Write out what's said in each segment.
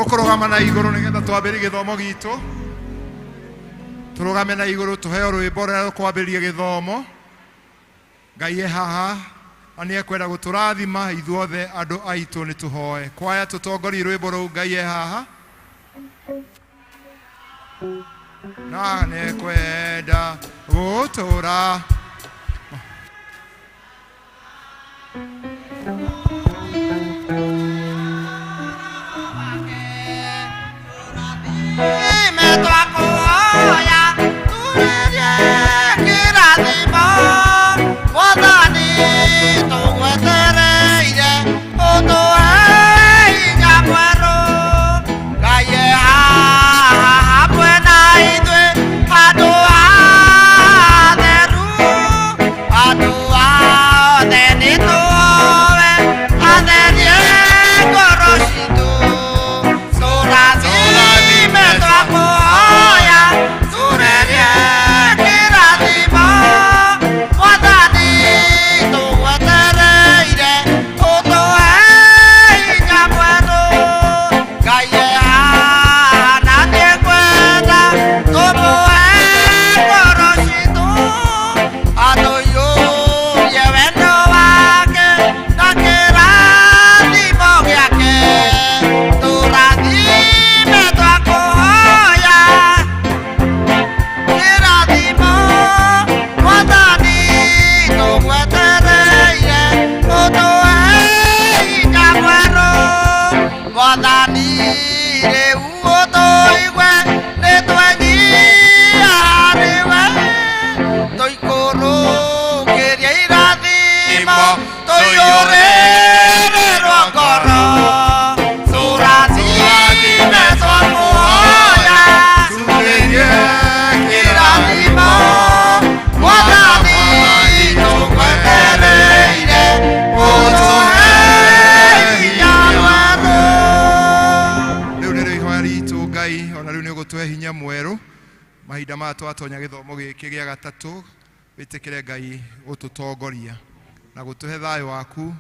Tũkũrũgama na igũrũ nĩgetha twambĩrĩrie gĩthomo gitũ. Tũrũgame na igũrũ tũheo rwĩmbo rũrĩa rũkwambĩrĩria gĩthomo. Ngai e haha na nĩ ekwenda gũtũrathima ithuothe andũ aitũ nĩ tũhoe. Kwaya tũtongorie rwĩmbo rũu Ngai e haha. Na nĩ ekwenda gũtũra. Mahinda maya twatonya gĩthomo gĩkĩ gĩa gatatũ wĩtĩkĩre Ngai gũtũtongoria na gũtũhe thayũ waku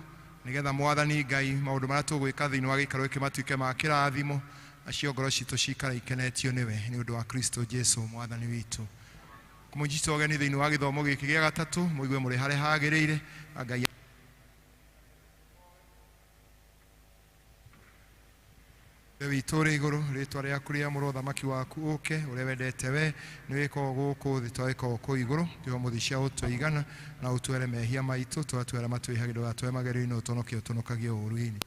nĩgetha Mwathani Ngai maũndũ marĩa tũgwĩka thĩinĩ wa gĩikaro gĩkĩ matuĩke ma kĩrathimo nacio ngoro citũ cikare ikenetio nĩwe nĩ ũndũ wa Kristo Jesu Mwathani witũ. Kũmũnyita ũgeni thĩinĩ wa gĩthomo gĩkĩ gĩa gatatũ mũigue mũrĩ harĩa hagĩrĩire na Ngai witũ ũrĩ igũrũ rĩtwa rĩaku rĩamũrwo ũthamaki waku ũke ũrĩa wendete we nĩ wĩkagwo gũkũ thĩ ta wĩkagwo kũu igũrũ tũhe mũthĩ cia ũtũigana na ũtwere mehia maitũ twatwera matwĩhagia ndũgatware magerio-inĩ ũtũnokie ũtũnokagie ũũru-inĩ.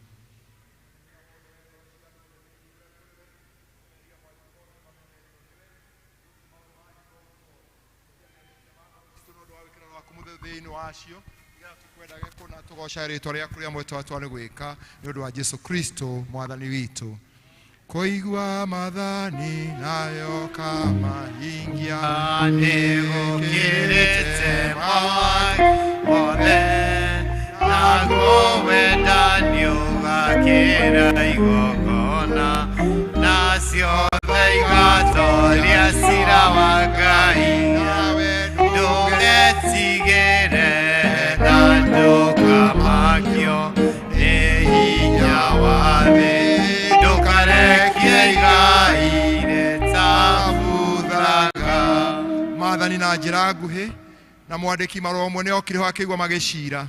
Thĩinĩ wacio tukwendage kũna tũgocaga rĩtwa rĩaku rĩa mwĩtwa nĩ gwĩka nĩ ũndũ wa Jesu Kristo Mwathani witũ. Kũigua maathani nayo kamahingia nĩgũkĩrĩte mothe naguo wendani ũgakĩra igongona na ciothe igatoria cira wa Ngai ndũgetigĩre na ndũkamakio nĩ hinya wa thĩ ndũkarekie igai rĩtabuthaga. Maathani na njĩra nguhĩ na mwandĩki marũa ũmwe nĩ okire ho akĩigua magĩcira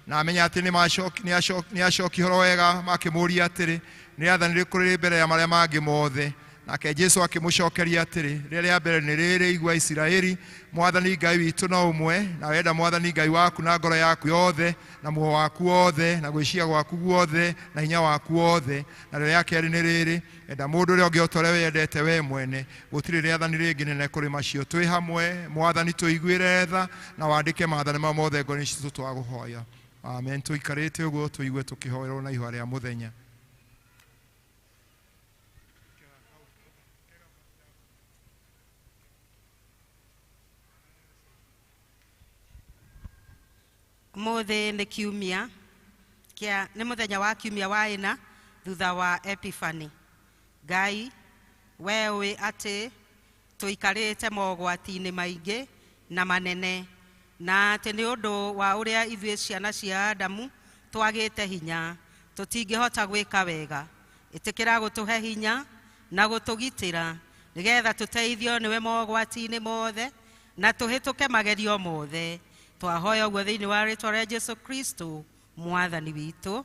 na amenya atĩ nĩ acoki horo wega makĩmũria atĩrĩ nĩ rĩathani rĩrĩkũ rĩrĩ mbere ya marĩa mangĩ mothe. Nake Jesu akĩmũcokeria atĩrĩ rĩrĩa rĩa mbere nĩ rĩrĩ igua Isiraeli Mwathani Ngai witũ no ũmwe na wenda Mwathani Ngai waku na ngoro yaku yothe na muoyo waku wothe na gwĩciria gwaku guothe na hinya waku wothe na rĩrĩa rĩa kerĩ nĩ rĩrĩ enda mũndũ ũrĩa ũngĩ o ta ũrĩa wĩyendete we mwene gũtirĩ rĩathani rĩngĩ nene kũrĩ macio. Twĩ hamwe Mwathani tũiguĩre tha na wandĩke maathani maya mothe ngoro-inĩ citũ twagũhoya. Amen. Tũikarĩte ũguo tũigue tũkĩhoerwo na ihoya rĩa mũthenya. Ũmũthĩ nĩ kiumia kĩa nĩ mũthenya wa kiumia wa ĩna thutha wa Epiphany. Ngai we ũĩ atĩ tũikarĩte mogwati-inĩ maingĩ na manene na atĩ nĩ ũndũ wa ũrĩa ithuĩ ciana cia Adamu twagĩte hinya tũtingĩhota gwĩka wega. Ĩtĩkĩra gũtũhe hinya na gũtũgitĩra nĩgetha tũteithio nĩwe mogwati-inĩ mothe na tũhĩtũke magerio mothe. Twahoya ũguo thĩinĩ wa rĩtwa rĩa Jesu Kristo mwathani witũ.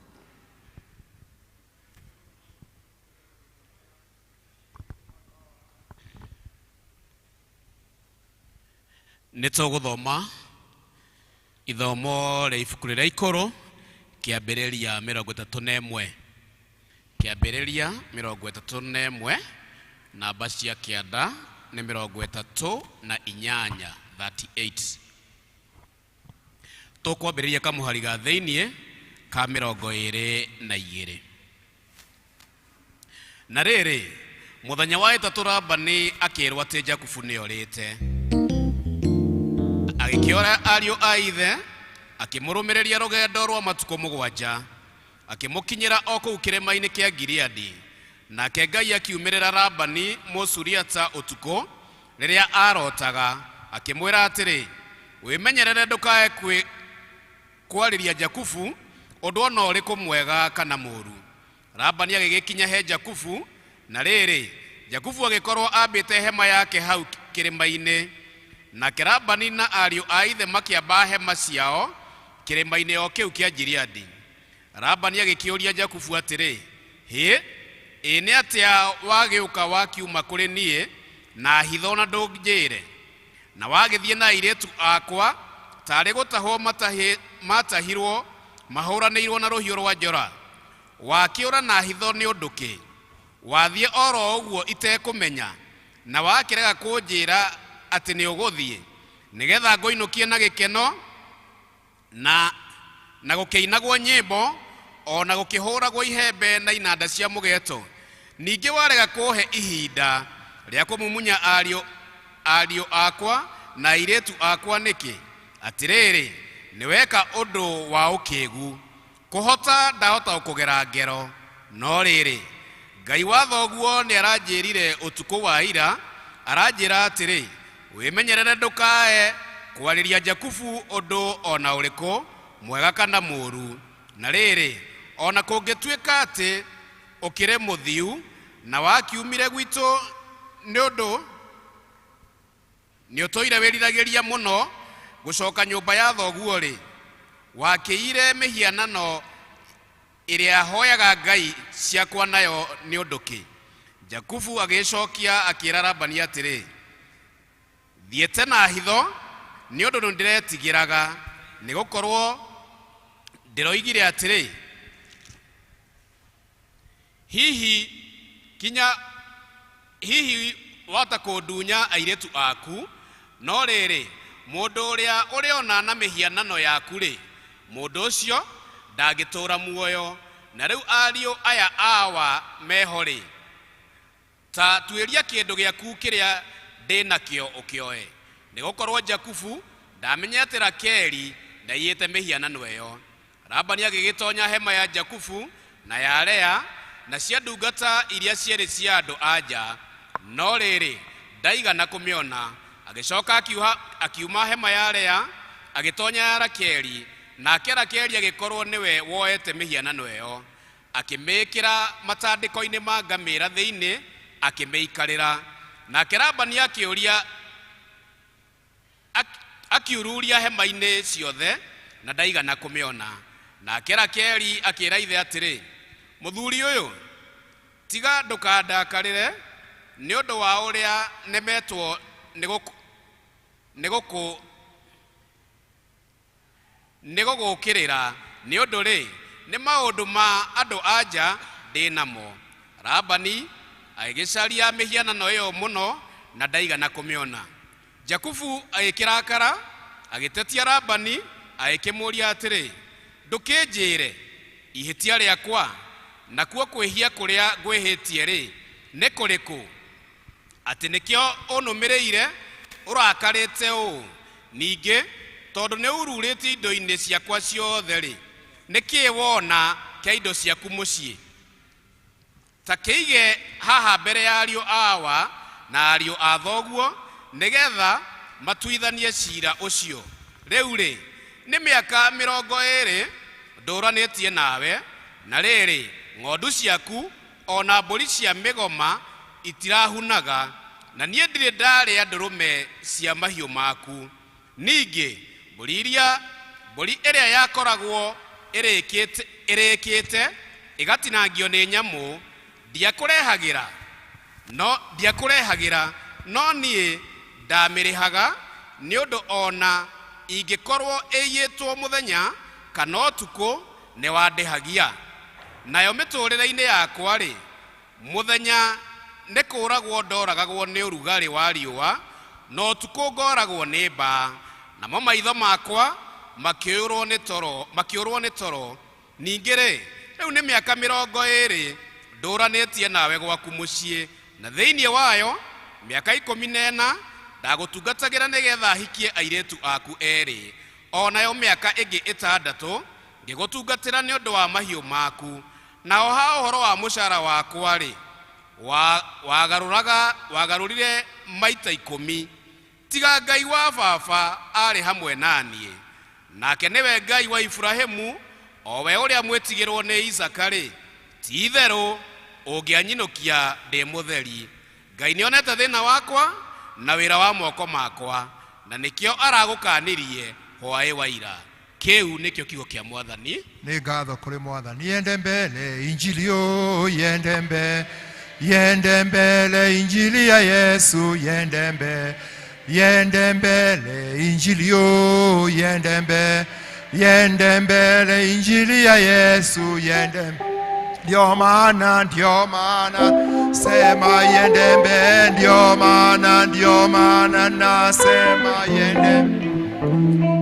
Nĩ tũgũthoma ithomo rĩa ibuku rĩrĩa ikũrũ, Kĩambĩrĩria 31, Kĩambĩrĩria 31, namba cia kĩanda nĩ 38, 38. Tũkwambĩrĩria kamũhari ga thĩiniĩ ka 22. Na rĩrĩ, mũthenya wa ĩtatũ Labani akĩĩrwo atĩ Jakubu nĩorĩte. Agĩkĩora ariũ a ithe, akĩmũrũmĩrĩria rũgendo rwa matukũ 7, akĩmũkinyĩra o kũu kĩrĩma-inĩ kĩa Gileadi. Nake Ngai akiumĩrĩra Labani Mũsuriata ũtukũ, rĩrĩa aarotaga, akĩmwĩra atĩrĩ, Wĩmenyerere ndũkae kwarĩria Jakubu ũndũ o na ũrĩkũ mwega kana mũũru. Labani agĩgĩkinya he Jakubu, na rĩrĩ, Jakubu agĩkorwo ambĩte hema yake hau kĩrĩma-inĩ. Nake Labani na ariũ a ithe makĩamba hema ciao kĩrĩma-inĩ o kĩu kĩa Gileadi. Labani agĩkĩũria Jakubu atĩrĩ, Hĩ, ĩ nĩ atĩa wagĩũka wakiuma kũrĩ niĩ na hitho na ndũnjĩre? Na wagĩthiĩ na airĩtu akwa taarĩ gũtahwo maatahirwo mahũranĩirwo na rũhiũ rwa njora? Wakĩũra na hitho nĩ ũndũ kĩ? Wathiĩ o ro ũguo itekũmenya, na wakĩrega kũnjĩra atĩ nĩũgũthiĩ, nĩgetha ngũinũkie na gĩkeno na gũkĩinagwo nyĩmbo, o na gũkĩhũragwo ihembe na inanda cia mũgeto. Ningĩ warega kũhe ihinda rĩa kũmumunya ariũ akwa na airĩtu akwa nĩkĩ? Atĩrĩrĩ, nĩweka ũndũ wa ũkĩgu. Kũhota ndahota gũkũgera ngero. No rĩrĩ, Ngai wa thoguo nĩaranjĩrire ũtukũ wa ira, aranjĩra atĩrĩ, wĩmenyerere ndũkae kwarĩria Jakubu ũndũ o na ũrĩkũ, mwega kana mũũru. Na rĩrĩ, o na kũngĩtuĩka atĩ ũkĩrĩ mũthiu na wakiumire gwitũ nĩ ũndũ nĩũtũire wĩriragĩria mũno gũcoka nyũmba ya thoguo-rĩ, wakĩire mĩhianano ĩrĩa hoyaga ngai ciakwa nayo nĩ ũndũ kĩ? Jakubu agĩcokia akĩra Labani atĩrĩ, thiĩte na hitho nĩ ũndũ nĩndĩretigĩraga, nĩgũkorwo ndĩroigire atĩrĩ, hihi kinya hihi wata kũndunya airĩtu aku, no rĩrĩ, mũndũ ũrĩa ũrĩona na mĩhianano yaku-rĩ, mũndũ ũcio ndangĩtũũra muoyo. Na rĩu ariũ aya awa meho-rĩ, ta tuĩria kĩndũ gĩaku kĩrĩa ndĩ nakĩo ũkĩoe. Nĩgũkorwo Jakubu ndamenye atĩ Rakeli ndaiyĩte mĩhianano ĩyo. Labani agĩgĩtonya hema ya Jakubu na ya Lea na cia ndungata iria cierĩ cia andũ a nja, no rĩrĩ, ndaigana kũmĩona. Agĩcoka akiuma hema ya Lea agĩtonya ya Rakeli, nake Rakeli agĩkorwo nĩwe woete mĩhianano ĩyo. Akĩmĩĩkĩra matandĩko-inĩ ma ngamĩra thĩinĩ, akĩmĩikarĩra. Nake Labani akĩũria akiururia hema-inĩ ciothe na ndaigana kũmĩona. Nake Rakeli akĩra ithe atĩrĩ, mũthuri ũyũ, tiga ndũkandakarĩre nĩ ũndũ wa ũrĩa nemetwo nĩ gũgũũkĩrĩra, nĩ ũndũ rĩ, nĩ maũndũ ma andũ a nja ndĩ namo. Labani agĩgĩcaria mĩhianano ĩyo mũno na ndaigana kũmĩona. Jakubu agĩkĩrakara, agĩtetia Labani, agĩkĩmũũria atĩrĩ, ndũkĩnjĩre ihĩtia rĩakwa, nakuo kwĩhia kũrĩa ngwĩhĩtie-rĩ, nĩ kũrĩkũ? Atĩ nĩkĩo ũnũmĩrĩire ũrakarĩte ũũ? Ningĩ tondũ nĩururĩtie indo-inĩ ciakwa ciothe-rĩ, nĩkĩĩ wona kĩa indo ciaku mũciĩ? Ta kĩige haha mbere ya ariũ awa na ariũ a thoguo, nĩgetha matuithanie ciira ũcio. Rĩu-rĩ, nĩ mĩaka 20 ndũũranĩtie nawe, na rĩrĩ, ng'ondu ciaku O na mbũri cia mĩgoma itirahunaga, na niĩ ndirĩ ndarĩa ndũrũme cia mahiũ maku. Ningĩ mbũri ĩrĩa yakoragwo ĩrĩkĩte ĩgatinangio nĩ nyamũ ndiakũrehagĩra, no niĩ ndamĩrĩhaga, nĩ ũndũ ona ingĩkorwo ĩiyĩtwo mũthenya kana ũtukũ nĩwandĩhagia. Nayo mĩtũrĩre-inĩ yakwa-rĩ, mũthenya nĩ kũũragwo ndoragagwo nĩ ũrugarĩ wa riũa, na ũtukũ ngoragwo nĩ mbaa, namo maitho makwa makĩũrwo nĩ toro. Ningĩ-rĩ, rĩu nĩ mĩaka 20 ndũranĩtie nawe gwaku mũciĩ, na thĩinĩ wayo mĩaka 14 ndagũtungatagĩra nĩgetha hikie airĩtu aku 2, o nayo mĩaka ĩngĩ 6 ngĩgũtungatĩra nĩ ũndũ wa mahiũ maku. Naho ha ũhoro wa mũcara wakwa-rĩ, wagarũrire maita 10. Tiga Ngai wa baba arĩ hamwe na niĩ, nake nĩwe Ngai wa Iburahĩmu, o we ũrĩa mwĩtigĩrwo nĩ Isaaka-rĩ, ti itherũ ũngĩanyinũkia ndĩ mũtheri. Ngai nĩonete thĩna wakwa na wĩra wa moko makwa, na nĩkĩo aragũkanirie hwaĩ wa ira. Kĩu nĩkĩo kiugo kĩa Mwathani. Nĩ ngatho kũrĩ Mwathani. Yende mbele injili o, yende mbele, yende mbele injili ya Yesu, yende mbele, yende mbele injili o, yende mbele, yende mbele injili ya Yesu, yende. Ndio maana, ndio maana sema yende mbele, ndio maana, ndio maana nasema yende.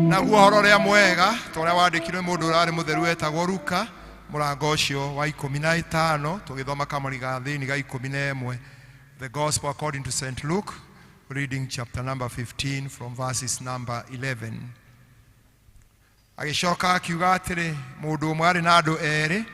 Naguo ũhoro ũrĩa mwega ta ũrĩa wandĩkirwo nĩ mũndũ ũrarĩ mũtheru wetagwo Luka, mũrango ũcio wa 15, tũgĩthoma kamũri ga thĩinĩ ga 11. The Gospel according to St. Luke, reading chapter number 15 from verses number 11. Agĩcoka akiuga atĩrĩ, mũndũ ũmwe arĩ na andũ erĩ,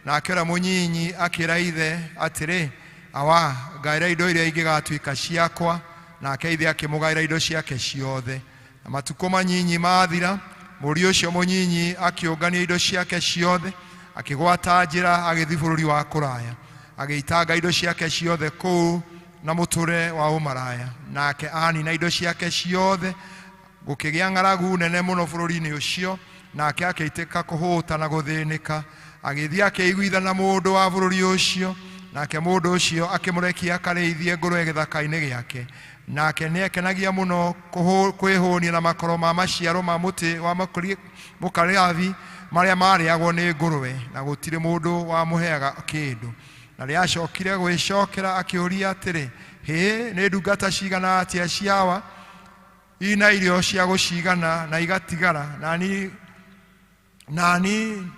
nake ũrĩa mũnyinyi akĩra ithe atĩrĩ, awa, ngaĩra indo iria ingĩgatuĩka ciakwa. Nake ithe akĩmũgaĩra indo ciake ciothe. Na matukũ manyinyi mathira, mũriũ ũcio mũnyinyi akĩũngania indo ciake ciothe, akĩgwata njĩra agĩthiĩ bũrũri wa kũraya, agĩitanga indo ciake ciothe kũu na mũtũre wa ũmaraya. Nake anina indo ciake ciothe, gũkĩgĩa ng'aragu nene mũno bũrũri-inĩ ũcio, nake akĩitĩka kũhũta na gũthĩnĩka. Agĩthiĩ akĩiguitha na mũndũ wa bũrũri ũcio, nake mũndũ ũcio akĩmũrekia akarĩithie ngũrwe gĩthaka-inĩ gĩake. Nake nĩekenagia mũno kwĩhũnia na makoro ma maciaro ma mũtĩ wa mũkariabi marĩa marĩagwo nĩ ngũrwe, na gũtirĩ mũndũ wamũheaga kĩndũ. Na rĩrĩa acokire gwĩcokera akĩũria atĩrĩ, hĩ, nĩ ndungata cigana atĩa ciawa ina irio cia gũcigana na igatigara, nani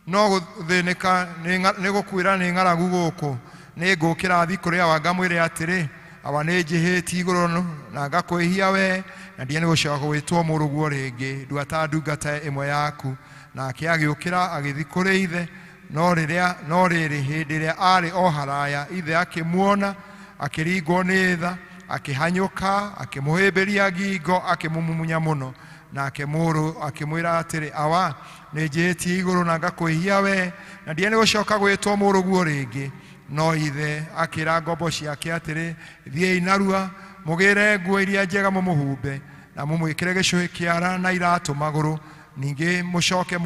no gũthĩnĩka nĩ gũkuĩra nĩ ng'aragu gũkũ. Nĩ ngũkĩra thiĩ kũrĩ awa ngamwĩre atĩrĩ, awa, nĩ njĩhĩtie igũrũ na ngakwĩhia we, na ndiĩ nĩ gũcoka gwĩtwo mũrũguo rĩngĩ, nduata ndungata ĩmwe yaku. Nake agĩũkĩra agĩthiĩ kũrĩ ithe, no rĩrĩ, hĩndĩ ĩrĩa arĩ o haraya, ithe akĩmuona, akĩringwo nĩ tha, akĩhanyũka, akĩmũhĩmbĩria ngingo, akĩmũmumunya mũno. Nake mũrũ akĩmwĩra atĩrĩ, awa, nĩ njĩhĩtie igũrũ na ngakwĩhia we, na ndiĩ nĩ gũcoka gwĩtwo mũrũguo rĩngĩ. No ithe akĩra ngombo ciake atĩrĩ, thiĩi narua mũgĩre nguo iria njega mũmũhumbe, na mũmwĩkĩre gĩcũhĩ kĩara na iratũ magũrũ. Ningĩ mũcoke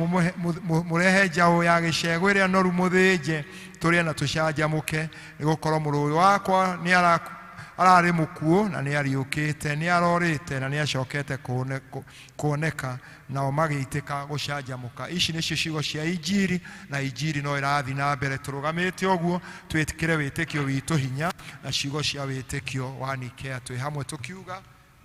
mũrehe njaũ ya gĩcegũ ĩrĩa noru mũthĩnje, tũrĩe na tũcanjamũke, nĩgũkorwo mũrũ ũyũ wakwa nĩ ararĩ mũkuũ na nĩ ariũkĩte, nĩ arorĩte na nĩ acokete kuoneka. Nao magĩitĩka gũcanjamũka. Ici nĩcio ciugo cia injiri, na injiri no ĩrathiĩ na mbere. Tũrũgamĩte ũguo twĩtĩkĩre wĩtĩkio witũ hinya na ciugo cia wĩtĩkio wa Nikea. Twĩ hamwe tũkiuga,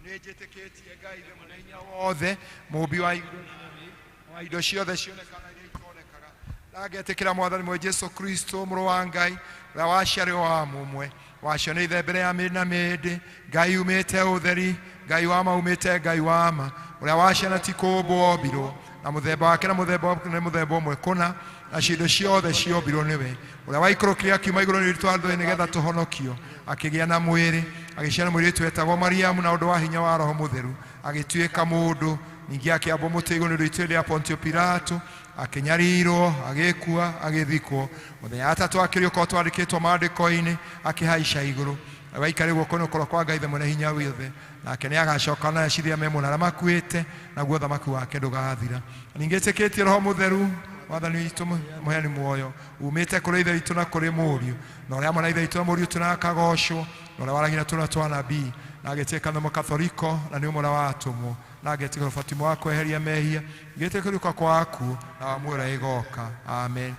nĩ njĩtĩkĩtie Ngai Ithe mwene hinya wothe, mũũmbi wa igũrũ na thĩ, wa indo ciothe cionekaga na iria itonekaga, na ngetĩkĩra Mwathani mwe Jesũ Kristo, mũrũ wa Ngai, ũrĩa waciarirwo wa mũmwe, wacio nĩ ithe mbere ya mĩndĩ na mĩndĩ, Ngai umĩte ũtheri, Ngai wa ma umĩte Ngai wa ma, ũrĩa waciana ti kũũmbwo ombirwo, na mũthemba wake na mũthemba nĩ mũthemba ũmwe kũna, na cindo ciothe ciombirwo nĩwe, ũrĩa waikũrũkire akiuma igũrũ nĩ twathwe nĩgetha tũhonokio, akĩgĩa na mwĩrĩ, agĩciara mũirĩtu wetagwo Mariamu na ũndũ wa hinya wa Roho Mũtheru, agĩtuĩka mũndũ, ningĩ akĩambwo mũtĩ igũrũ nĩ ũndũ witũ hĩndĩ ya Pontio Pilato, Akĩnyarirwo, agĩkua, agĩthikwo. Mũthenya wa gatatũ akĩriũka twandĩkĩtwo maandĩko-inĩ, akĩhaica igũrũ. Agaikare guoko-inĩ kwa kwa Ngai Ithe mwene hinya wothe. Nake nĩ agacoka na aciria me muoyo na arĩa makuĩte, naguo ũthamaki wake ndũgathira. Ningĩ ĩtĩkĩtie Roho Mũtheru, Mwathani witũ mũheani muoyo, umĩte kũrĩ Ithe witũ na kũrĩ Mũriũ, na ũrĩa hamwe na Ithe witũ na Mũriũ tunakagocwo, na ũrĩa waragia na tũnua twa anabii, na agĩtuĩka nĩ Mũkatholiko, na nĩ ũmwe wa atũmwo, na agetĩkĩra ũbatithio wa kweheria mehia, ngĩtĩkĩra kũriũka kwa akuũ, na wa muoyo ũrĩa ĩgoka. Amen.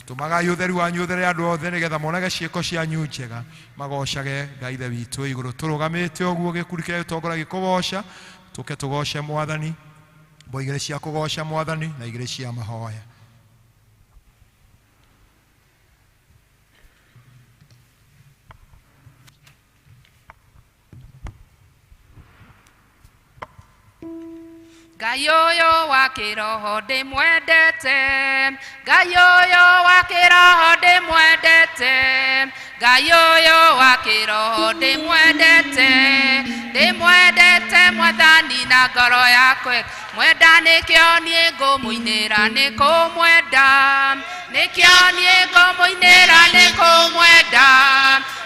Tũmagai ũtheru wanyu ũthere andũ othe nĩgetha monage ciĩko cianyu njega, magocage Ngai Ithe witũ igũrũ. Tũrũgamĩte ũguo gĩkundi kĩrĩa gĩtongoragia kũgoca, tũke tũgoce Mwathani, mbo igĩrĩ cia kũgoca Mwathani na igĩrĩ cia mahoya. Ngai ũyũ wa kĩroho ndĩmwendete, Ngai ũyũ wa kĩroho ndĩmwendete, Ngai ũyũ wa kĩroho ndĩmwendete, ndĩmwendete Mwathani na ngoro yakwa, mwenda nĩkĩo niĩ ngũmũinĩra nĩ kũmwenda, nĩkĩo niĩ ngũmũinĩra nĩ kũmwenda,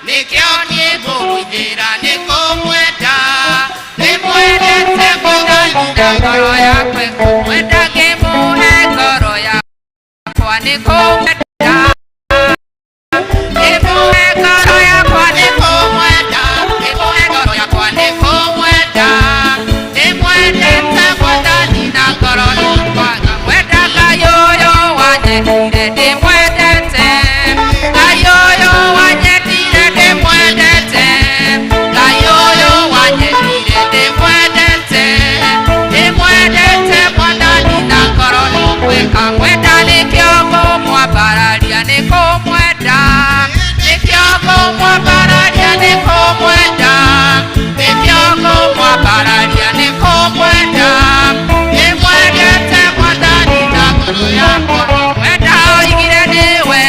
nĩkĩo niĩ ngũmũinĩra nĩ kũmwenda, ndĩmwendete Mwathani na ngoro yakwa, mwenda ngĩmũhe ngoro yakwa nĩ kũmwenda, ngĩmũhe ngoro yakwa nĩ kũmwenda, ngĩmũhe ngoro yakwa nĩ kũmwenda, ndĩmwendete Mwathani na ngoro yakwa, ngamwenda Ngai ũyũ wanyendire ndĩmwendete, Ngai ũyũ wanyendire ndĩmwendete, Ngai ũyũ wanyendire ndĩmwendete, ndĩmwendete Mwathani na ngoro yakwa, ngamwenda nĩkĩo ngũmwambararia nĩ kũmwenda, nĩkĩo ngũmwambararia nĩ kũmwenda, nĩkĩo ngũmwambararia nĩ kũmwenda, ndĩmwendete Mwathani na ngoro yakwa, mwenda oigire nĩwe.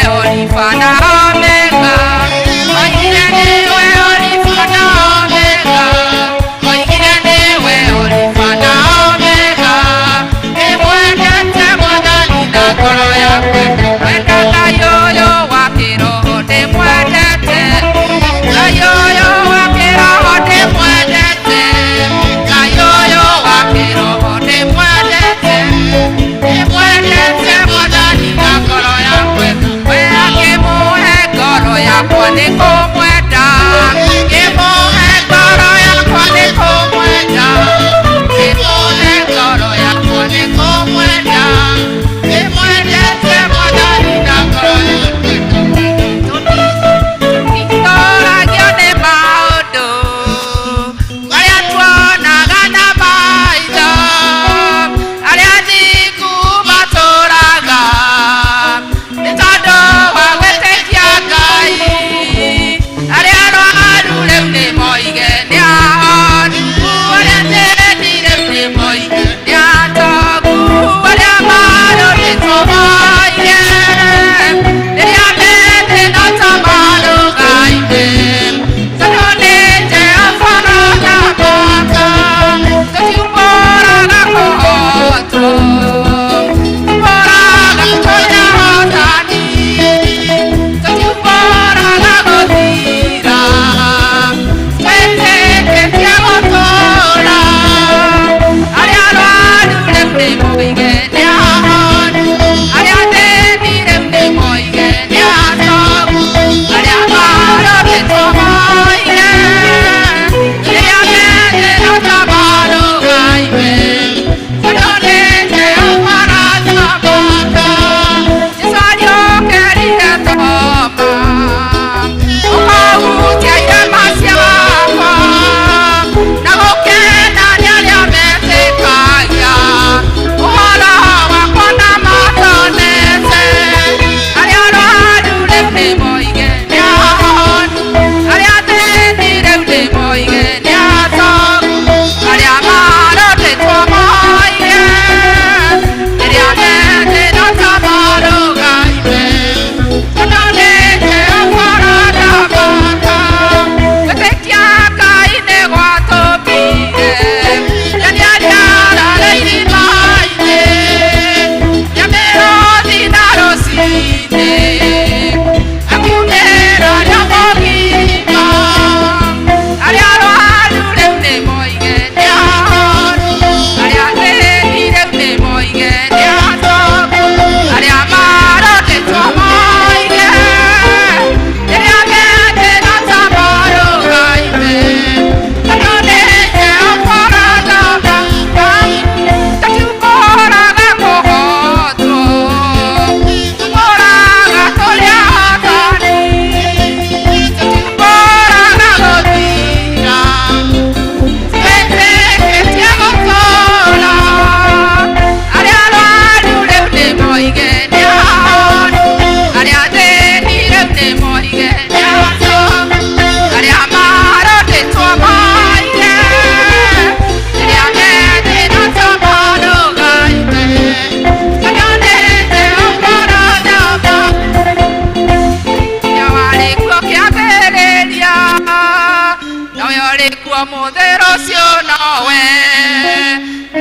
Ũmũthĩ rũciũ nowe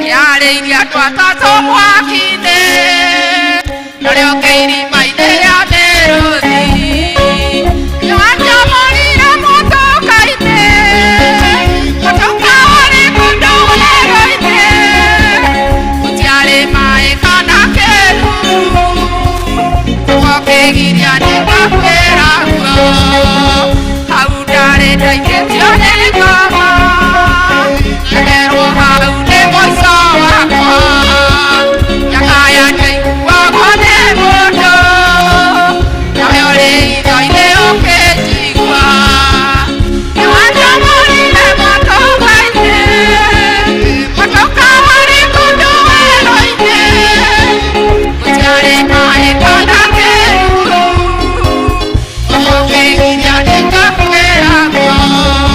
nĩarĩirie andũ atatũ mwaki-inĩ narĩo kĩirima-inĩ rĩa mĩrũthi nĩwatũmũrire mũtũka-inĩ mũtũka warĩ kũndũ werũ-inĩ gũtiarĩ maĩ kana kĩruru ũkĩgiria nĩngakwĩra guo hau ndarĩ ndaikĩtio nĩ ngoma ngerwo hau nĩ mũico wakwa nyakaya ndaiguagwo nĩ mũndũ nawe ũrĩ itho-inĩ ũkĩnjigua nĩwatũmũrire mũtũka-inĩ mũtũka warĩ kũndũ werũ-inĩ gũtiarĩ maĩ kana kĩruru ũkĩgiria nĩngakwĩra guo.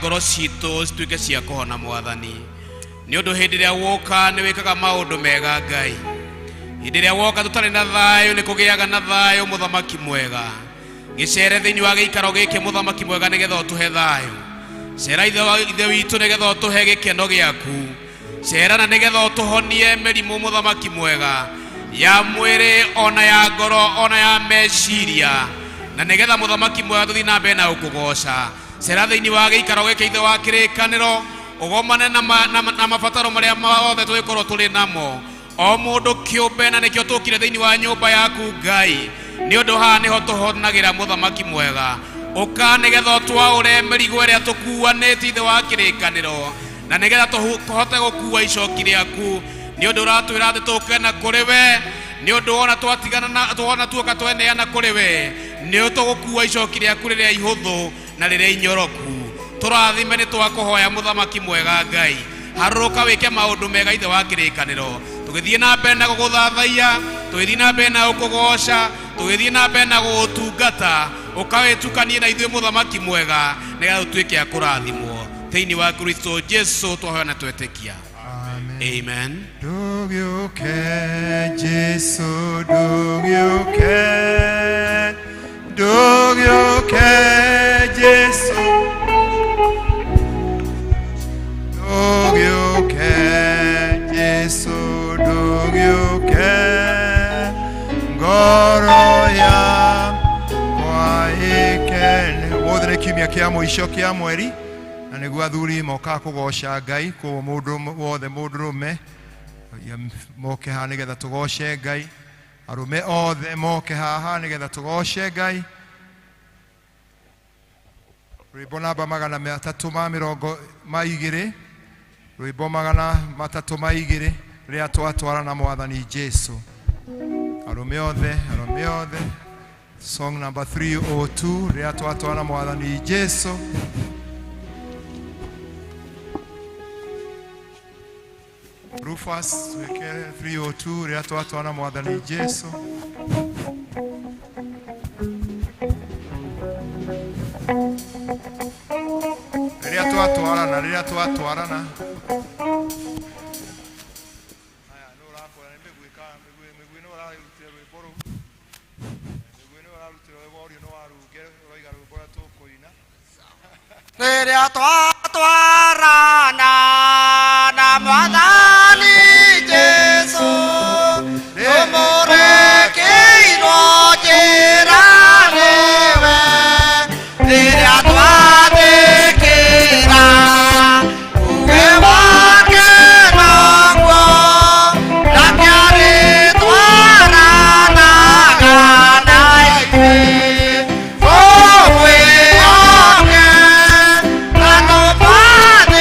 Ngoro citũ cituĩke cia kũhona, Mwathani, nĩ ũndũ hĩndĩ ĩrĩa woka nĩ wĩkaga maũndũ mega. Ngai, hĩndĩ ĩrĩa woka tũtarĩ na thayũ, nĩ kũgĩaga na thayũ. Mũthamaki mwega, gĩcere thĩinĩ wa gĩikaro gĩkĩ, Mũthamaki mwega, nĩgetha ũtũhe thayũ. Cera, Ithe wa Ithe witũ, nĩgetha ũtũhe gĩkeno gĩaku. Cera na nĩgetha ũtũhonie mĩrimũ, Mũthamaki mwega, ya mwĩrĩ ona ya ngoro ona ya meciria, na nĩgetha, Mũthamaki mwega, tũthiĩ na mbere na gũkũgoca. Cera thĩinĩ wa gĩikaro gĩkĩ, Ithe wa kĩrĩkanĩro, ũgomane na mabataro marĩa mothe tũgĩkorwo tũrĩ namo, o mũndũ kĩũmbe, na nĩkĩo tũkire thĩinĩ wa nyũmba yaku, Ngai, nĩ ũndũ haha nĩho tũhonagĩra. Mũthamaki mwega, ũka nĩgetha ũtwaũre mĩrigo ĩrĩa tũkuanĩte, Ithe wa kĩrĩkanĩro, na nĩgetha tũhote gũkua icoki rĩaku, nĩ ũndũ ũratwĩra atĩ tũke na kũrĩ we, nĩ ũndũ wona twatigana na wona tuoka tweneana kũrĩ we, nĩ tũgũkua icoki rĩaku rĩrĩa ihũthũ na rĩrĩa inyoroku. Tũrathime, nĩ twakũhoya, Mũthamaki mwega. Ngai, harũrũka wĩke maũndũ mega, Ithe wa kĩrĩkanĩro, tũgĩthiĩ na mbere na gũgũthathaiya, tũgĩthiĩ na mbere na gũkũgoca, tũgĩthiĩ na mbere na gũgũtungata. Ũkawĩtukanie na ithuĩ, Mũthamaki mwega, nĩgetha tũtuĩke a kũrathimwo. Thĩinĩ wa Kristo Jesu twahoya na twetĩkia, amen. Ndũgĩũke Jesu, ndũgĩũke, ndũgĩũke Jesu, ndũgĩũke Jesu, ndũgĩũke, ngoro yakwa ĩkene. Ũmũthĩ nĩ kiumia kĩa mũico kĩa mweri, na nĩguo athuri mokaga kũgoca Ngai. Koguo mũndũ wothe mũndũrũme moke haha nĩgetha tũgoce Ngai. Arũme othe moke haha nĩgetha tũgoce Ngai. Rwĩmbo namba 320, rwĩmbo 302, rĩrĩa twatwara na Mwathani Jesu. Arũme othe, arũme othe, song number 302, rĩrĩa twatwara na Mwathani Jesu. Rufus, wĩke 302, rĩrĩa twatwara na Mwathani Jesu. Rĩrĩa twatwarana, rĩrĩa twatwarana. Aya, nũ ũrakwĩra nĩ mĩguĩ mĩguĩ, mĩguĩ nĩ ũrarutire rwĩmbo rũu. Mĩguĩ nĩ ũrarutire rwĩmbo, ũrio nĩ warunge ũroiga rwĩmbo rũrĩa tũkũina. Rĩrĩa twatwarana na Mwathani Jesu, tũmũrekeirwo njĩra nĩwe. Rĩrĩa twathĩkĩra uge wake, noguo nake arĩtwaranaga na ithuĩ. Tũmwĩhoke na tũmwathĩkĩre.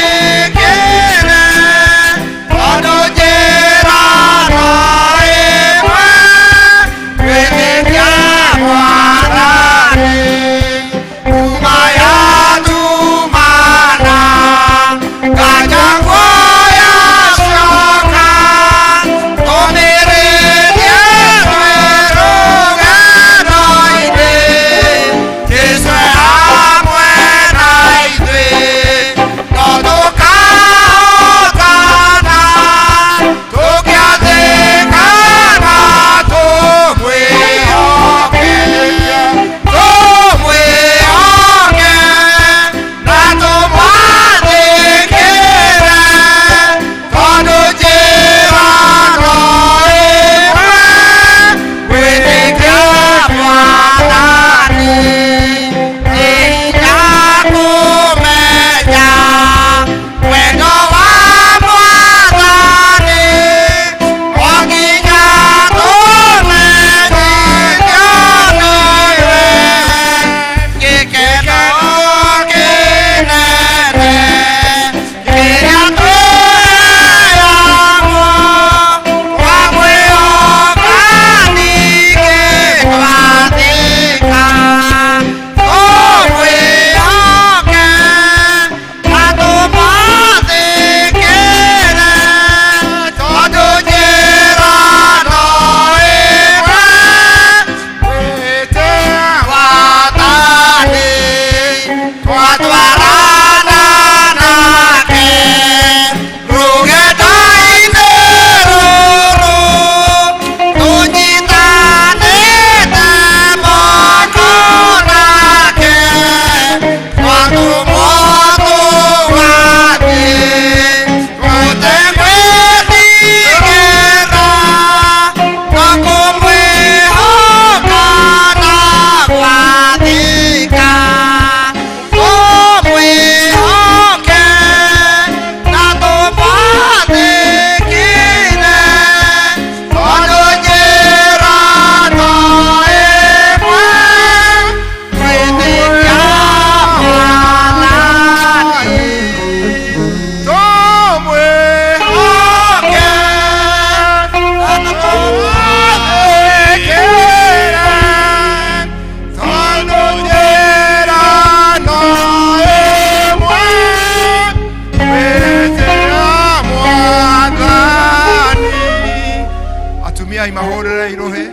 Atumia imahũrĩre irũhĩ.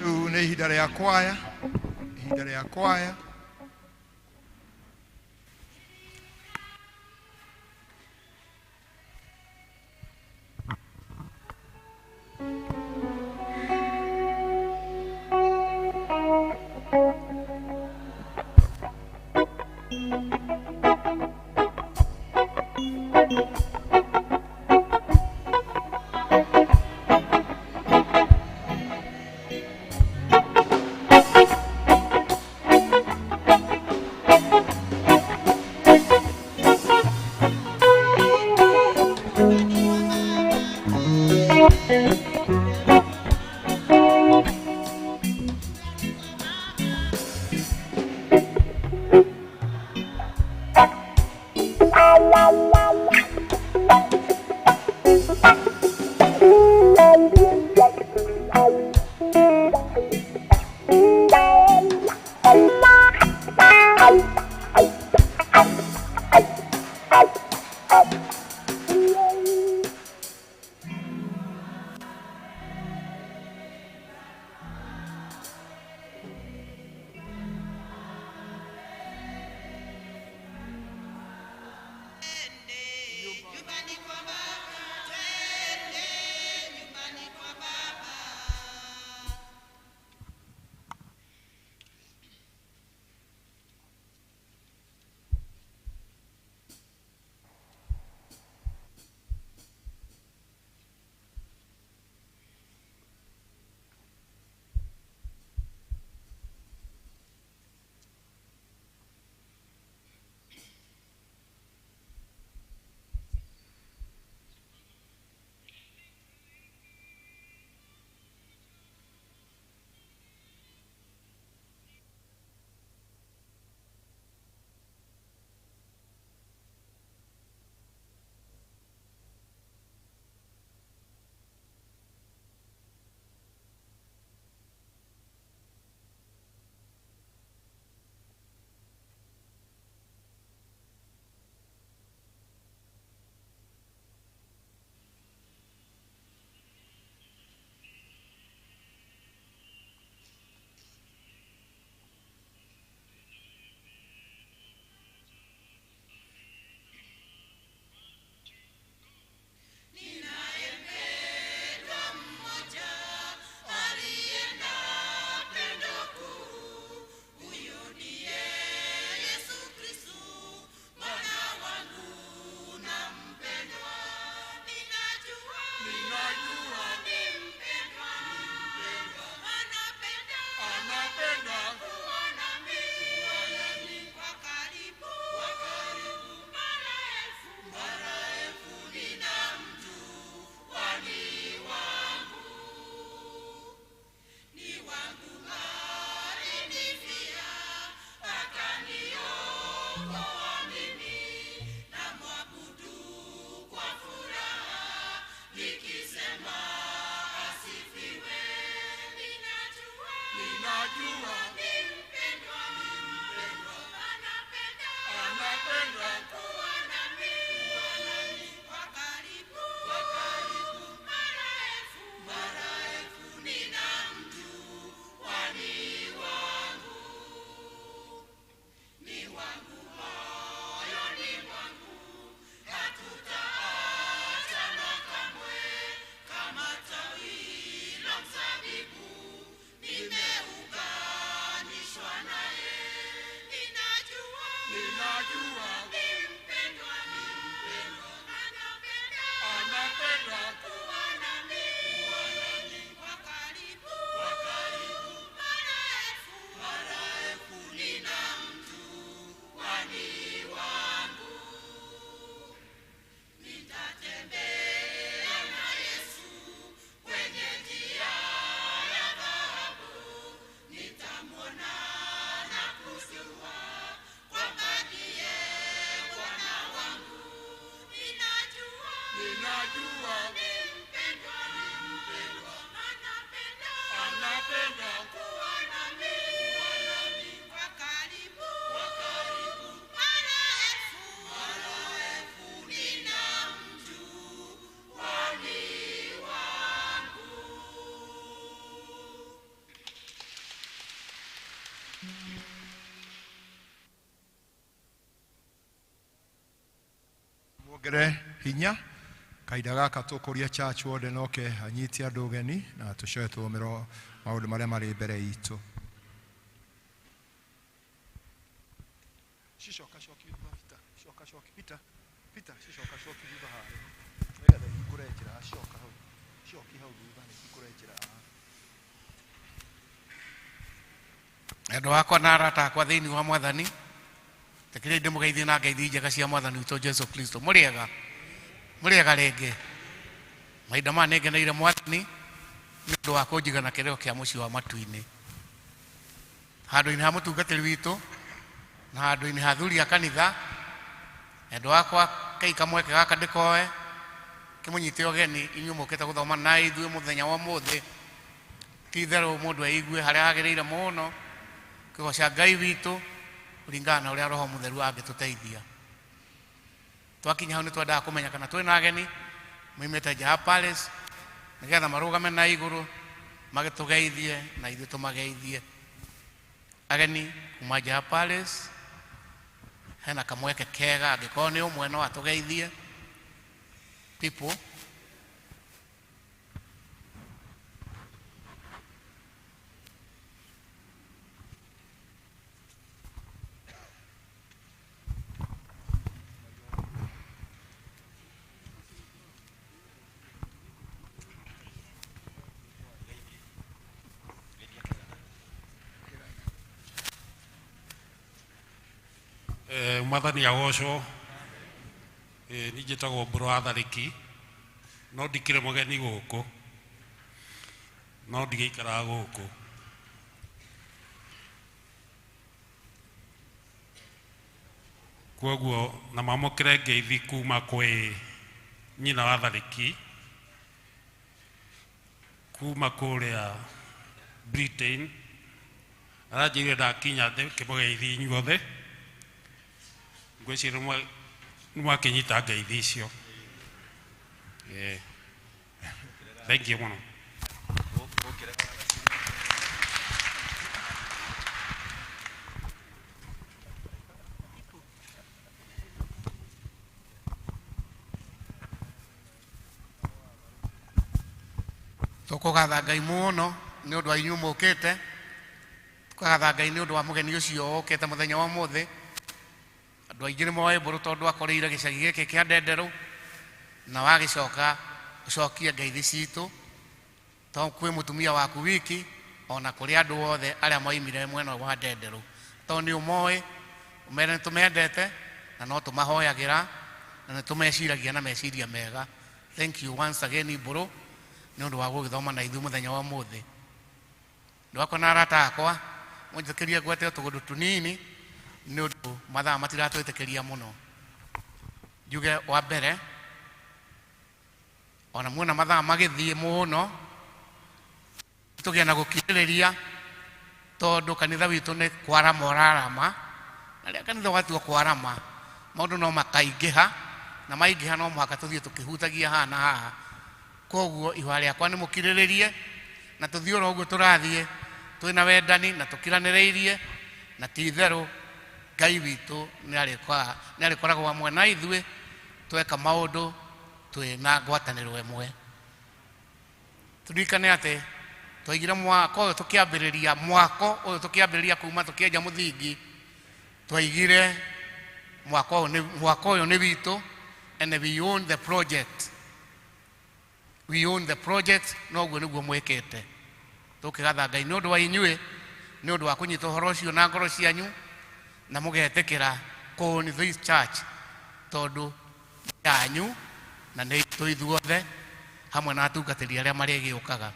Rĩu nĩ ihinda rĩa kwaya, ihinda rĩa kwaya. Tuongere hinya kahinda gaka tũkũria church warden oke anyite andũ ũgeni na tũcoke tũthomere maũndũ marĩa marĩ mbere itũ. Cicoka coki thutha Peter, coka coki Peter, Peter cicoka coki thutha harĩa nĩgetha hingũre njĩra, coka hau, coki hau thutha hingũre njĩra. Endwa akwa na arata akwa thĩinĩ wa Mwathani, tekĩrĩai ndĩmũgeithie na ngeithi njega cia Mwathani witũ Jesu Kristo. Mũrĩega? Mũrĩega rĩngĩ? Mahinda maya nĩngeneire Mwathani nĩ ũndũ wa kũnjiga na kĩrĩro kĩa mũciĩ wa matu-inĩ. Handũ-inĩ ha mũtungatĩri witũ na handũ-inĩ ha athuri a kanitha, endwa akwa, kei kamweke gaka ndĩkoe kĩmũnyite ũgeni inyuĩ mũkĩte gũthoma na ithuĩ mũthenya wa ũmũthĩ. Ti itherũ mũndũ eigue harĩa hagĩrĩire mũno kĩgoca Ngai witũ kũringana na ũrĩa Roho Mũtheru angĩtũteithia. Twakinya hau nĩ twendaga kũmenya kana twĩna ageni moimĩte nja ya Paris nĩgetha marũgame na igũrũ magĩtũgeithie na ithuĩ tũmageithie. Ageni kuma nja ya Paris, hena kamweke kega angĩkorwo nĩ ũmwe no atũgeithie. People Mwathani agocwo. Niĩ njĩtagwo Mbũrũ wa Tharĩki, no ndikĩrĩ mũgeni gũkũ, no ndigĩikaraga gũkũ. Kwoguo na mamũkĩre ngeithi kuma kwĩ nyina wa Tharĩki kuma kũrĩa Britain. Aranjĩrire ndakinya ndĩkĩmũgeithi inyuothe. Ngwĩciria nĩ mwakĩnyita ngeithi icio. Thank you mũno. Tũkũgatha Ngai mũno nĩ ũndũ wa inyuĩ mũkĩte, tũkagatha Ngai nĩ ũndũ wa mũgeni ũcio ũkĩte mũthenya wa ũmũthĩ. Andũ aingĩ nĩ moĩ Mbũrũ tondũ akoreire gĩcagi gĩkĩ kĩa Ndenderũ, na wagĩcoka ũcokie ngeithi citũ to kwĩ mũtumia waku wiki, ona kũrĩ andũ othe arĩa moimire mwena wa Ndenderũ, tondũ nĩ ũmoĩ, ũmere nĩ tũmendete na no tũmahoyagĩra na nĩ tũmeciragia na meciria mega. Thank you once again Mbũrũ nĩ ũndũ wa gũgĩthoma na ithuĩ mũthenya wa ũmũthĩ. Andũ akwa na arata akwa, mũnjĩtĩkĩrie ngwete o tũũndũ tũnini nĩ ũndũ mathaa matiratwĩtĩkĩria mũno. Njuge wa mbere, ona muona mathaa magĩthiĩ mũno, tũgĩe na gũkirĩrĩria tondũ kanitha witũ nĩ kwarama ũrarama, na rĩrĩa kanitha watua kwarama maũndũ no makaingĩha, na maingĩha no mũhaka tũthiĩ tũkĩhutagia haha na haha. Koguo ihoya rĩakwa nĩ mũkirĩrĩrie na tũthiĩ oro ũguo tũrathiĩ twĩna wendani na tũkiranĩrĩirie, na ti itherũ Ngai witũ nĩ arĩkoragwo hamwe na ithuĩ tweka maũndũ twĩna ngwatanĩro ĩmwe. Tũririkane atĩ twaigire mwako ũyũ tũkĩambĩrĩria, mwako ũyũ tũkĩambĩrĩria kuma tũkĩenja mũthingi, twaigire mwako ũyũ nĩ witũ, and we own the project. We own the project, noguo nĩguo mwĩkĩte. Tũkĩgatha Ngai nĩ ũndũ wa inyuĩ, nĩ ũndũ wa kũnyita ũhoro ũcio na ngoro cianyu, na mũgetĩkĩra kũown this church, tondũ yanyu na nĩ itũ ithuothe hamwe na atungatĩri arĩa marĩgĩũkaga.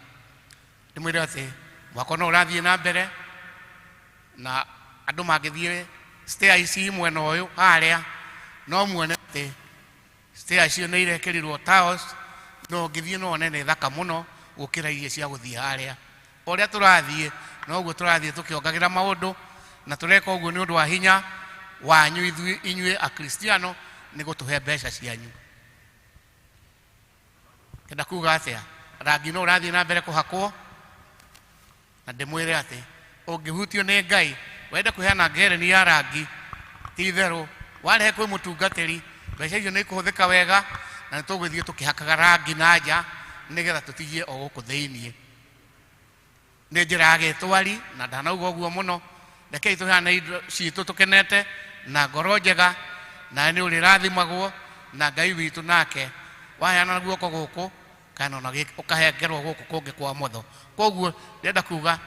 Ndĩmwĩre atĩ mwako no ũrathiĩ na mbere, na andũ mangĩthiĩ stair ici mwena ũyũ harĩa, no muone atĩ stair icio nĩ irekĩrirwo tiles, no ũngĩthiĩ no wone nĩ thaka mũno gũkĩra iria cia gũthiĩ harĩa. O ũrĩa tũrathiĩ noguo tũrathiĩ tũkĩongagĩra maũndũ, na tũreka ũguo nĩ ũndũ wa hinya wanyu inyuĩ Akristiano nĩ gũtũhe mbeca cianyu. Kenda kuga atĩa? Rangi no ũrathiĩ na mbere kũhakwo, na ndĩmwĩre atĩ ũngĩhutio nĩ Ngai wende kũheana ngereni ya rangi, ti itherũ warehe kwĩ mũtungatĩri Mbeca icio nĩ ikũhũthĩka wega na nĩ tũgũthiĩ tũkĩhakaga rangi na nja nĩgetha tũtigie o gũkũ thĩiniĩ. Nĩ njĩra ya gĩtwari na ndanauga ũguo mũno. Rekei tũheane indo citũ tũkenete na ngoro njega, nawe nĩ ũrĩrathimagwo na Ngai witũ, nake waheana na guoko gũkũ kana ona ũkahengerwo gũkũ kũngĩ kwa motho. Koguo ndĩrenda kuga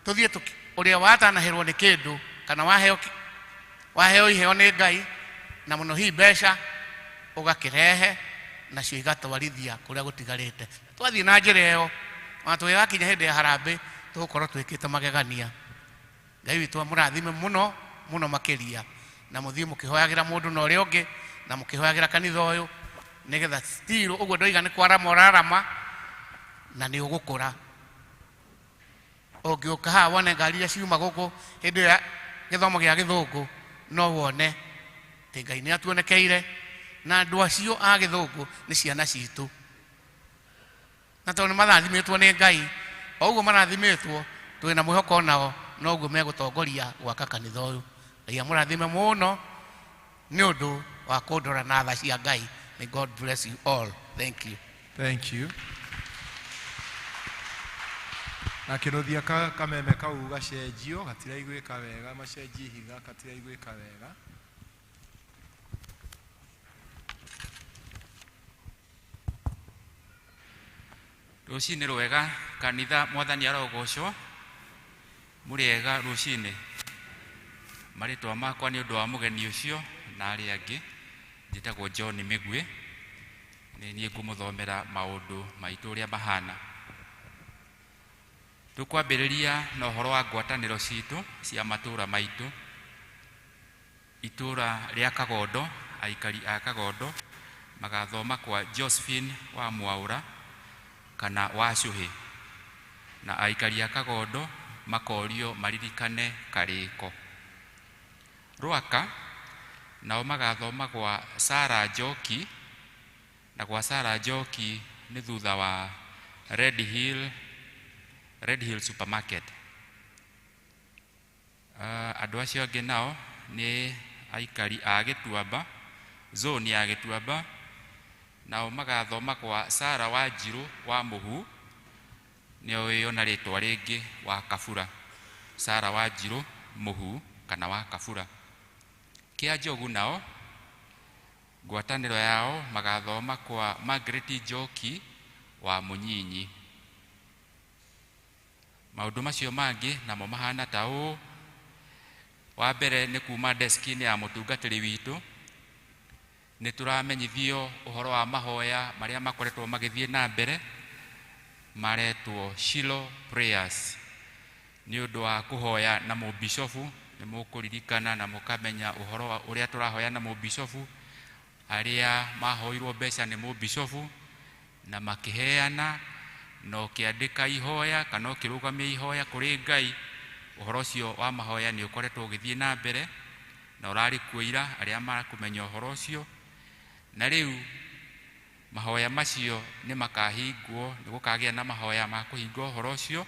tũthiĩ ũrĩa watanahĩrwo nĩ kĩndũ kana waheo iheo nĩ Ngai na mũno hihi mbeca ũgakĩrehe nacio igatwarithia kũrĩa gũtigarĩte. Twathiĩ na njĩra ĩyo ona tũgĩgakinya hĩndĩ ya harambĩ tũgũkorwo twĩkĩte magegania. Ngai witũ amũrathime mũno mũno makĩria, na mũthiĩ mũkĩhoyagĩra mũndũ na ũrĩa ũngĩ na mũkĩhoyagĩra kanitha ũyũ nĩgetha still ũguo ndoiga nĩ kwarama ũrarama na nĩ ũgũkũra. Ũngĩũka haha wone ngari iria ciuma gũkũ hĩndĩ ĩyo ya gĩthomo gĩa gĩthũngũ, no wone atĩ Ngai nĩ atuonekeire, na andũ acio a gĩthũngũ nĩ ciana citũ, na tondũ nĩ marathimĩtwo nĩ Ngai o ũguo marathimĩtwo, twĩna mwĩhoko nao noguo megũtongoria gwaka kanitha ũyũ. Ngai amũrathime mũno nĩ ũndũ wa kũndora na tha cia Ngai. May God bless you all. Thank you. Thank you. Na kĩnuthia ka kameme kau gacenjio gatiraiguĩka wega, macenjie ihiga katiraiguĩka wega. Rũcinĩ rwega kanitha, mwathani arogocwo. Mũrĩega rũcinĩ. Marĩtwa makwa nĩ ũndũ wa mũgeni ũcio na arĩa angĩ, njĩtagwo John Mĩguĩ, nĩ niĩ ngũmũthomera maũndũ maitũ ũrĩa mahana. Tũkwambĩrĩria na ũhoro wa ngwatanĩro citũ cia matũũra maitũ. Itũũra rĩa Kagondo, aikari a Kagondo magathoma kwa Josephine wa Mwaũra kana wa Cũhĩ, na aikari a Kagondo makorio maririkane Karĩko. Rwaka nao magathoma gwa Sara Njoki, na gwa Sara Njoki nĩ thutha wa Red Hill, Red Hill Supermarket. Andũ acio angĩ nao nĩ aikari a Gĩtuamba, zone ya Gĩtuamba, nao magathoma kwa Sara Wanjirũ wa Mũhu, nĩoĩo na rĩtwa rĩngĩ wa Kabura. Sara Wanjirũ Mũhu kana wa Kabura. Kĩa Njogu nao ngwatanĩro yao magathoma kwa Margaret Njoki wa Mũnyinyi. Maũndũ macio mangĩ namo mahana ta ũũ. Wa mbere nĩ kuma deski-inĩ ya mũtungatĩri witũ, nĩ tũramenyithio ũhoro wa mahoya marĩa makoretwo magĩthiĩ na mbere maretwo Shiloh Prayers, nĩ ũndũ wa kũhoya na mũbishofu. Nĩ mũkũririkana na mũkamenya ũhoro wa ũrĩa tũrahoya na mũbishofu, arĩa mahoirwo mbeca nĩ mũbishofu na makĩheana na ũkĩandĩka ihoya kana ũkĩrũgamia ihoya kũrĩ Ngai. Ũhoro ũcio wa mahoya nĩ ũkoretwo ũgĩthiĩ na mbere na ũrarĩ kuo ira arĩa marakũmenya ũhoro ũcio, na rĩu mahoya macio nĩ makahingwo, nĩ gũkagĩa na mahoya ma kũhinga ũhoro ũcio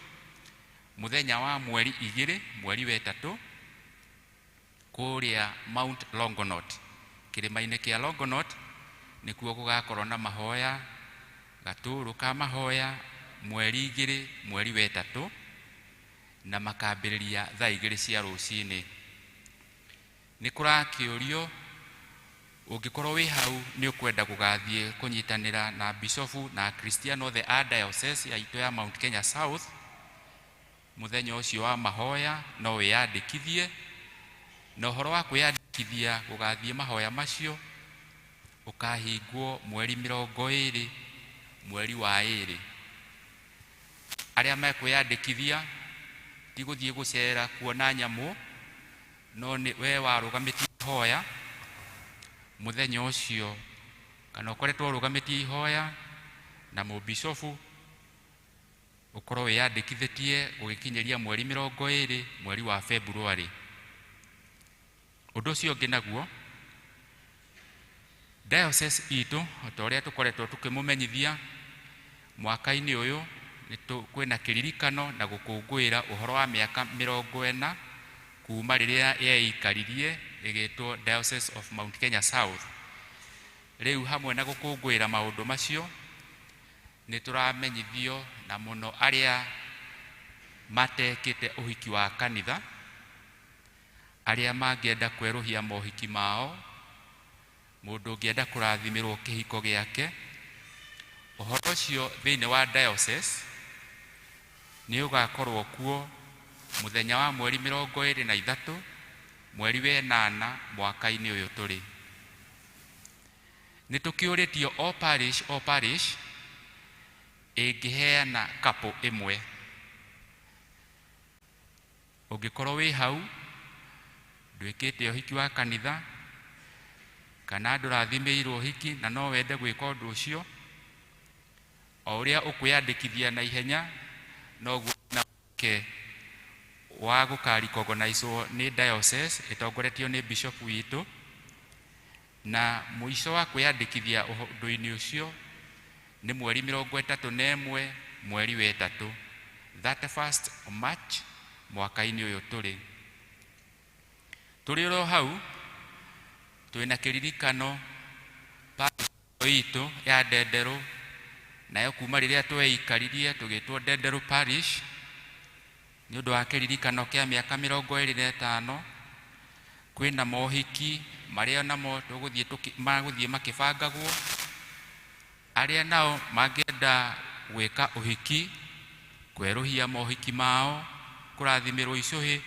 mũthenya wa mweri 2 mweri wa 3 kũrĩa Mount Longonot, kĩrĩma-inĩ kĩa Longonot nĩkuo gũgakorwo na mahoya, gatũrũ ka mahoya mweri 2 mweri wa 3, na makambĩrĩria thaa 2 cia rũcinĩ. Nĩ kũrakĩũrio ũngĩkorwo wĩ hau nĩ ũkwenda gũgathiĩ kũnyitanĩra na bishofu na akristiano othe a diocese ya itũ ya Mount Kenya South mũthenya ũcio wa mahoya, no wĩyandĩkithie. Na ũhoro wa kwĩyandĩkithia gũgathiĩ mahoya macio ũkahingwo mweri 20 mweri wa 2. Arĩa mekwĩyandĩkithia ti gũthiĩ gũcera kuona nyamũ, no nĩ we warũgamĩtie ihoya mũthenya ũcio kana ũkoretwo ũrũgamĩtie ihoya na mũbishofu, ũkorwo wĩyandĩkithĩtie gũgĩkinyĩria mweri 20 mweri wa February. Ũndũ ũcio ũngĩ naguo, diocese itũ o ta ũrĩa tũkoretwo tũkĩmũmenyithia mwaka-inĩ ũyũ, kwĩna kĩririkano na gũkũngũĩra ũhoro wa mĩaka 40 kuma rĩrĩa yeikaririe ĩgĩtwo Diocese of Mount Kenya South. Rĩu hamwe na gũkũngũĩra maũndũ macio nĩ tũramenyithio na mũno arĩa matekĩte ũhiki wa kanitha, arĩa mangĩenda kwerũhia mohiki mao, mũndũ ũngĩenda kũrathimĩrwo kĩhiko gĩake, ũhoro ũcio thĩinĩ wa diocese nĩ ũgakorwo kuo mũthenya wa mweri 23 mweri wa 8 mwaka-inĩ ũyũ tũrĩ. Nĩ tũkĩũrĩtio o parish o parish ĩngĩheana couple ĩmwe. Ũngĩkorwo wĩ hau ndwĩkĩte ũhiki wa kanitha kana ndũrathimĩirwo ũhiki na no wende gwĩka ũndũ ũcio, o ũrĩa ũkwĩyandĩkithia na ihenya noguo na ke wa gũka-recognizewo nĩ diocese ĩtongoretio nĩ bishop witũ, na mũico wa kwĩyandĩkithia ũndũ-inĩ ũcio nĩ mweri 31 mweri wa 3, 31st March mwaka-inĩ ũyũ tũrĩ. Tũrĩ oro hau twĩna kĩririkano parish itũ ya Ndenderũ, nayo kuma rĩrĩa tweikaririe tũgĩtwo Ndenderũ Parish nĩ ũndũ wa kĩririkano kĩa mĩaka 25. Kwĩna mohiki marĩa namo tũgũthiĩ magũthiĩ makĩbangagwo. Arĩa nao mangĩenda gwĩka ũhiki, kwerũhia mohiki mao, kũrathimĩrwo icũhĩ,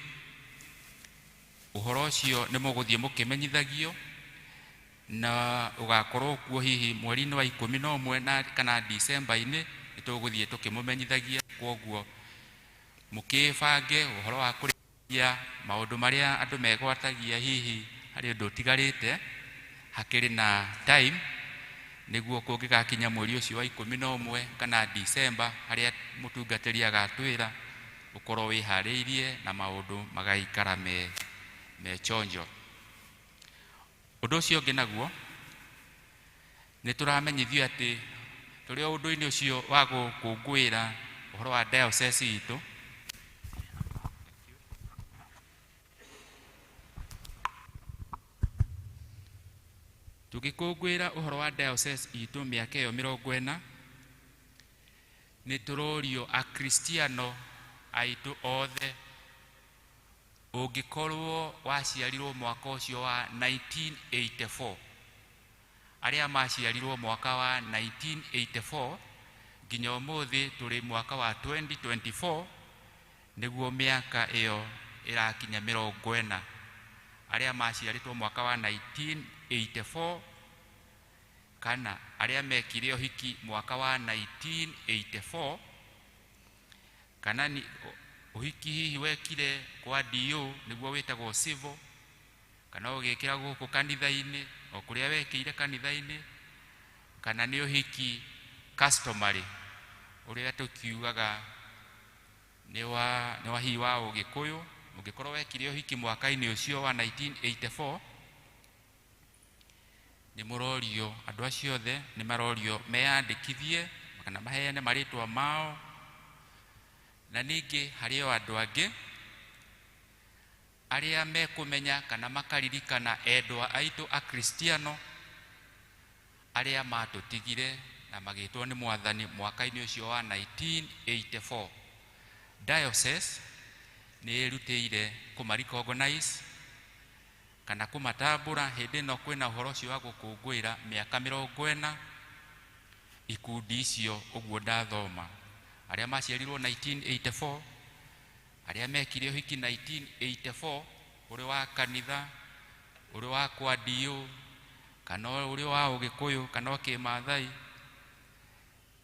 ũhoro ũcio nĩ mũgũthiĩ mũkĩmenyithagio na ũgakorwo kuo hihi mweri-inĩ wa 11 na kana December-inĩ nĩ tũgũthiĩ tũkĩmũmenyithagia. Kwoguo mũkĩbange ũhoro wa kũrĩkia maũndũ marĩa andũ megwatagia hihi harĩ ũndũ ũtigarĩte, hakĩrĩ na time nĩguo kũngĩgakinya mweri ũcio wa 11 kana December harĩa mũtungatĩri agatwĩra ũkorwo wĩharĩirie na maũndũ magaikara me chonjo. Ũndũ ũcio ũngĩ naguo nĩ tũramenyithio atĩ tũrĩ o ũndũ-inĩ ũcio wa gũkũngũĩra ũhoro wa diocese itũ, tũgĩkũngũĩra ũhoro wa diocese itũ mĩaka ĩyo 40, nĩ tũrorio akristiano aitũ othe, ũngĩkorwo waciarirwo mwaka ũcio wa 1984, arĩa maciarirwo mwaka wa 1984 nginya ũmũthĩ tũrĩ mwaka wa 2024, nĩguo mĩaka ĩyo ĩrakinya 40. Arĩa maciarĩtwo mwaka wa 1984 kana arĩa mekire ũhiki mwaka wa 1984 kana ni ũhiki hihi wekire kwa DO nĩguo wĩtagwo civil, kana ũgĩkĩra gũkũ kanitha-inĩ o kũrĩa wekĩire kanitha-inĩ, kana nĩ ũhiki customary ũrĩa tũkiugaga nĩ wa hihi wa Ũgĩkũyũ. Ũngĩkorwo wekire ũhiki mwaka-inĩ ũcio wa 1984, nĩ mũrorio andũ acio othe nĩ marorio meyandĩkithie kana maheane marĩtwa mao. Na ningĩ harĩ o andũ angĩ arĩa mekũmenya kana makaririkana endwa aitũ akristiano arĩa matũtigire na magĩtwo nĩ Mwathani mwaka-inĩ ũcio wa 1984. Diocese nĩ ĩrutĩire kũma-recognize kana kũmatambũra hĩndĩ ĩno kwĩna ũhoro ũcio wa gũkũngũĩra mĩaka 40. Ikundi icio ũguo ndathoma, arĩa maciarirwo 1984, arĩa mekire ũhiki 1984, ũrĩ wa kanitha, ũrĩ wa kwa DO, kana ũrĩ wa Ũgĩkũyũ kana wa Kĩmathai,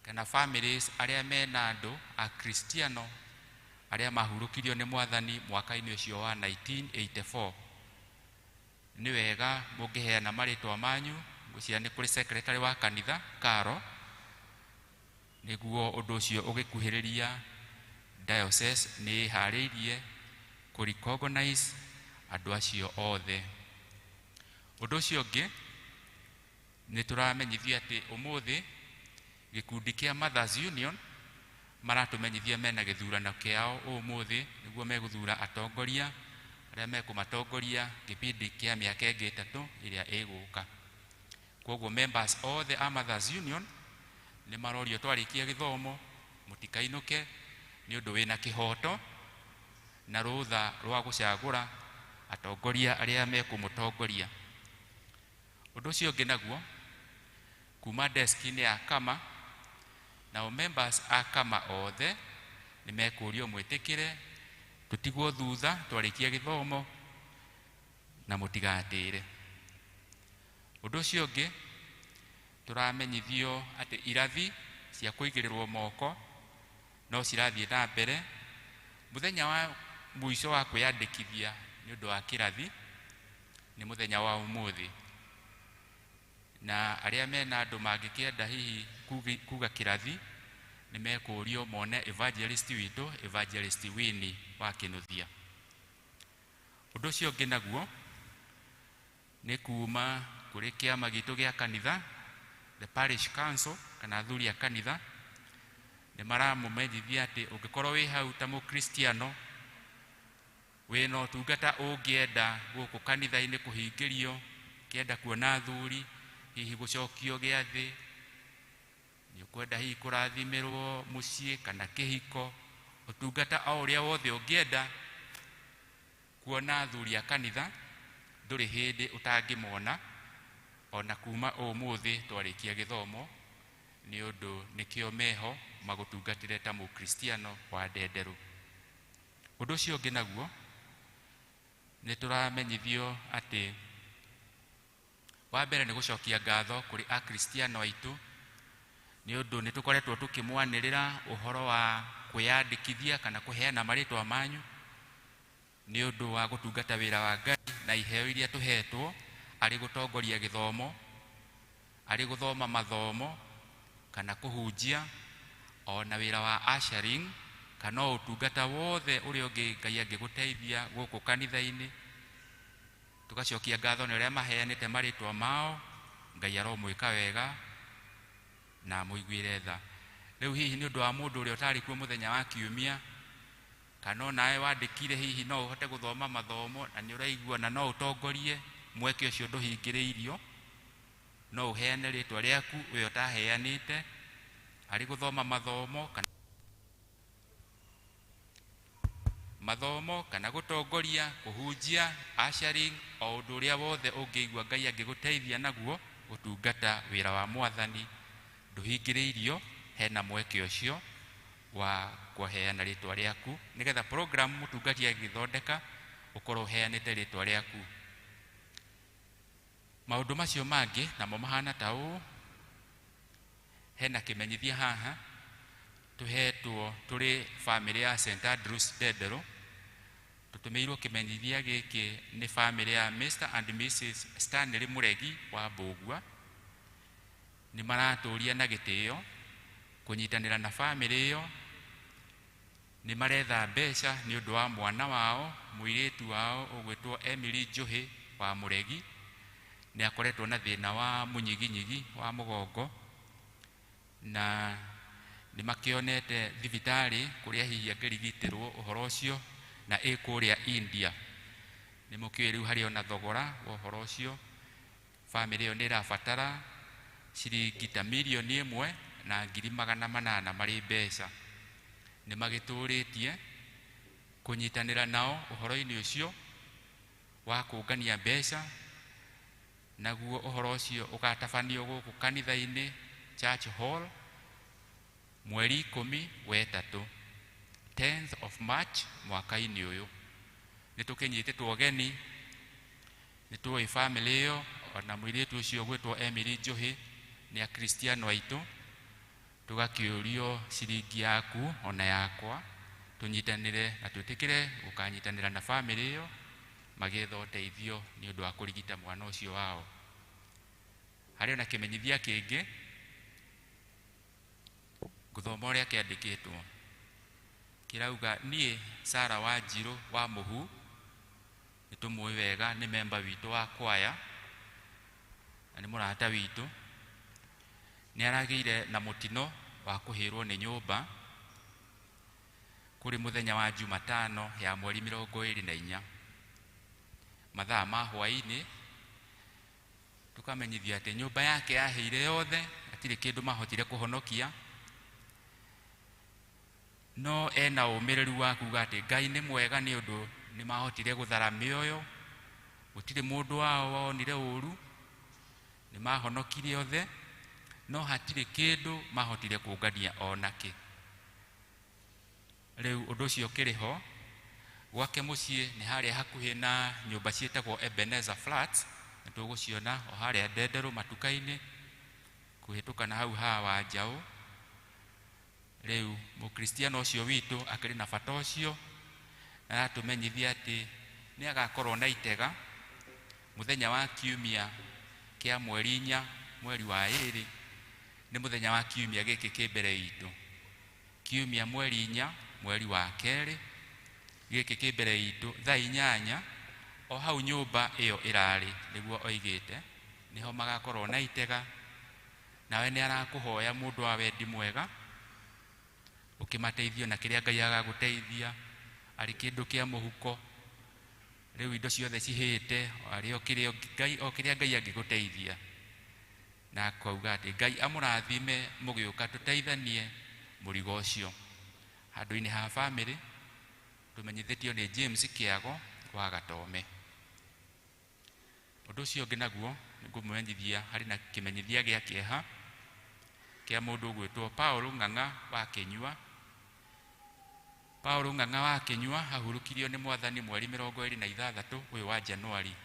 kana families arĩa mena andũ akristiano arĩa mahurũkirio nĩ Mwathani mwaka-inĩ ũcio wa 1984. Nĩ wega mũngĩheana marĩtwa manyu, ngwĩciria nĩ kũrĩ secretary wa kanitha Karo, nĩguo ũndũ ũcio ũgĩkuhĩrĩria diocese nĩ ĩharĩirie kũ recognize andũ acio othe. Ũndũ ũcio ũngĩ nĩ tũramenyithio atĩ ũmũthĩ gĩkundi kĩa Mothers Union maratũmenyithia mena gĩthurano kĩao ũmũthĩ, nĩguo megũthura atongoria arĩa mekũmatongoria gĩbindi kĩa mĩaka ĩngĩ 3 ĩrĩa ĩgũka. Koguo members othe a Mothers Union nĩ marorio twarĩkia gĩthomo mũtikainũke nĩ ũndũ wĩna kĩhoto na rũtha rwa gũcagũra atongoria arĩa mekũmũtongoria. Ũndũ ũcio ũngĩ naguo kuma desk-inĩ ya Kama, nao members a Kama othe nĩ mekũrio mwĩtĩkĩre tũtigwo thutha twarĩkia gĩthomo na mũtigatĩre. Ũndũ ũcio ũngĩ tũramenyithio atĩ irathi cia kũigĩrĩrwo moko no cirathiĩ na mbere. Mũthenya wa mũico wa kwĩyandĩkithia nĩ ũndũ wa kĩrathi nĩ mũthenya wa ũmũthĩ, na arĩa mena andũ mangĩkĩenda hihi kuga kĩrathi nĩ mekũrio mone evangelist witũ, Evangelist Winnie wa Kĩnuthia. Ũndũ ũcio ũngĩ naguo nĩ kuma kũrĩ kĩama gitũ gĩa kanitha, the parish council kana athuri a kanitha, nĩ maramũmenyithia atĩ ũngĩkorwo wĩ hau ta mũkristiano wĩna ũtungata ũngĩenda gũkũ kanitha-inĩ kũhingĩrio, kĩenda kuona athuri, hihi gũcokio gĩathĩ, nĩ ũkwenda hihi kũrathimĩrwo mũciĩ kana kĩhiko, ũtungata o ũrĩa wothe ũngĩenda kuona athuri a kanitha ndũrĩ hĩndĩ ũtangĩmona ona kuma ũmũthĩ twarĩkia gĩthomo, nĩ ũndũ nĩkĩo meho magũtungatĩre ta mũkristiano wa ndenderũ. Ũndũ ũcio ũngĩ naguo nĩ tũramenyithio atĩ wa mbere nĩ gũcokia ngatho kũrĩ akristiano aitũ nĩ ũndũ nĩ tũkoretwo tũkĩmwanĩrĩra ũhoro wa kwĩyandĩkithia kana kũheana marĩtwa manyu nĩ ũndũ wa gũtungata wĩra wa Ngai na iheo iria tũhetwo arĩ gũtongoria gĩthomo, arĩ gũthoma mathomo kana kũhunjia, ona wĩra wa ushering kana ũtungata wothe ũrĩa ũngĩ Ngai angĩgũteithia gũkũ kanitha-inĩ. Tũgacokia ngatho nĩ ũrĩa maheanĩte marĩtwa mao, Ngai aromwĩka wega na amũiguĩre tha. Rĩu hihi nĩ ũndũ wa mũndũ ũrĩa ũtarĩ kuo mũthenya wa kiumia, kana onawe wandĩkire hihi no ũhote gũthoma mathomo na nĩ ũraigua na no ũtongorie, mweke ũcio ndũhingĩrĩirio, no ũheane rĩtwa rĩaku we ũtaheanĩte arĩ gũthoma mathomo kana mathomo kana gũtongoria, kũhunjia, ushering, o ũndũ ũrĩa wothe ũngĩigua Ngai angĩgũteithia naguo gũtungata wĩra wa Mwathani, ndũhingĩrĩirio, hena mweke ũcio wa kũheana rĩtwa rĩaku nĩgetha program mũtungati agĩthondeka ũkorwo ũheanĩte rĩtwa rĩaku. Maũndũ macio mangĩ namo mahana ta ũũ, hena kĩmenyithia haha tũhetwo tũrĩ famĩlĩ ya St Andrews Ndenderũ. Tũtũmĩirwo kĩmenyithia gĩkĩ nĩ famĩlĩ ya Mr and Mrs Stanley Mũregi wa Mbũgua. Nĩ maratũria na gĩtĩo kũnyitanĩra na famĩlĩ ĩyo, nĩ maretha mbeca nĩ ũndũ wa mwana wao, mũirĩtu wao ũgwĩtwo Emily Njohi wa Mũregi. Nĩ akoretwo na thĩna wa mũnyiginyigi wa mũgongo na nĩ makĩonete thibitarĩ kũrĩa hihi angĩrigitĩrwo ũhoro ũcio na ĩ kũrĩa India. Nĩ mũkĩũĩ rĩu harĩ ona thogora wa ũhoro ũcio. Famĩlĩ ĩyo nĩ ĩrabatara ciringi ta 1,800,000 marĩ mbeca. Nĩ magĩtũrĩtie kũnyitanĩra nao ũhoro-inĩ ũcio wa kũngania mbeca, naguo ũhoro ũcio ũgatabanio gũkũ kanitha-inĩ Church Hall mweri 13 10th of March mwaka-inĩ ũyũ. Nĩ tũkĩnyitĩtwo ũgeni, nĩ tũĩ famĩlĩ ĩyo ona mũirĩtu ũcio ũgwĩtwo Emily Njohi nĩ akristiano aitũ, tũgakĩũrio ciringi yaku ona yakwa tũnyitanĩre na twĩtĩkĩre gũkanyitanĩra na famĩlĩ ĩyo magĩetha ũteithio nĩ ũndũ wa kũrigita mwana ũcio wao. Harĩ ona kĩmenyithia kĩngĩ ngũthoma ũrĩa kĩandĩkĩtwo, kĩrauga niĩ Sarah Wanjirũ wa Mũhu, nĩ tũmũĩ wega, nĩ memba witũ wa kwaya na nĩ mũrata witũ, nĩ aragĩire na mũtino wa kũhĩrwo nĩ nyũmba kũrĩ mũthenya wa Jumatano ya mweri 24 mathaa ma hwaĩ-inĩ. Tũkamenyithio atĩ nyũmba yake yahĩire yothe, hatirĩ kĩndũ mahotire kũhonokia, no ena ũmĩrĩru wa kuga atĩ Ngai nĩ mwega nĩ ũndũ nĩ mahotire gũthara mĩoyo, gũtirĩ mũndũ wao wonire ũru, nĩ mahonokirie othe, no hatirĩ kĩndũ mahotire kũngania onakĩ. Rĩu ũndũ ũcio ũkĩrĩ ho. Gwake mũciĩ nĩ harĩa hakuhĩ na nyũmba ciĩtagwo Ebenezer Flats, nĩ tũgũciona o harĩa Ndenderũ matuka-inĩ, kũhĩtũka na hau haha wa Njaũ. Rĩu mũkristiano ũcio witũ akĩrĩ na bata ũcio, aratũmenyithia atĩ nĩ agakorwo na itega mũthenya wa kiumia kĩa mweri 4 mweri wa 2, nĩ mũthenya wa kiumia gĩkĩ kĩ mbere itũ, kiumia mweri 4 mweri wa 2 gĩkĩ kĩ mbere itũ thaa 8 o hau nyũmba ĩyo ĩrarĩ, nĩguo oigĩte nĩho magakorwo na itega. Nawe nĩ arakũhoya mũndũ wa wendi mwega ũkĩmateithio na kĩrĩa Ngai agagũteithia, arĩ kĩndũ kĩa mũhuko, rĩu indo ciothe cihĩte, arĩ o kĩrĩa Ngai, o kĩrĩa Ngai angĩgũteithia. Na akauga atĩ Ngai amũrathime mũgĩũka tũteithanie mũrigo ũcio. Handũ-inĩ ha bamĩrĩ tũmenyithĩtio nĩ James Kĩago wa Gatome. Ũndũ ũcio ũngĩ naguo nĩngũmũmenyithia harĩ na kĩmenyithia gĩa kĩeha kĩa mũndũ ũgwĩtwo Paul Ng'ang'a wa Kĩnyua. Paul Ng'ang'a wa Kĩnyua ahurũkirio nĩ Mwathani mweri 26 ũyũ wa Januari.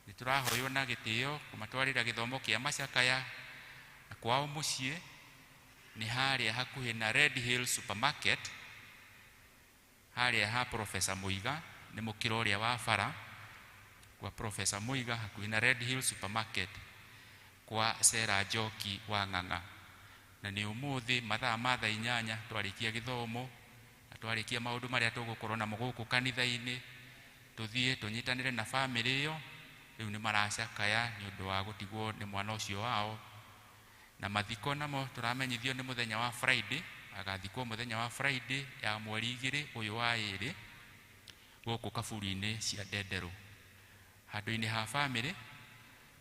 Nĩ tũrahoywo na gĩtĩo kũmatwarĩra gĩthomo kĩa macakaya, na kwao mũciĩ nĩ harĩa hakuhĩ na Red Hill Supermarket, harĩa ha Professor Muiga, nĩ mũkĩra ũrĩa wa bara kwa Professor Muiga hakuhĩ na Red Hill Supermarket kwa Sera Njoki wa Ng'ang'a. Na nĩ ũmũthĩ mathaa ma thaa 8 twarĩkia gĩthomo na twarĩkia maũndũ marĩa tũgũkorwo namo gũkũ kanitha-inĩ, tũthiĩ tũnyitanĩre na bamĩrĩ ĩyo. Rĩu nĩ maracakaya nĩ ũndũ wa gũtigwo nĩ mwana ũcio wao. Na mathiko namo tũramenyithio nĩ mũthenya wa Friday, agathikwo mũthenya wa Friday ya mweri 2 ũyũ wa 2 gũkũ kaburi-inĩ cia Ndenderũ. Handũ-inĩ ha bamĩrĩ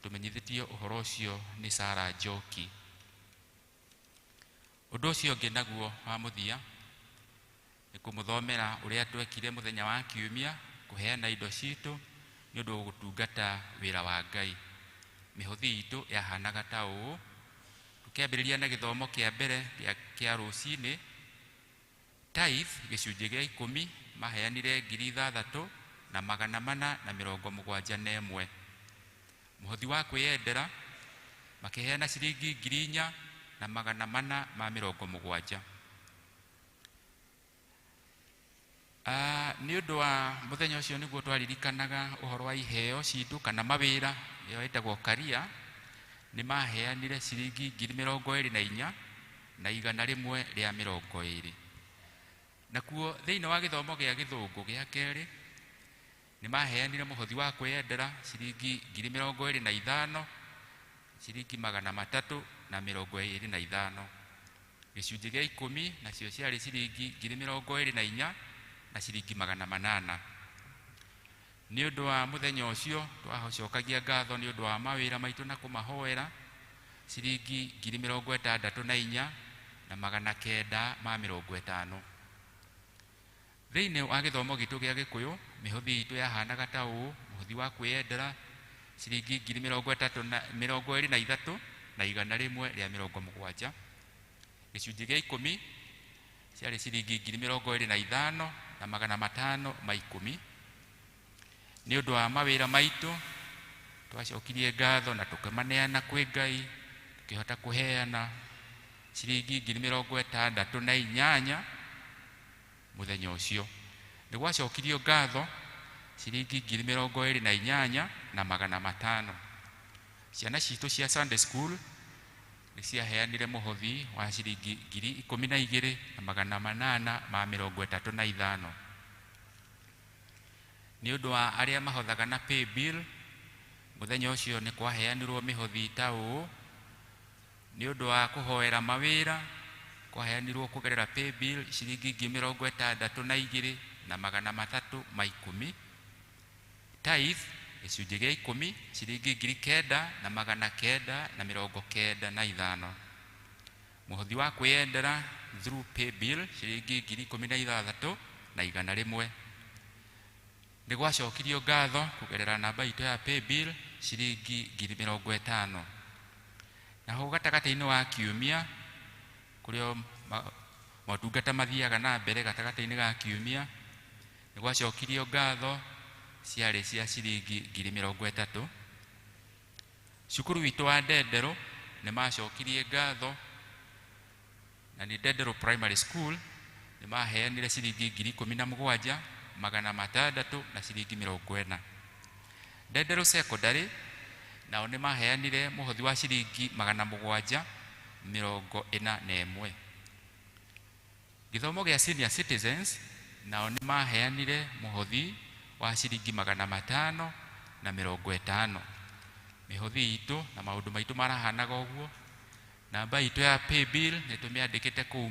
tũmenyithĩtio ũhoro ũcio nĩ Sara Njoki. Ũndũ ũcio ũngĩ naguo wa mũthia nĩ kũmũthomera ũrĩa twekire mũthenya wa kiumia kũheana indo citũ nĩ ũndũ wa gũtungata wĩra wa Ngai. Mĩhothi itũ yahanaga ta ũũ. Tũkĩambĩrĩria na gĩthomo kĩa mbere kĩa rũcinĩ, tithe gĩcunjĩ gĩa 10 maheanire 6471. Mũhothi wa kwĩyendera makĩheana ciringi 4470. Nĩ ũndũ wa mũthenya ũcio nĩguo twaririkanaga ũhoro wa iheo citũ kana mawĩra, ĩyo ĩtagwo karia, nĩ maheanire ciringi 24,120. Nakuo thĩinĩ wa gĩthomo gĩa gĩthũngũ gĩa kerĩ nĩ maheanire mũhothi wa kwĩyendera ciringi 25,325 ciringi 325. Gĩcunjĩ gĩa 10 nacio ciarĩ ciringi 24,800 na ciringi 800. Nĩ ũndũ wa mũthenya ũcio twacokagia ngatho nĩ ũndũ wa mawĩra maitũ na kũmahoera ciringi 64 na 950. Thĩinĩ wa gĩthomo gitũ gĩa Gĩkũyũ mĩhothi itũ yahanaga ta ũũ: mũhothi wa kwĩyendera ciringi 23,170, gĩcunjĩ gĩa 10 ciarĩ ciringi 25,510. Nĩ ũndũ wa mawĩra maitũ twacokirie ngatho na tũkĩmaneana kwĩ Ngai, tũkĩhota kũheana ciringi 68,000 mũthenya ũcio. Nĩ gwacokirio ngatho ciringi 28,500. Ciana citũ cia Sunday school nĩ ciaheanire mũhothi wa ciringi 12,835. Nĩ ũndũ wa arĩa mahothaga na pay bill, mũthenya ũcio nĩ kwaheanirwo mĩhothi ta ũũ: nĩ ũndũ wa kũhoera mawĩra kwaheanirwo kũgerera pay bill ciringi 62,310. Tithe gĩcunjĩ gĩa 10 ciringi 9,995. Mũhothi wa kwĩyendera through pay bill ciringi 16,100. Nĩ gwacokirio ngatho kũgerera namba itũ ya pay bill ciringi 50,000. Naho gatagatĩ-inĩ wa kiumia kũrĩa motungata mathiaga na mbere gatagatĩ-inĩ ga kiumia nĩ gwacokirio ngatho ciarĩ cia ciringi 30,000. Cukuru witũ wa Ndenderũ nĩ macokirie ngatho, na nĩ Ndenderũ Primary School nĩ maheanire ciringi 17,600 na ciringi 40. Ndenderũ Secondary nao nĩ maheanire mũhothi wa ciringi 741. Gĩthomo gĩa senior citizens nao nĩ maheanire mũhothi wa ciringi 550. Mĩhothi itũ na maũndũ maitũ marahanaga ũguo. Namba itũ ya pay bill nĩ tũmĩandĩkĩte kũu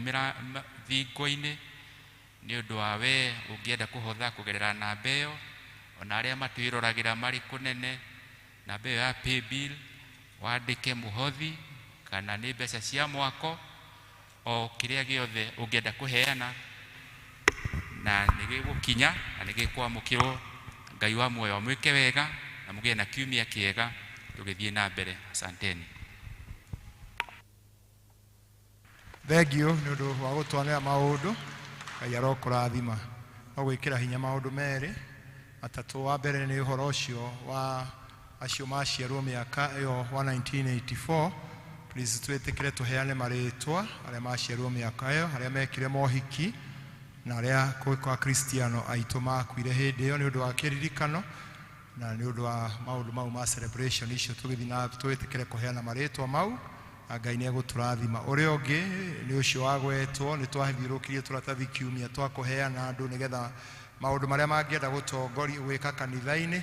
thingo-inĩ nĩ ũndũ wa we ũngĩenda kũhotha kũgerera namba ĩyo, ona arĩa matwĩroragĩra marĩ kũnene, namba ĩyo ya pay bill wandĩke mũhothi kana nĩ mbeca cia mwako o kĩrĩa gĩothe ũngĩenda kũheana, na nĩ gĩgũkinya na nĩ gĩkwamũkĩrwo. Ngai wa muoyo amwĩke wega na mũgĩe na kiumia kĩega tũgĩthiĩ na mbere. Asanteni. Thengiũ nĩ ũndũ wa gũtwanĩra maũndũ. Ngai arokũrathima. No gwĩkĩra hinya maũndũ merĩ matatũ. Wa mbere nĩ ũhoro ũcio wa acio maciarwo mĩaka ĩyo wa 1984. Please twĩtĩkĩre tũheane marĩtwa arĩa maciarwo mĩaka ĩyo, arĩa mekire mohiki na arĩa kwa Kristiano aitũ makuire hĩndĩ ĩyo nĩ ũndũ wa kĩririkano na nĩ ũndũ wa maũndũ mau ma celebration icio. Tũgĩthiĩ na twĩtĩkĩre kũheana marĩtwa mau na Ngai nĩ egũtũrathima. Ũrĩa ũngĩ nĩ ũcio wagwetwo, nĩ twathiũrũrũkirie tũratathi kiumia twa kũheana andũ nĩgetha maũndũ marĩa mangĩenda gũtongoria gwĩka kanitha-inĩ,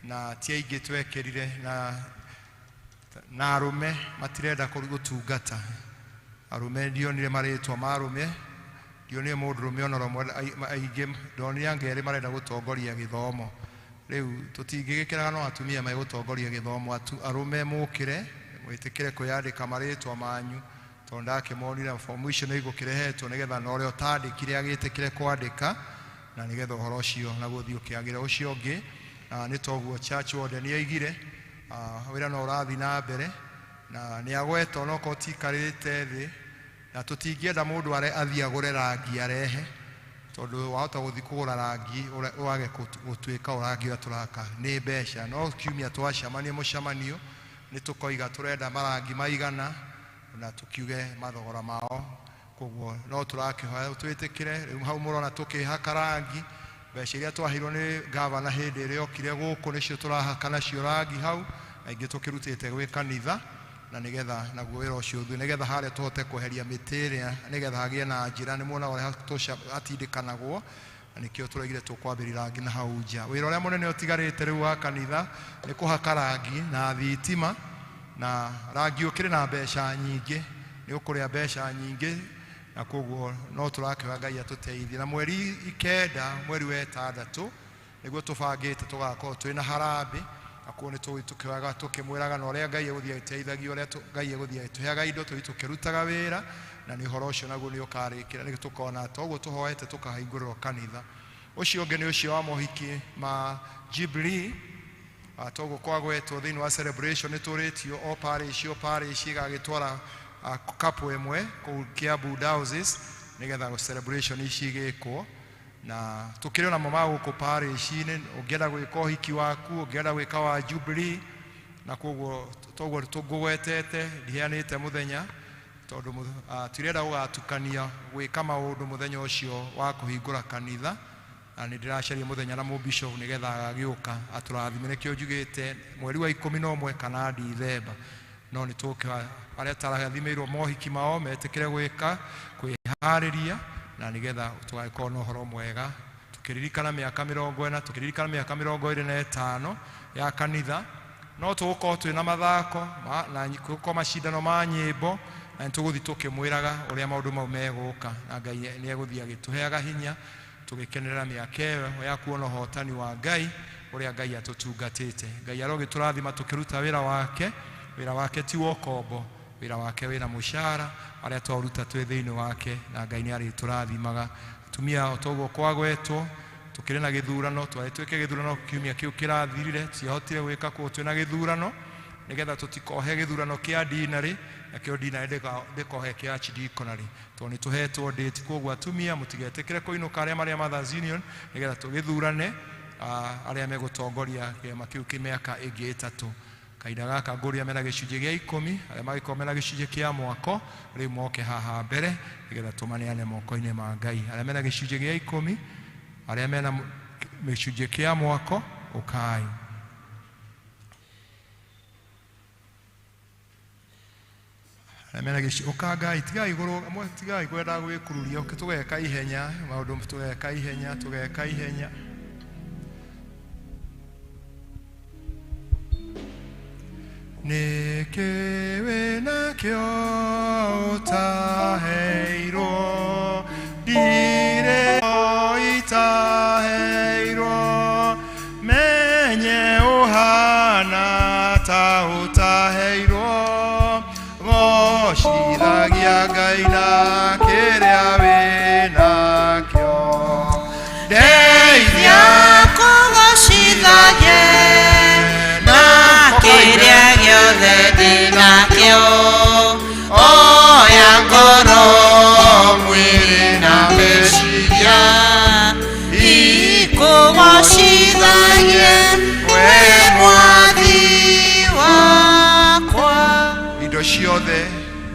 na ti aingĩ twekĩrire, na arũme matirenda gũtungata. Arũme ndionire marĩtwa ma arũme, ndionire mũndũrũme ona ũmwe, aingĩ ndonire anga erĩ marenda gũtongoria gĩthomo. Rĩu tũtingĩgĩkĩraga no atumia megũtongoria gĩthomo, arũme mũkĩre mwĩtĩkĩre kwĩyandĩka marĩtwa manyu, tondũ ndakĩmonire fomu icio nĩ igũkĩrehetwo nĩgetha na ũrĩa ũtandĩkire agĩtĩkĩre kwandĩka, na nĩgetha ũhoro ũcio naguo ũthiĩ ũkĩagĩre. Ũcio ũngĩ nĩ toguo church warden nĩ aigire wĩra no ũrathiĩ na mbere na nĩ agwetwo onokorwo tikarĩte thĩ, na tũtingĩenda mũndũ athiĩ agũre rangi arehe, tondũ wahota gũthiĩ kũgũra rangi wage gũtuĩka rangi ũrĩa tũraka nĩ mbeca. No kiumia twacemania mũcemanio nĩ tũkoiga tũrenda marangi maigana na tũkiuge mathogora mao, koguo no tũrakĩhoya twĩtĩkĩre. Rĩu hau mũrona tũkĩhaka rangi, mbeca iria twaheirwo nĩ gavana hĩndĩ ĩrĩa okire gũkũ nĩcio tũrahaka nacio rangi hau, na ingĩ tũkĩrutĩte gwĩ kanitha, na nĩgetha naguo wĩra ũcio ũthiĩ, nĩgetha harĩa tũhote kweheria mĩtĩ ĩrĩa, nĩgetha hagĩe na njĩra. Nĩ muona ũrĩa hatindĩkanagwo, na nĩkĩo tũraigire tũkwambĩrĩria rangi na hau nja. Wĩra ũrĩa mũnene ũtigarĩte rĩu wa kanitha nĩ kũhaka rangi na thitima, na rangi ũkĩrĩ na mbeca nyingĩ, nĩ ũkũrĩa mbeca nyingĩ, na koguo no tũrakĩhoya Ngai atũteithie. Na mweri 9 mweri wa 6 nĩguo tũbangĩte tũgakorwo twĩna harambĩ, na koguo nĩ tũgũthiĩ tũkĩoyaga tũkĩmwĩraga na ũrĩa Ngai egũthiĩ agĩteithagia, ũrĩa Ngai egũthiĩ agĩtũheaga indo tũthiĩ tũkĩrutaga wĩra, na nĩ ũhoro ũcio naguo nĩ ũkarĩkĩra nĩ tũkona toguo tũhoete tũkahingũrĩrwo kanitha. Ũcio ũngĩ nĩ ũcio wa mohiki ma Jubilee, toguo kwagwetwo thĩinĩ wa celebration nĩ tũrĩtio o parish ĩgagĩtwara couple ĩmwe kũu Kiambu Diocese nĩgetha celebration ici igĩkwo. Na tũkĩrĩ namo ma gũkũ parish-inĩ, ũngĩenda gwĩka ũhiki waku, ũngĩenda gwĩka wa Jubilee, na koguo toguo tũngũgwetete ndiheanĩte mũthenya tondũ tirenda gũgatukania gwĩka maũndũ mũthenya ũcio wa kũhingũra kanitha, na nĩ ndĩracaria mũthenya na mũbishop nĩgetha agagĩũka atũrathime. Nĩkĩo njugĩte mweri wa 11 kana Dithemba, no nĩ tũkĩhoya arĩa tarathimĩirwo mohiki mao metĩkĩre gwĩka kwĩharĩria, na nĩgetha tũgagĩkorwo na ũhoro mwega tũkĩririkana mĩaka 40, tũkĩririkana mĩaka 25 ya kanitha. No tũgũkorwo twĩna mathako na gũkorwo macindano ma nyĩmbo, na nĩ tũgũthiĩ tũkĩmwĩraga ũrĩa maũndũ mau megũka, na Ngai nĩ egũthiĩ agĩtũheaga hinya tũgĩkenerera mĩaka ĩyo ya kuona ũhotani wa Ngai Ũrĩa Ngai atũtungatĩte. Ngai arogĩtũrathima tũkĩruta wĩra wake. Wĩra wake ti wa ũkombo, wĩra wake wĩna mũcara arĩa twaũruta twĩ thĩinĩ wake, na Ngai nĩ arĩtũrathimaga. Atumia, o toguo kwagwetwo, tũkĩrĩ na gĩthurano, twarĩ twĩke gĩthurano kiumia kĩu kĩrathirire, tutiahotire gwĩka kuo twĩna gĩthurano nĩgetha tũtikohe gĩthurano kĩa dinarĩ, nakĩo dinarĩ ndĩkohe kĩa archdeaconry, tondũ nĩ tũhetwo date. Koguo atumia, mũtigetĩkĩre kũinũka arĩa marĩa Mothers Union, nĩgetha tũgĩthurane arĩa megũtongoria kĩama kĩu kĩmĩaka ĩngĩ 3. Kahinda gaka ngũria mena gĩcunjĩ gĩa 10, arĩa mangĩkorwo mena gĩcunjĩ kĩa mwako rĩu moke haha mbere nĩgetha tũmaneane moko-inĩ ma Ngai. Arĩa mena gĩcunjĩ gĩa 10, arĩa mena gĩcunjĩ kĩa mwako, ũkai. Arĩa mena gĩcunjĩ, ũka Ngai, tigai igũrũ, amwe tigai kwenda gwĩkururia, ũkĩ tũgeka ihenya, maũndũ tũgeka ihenya, tũgeka ihenya. Nĩkĩ wĩnakĩo ũtaheirwo? Ndirĩ itaheirwo, menye ũhana ta ũtaheirwo, gocithagia Ngai na kĩrĩa wĩnakĩo. Ndeithia kũgocithagie na kĩrĩa gĩothe ndĩnakĩo, oya ngoro, mwĩrĩ na meciria, ikũgocithagie we Mwathi wakwa. Indo ciothe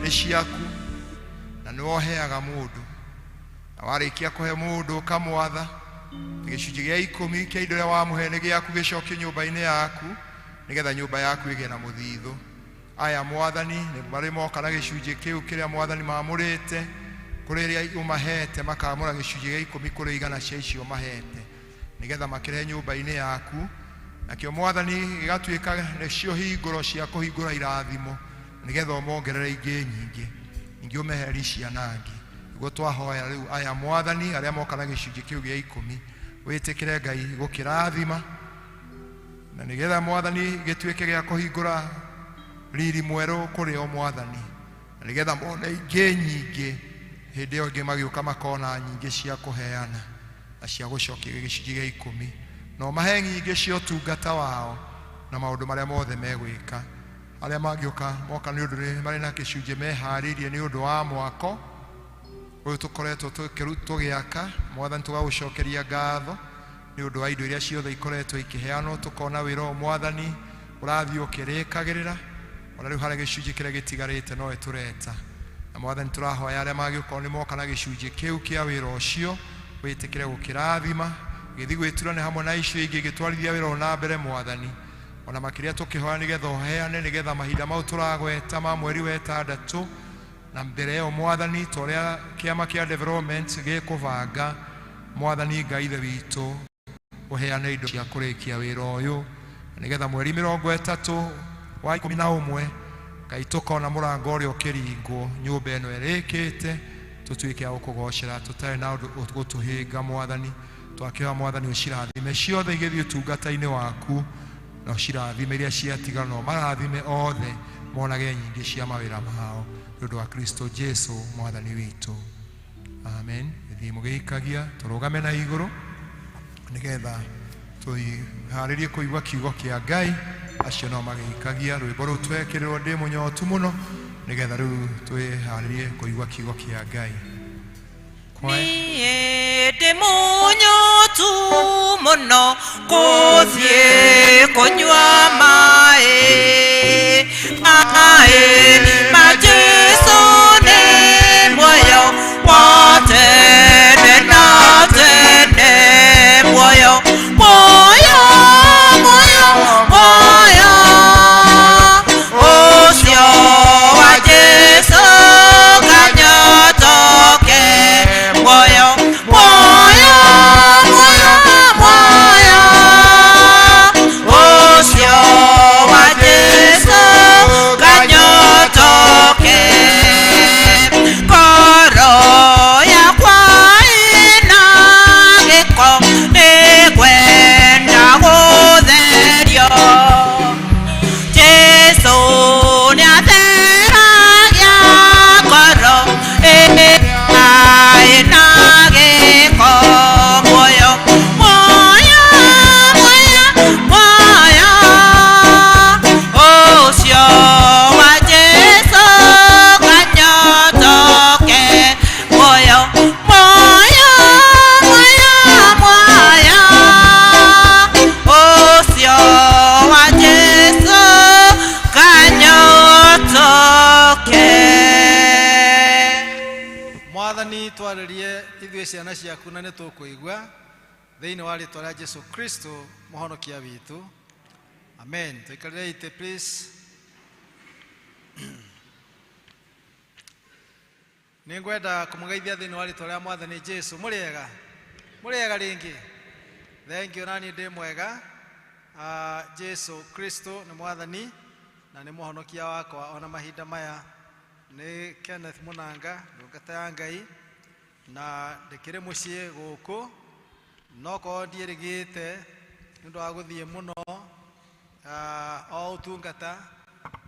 nĩ ciaku na nĩwe ũheaga mũndũ, na warĩkia kũhe mũndũ ũkamwatha gĩcunjĩ gĩa 10 kĩa indo iria wamũhe nĩ gĩaku, gĩcokio nyũmba-inĩ yaku nĩgetha nyũmba yaku ĩgĩe na mũthithũ. Aya Mwathani nĩ marĩ moka na gĩcunjĩ kĩu kĩrĩa Mwathani maamũrĩte kũrĩ iria ũmahete, makamũra gĩcunjĩ gĩa 10 kũrĩ 100 cia icio mahete nĩgetha makĩrehe nyũmba-inĩ yaku, nakĩo Mwathani gĩgatuĩka nĩcio hingũro cia kũhingũra irathimo nĩgetha ũmongerere ingĩ nyingĩ, ningĩ ũmehererie cianangi. Nĩguo twahoya rĩu aya Mwathani arĩa moka na gĩcunjĩ kĩu gĩa 10, wĩtĩkĩre Ngai gũkĩrathima, na nĩgetha Mwathani gĩtuĩke gĩa kũhingũra riri mwerũ kũrĩ o Mwathani, na nĩgetha mone ingĩ nyingĩ hĩndĩ ĩyo ĩngĩ magĩũka makona nyingĩ cia kũheana na cia gũcokia gĩcunjĩ gĩa 10, na ũmahe nyingĩ cia ũtungata wao na maũndũ marĩa mothe megwĩka. Arĩa mangĩũka moka nĩ ũndũ nĩ marĩ na gĩcunjĩ meharĩirie nĩ ũndũ wa mwako ũyũ tũkoretwo tũgĩaka, Mwathani tũgagũcokeria ngatho nĩ ũndũ wa indo iria ciothe ikoretwo ikĩheanwo, tũkona wĩra ũyũ Mwathani ũrathiĩ ũkĩrĩkagĩrĩra. Ona rĩu harĩa gĩcunjĩ kĩrĩa gĩtigarĩte no ĩtũreta, na Mwathani tũrahoya arĩa mangĩũkorwo nĩ moka na gĩcunjĩ kĩu kĩa wĩra ũcio, wĩtĩkĩre gũkĩrathima, gĩthiĩ gwĩturane hamwe na icio ingĩ gĩtwarithia wĩra ũyũ na mbere Mwathani. Ona makĩria tũkĩhoya nĩgetha ũheane, nĩgetha mahinda mau tũragweta ma mweri wa 6 na mbere ĩyo Mwathani, ta ũrĩa kĩama kĩa development gĩkũbanga, Mwathani Ngai Ithe witũ ũheane indo cia kũrĩkia wĩra ũyũ, nĩgetha mweri 31 wa 11 Ngai tũkona mũrango ũrĩa ũkĩringwo, nyũmba ĩno ĩrĩkĩte, tũtuĩke a gũkũgocera tũtarĩ na ũndũ ũgũtũhĩnga Mwathani. Twakĩhoya Mwathani ũcirathime ciothe igĩthiĩ ũtungata-inĩ waku, na ũcirathime iria ciatigara, na ũmarathime othe monage nyingĩ cia mawĩra mao, nĩ ũndũ wa Kristo Jesu Mwathani witũ, amen. Gĩthiĩ mũgĩikagia, tũrũgame na igũrũ nĩgetha tũharĩrie kũigua kiugo kĩa Ngai. Acio no magĩikagia rwĩmbo rũu twekĩrĩrwo ndĩ mũnyotu mũno, nĩgetha rĩu twĩharĩrie kũigua kiugo kĩa Ngai. Niĩ ndĩ mũnyotu mũno gũthiĩ kũnyua maĩ, maĩ ma Jesũ nĩ muoyo wa tene na tene, muoyo, muoyo, muoyo, muoyo ũcio wa Jesũ kanyotoke, muoyo, muoyo, muoyo, muoyo ũcio wa Jesũ kanyotoke, ngoro yakwa. Jesu nĩatheragia ngoro ĩrĩa ĩna gĩko. Muoyo, muoyo, muoyo, muoyo ũcio wa Jesu kanyotoke. Muoyo, muoyo, muoyo, muoyo ũcio wa Jesu kanyotoke. Mwathani, twarĩrie ithuĩ ciana ciaku na nĩ tũkũigua thĩinĩ wa rĩtwa rĩa Jesu Kristo mũhonokia witũ, amen. Tũikarĩre itĩ, please. Nĩ ngwenda kũmũgeithia thĩinĩ wa rĩtwa rĩa Mwathani Jesu. Mũrĩega? Mũrĩega rĩngĩ? Thengiũ. Nani ndĩ mwega. Jesu Kristo nĩ Mwathani na nĩ mũhonokia wakwa ona mahinda maya. Nĩ Kenneth Munanga, ndungata ya Ngai, na ndĩkĩrĩ mũciĩ gũkũ, no korwo ndiĩrĩgĩte nĩ ũndũ wa gũthiĩ mũno o ũtungata.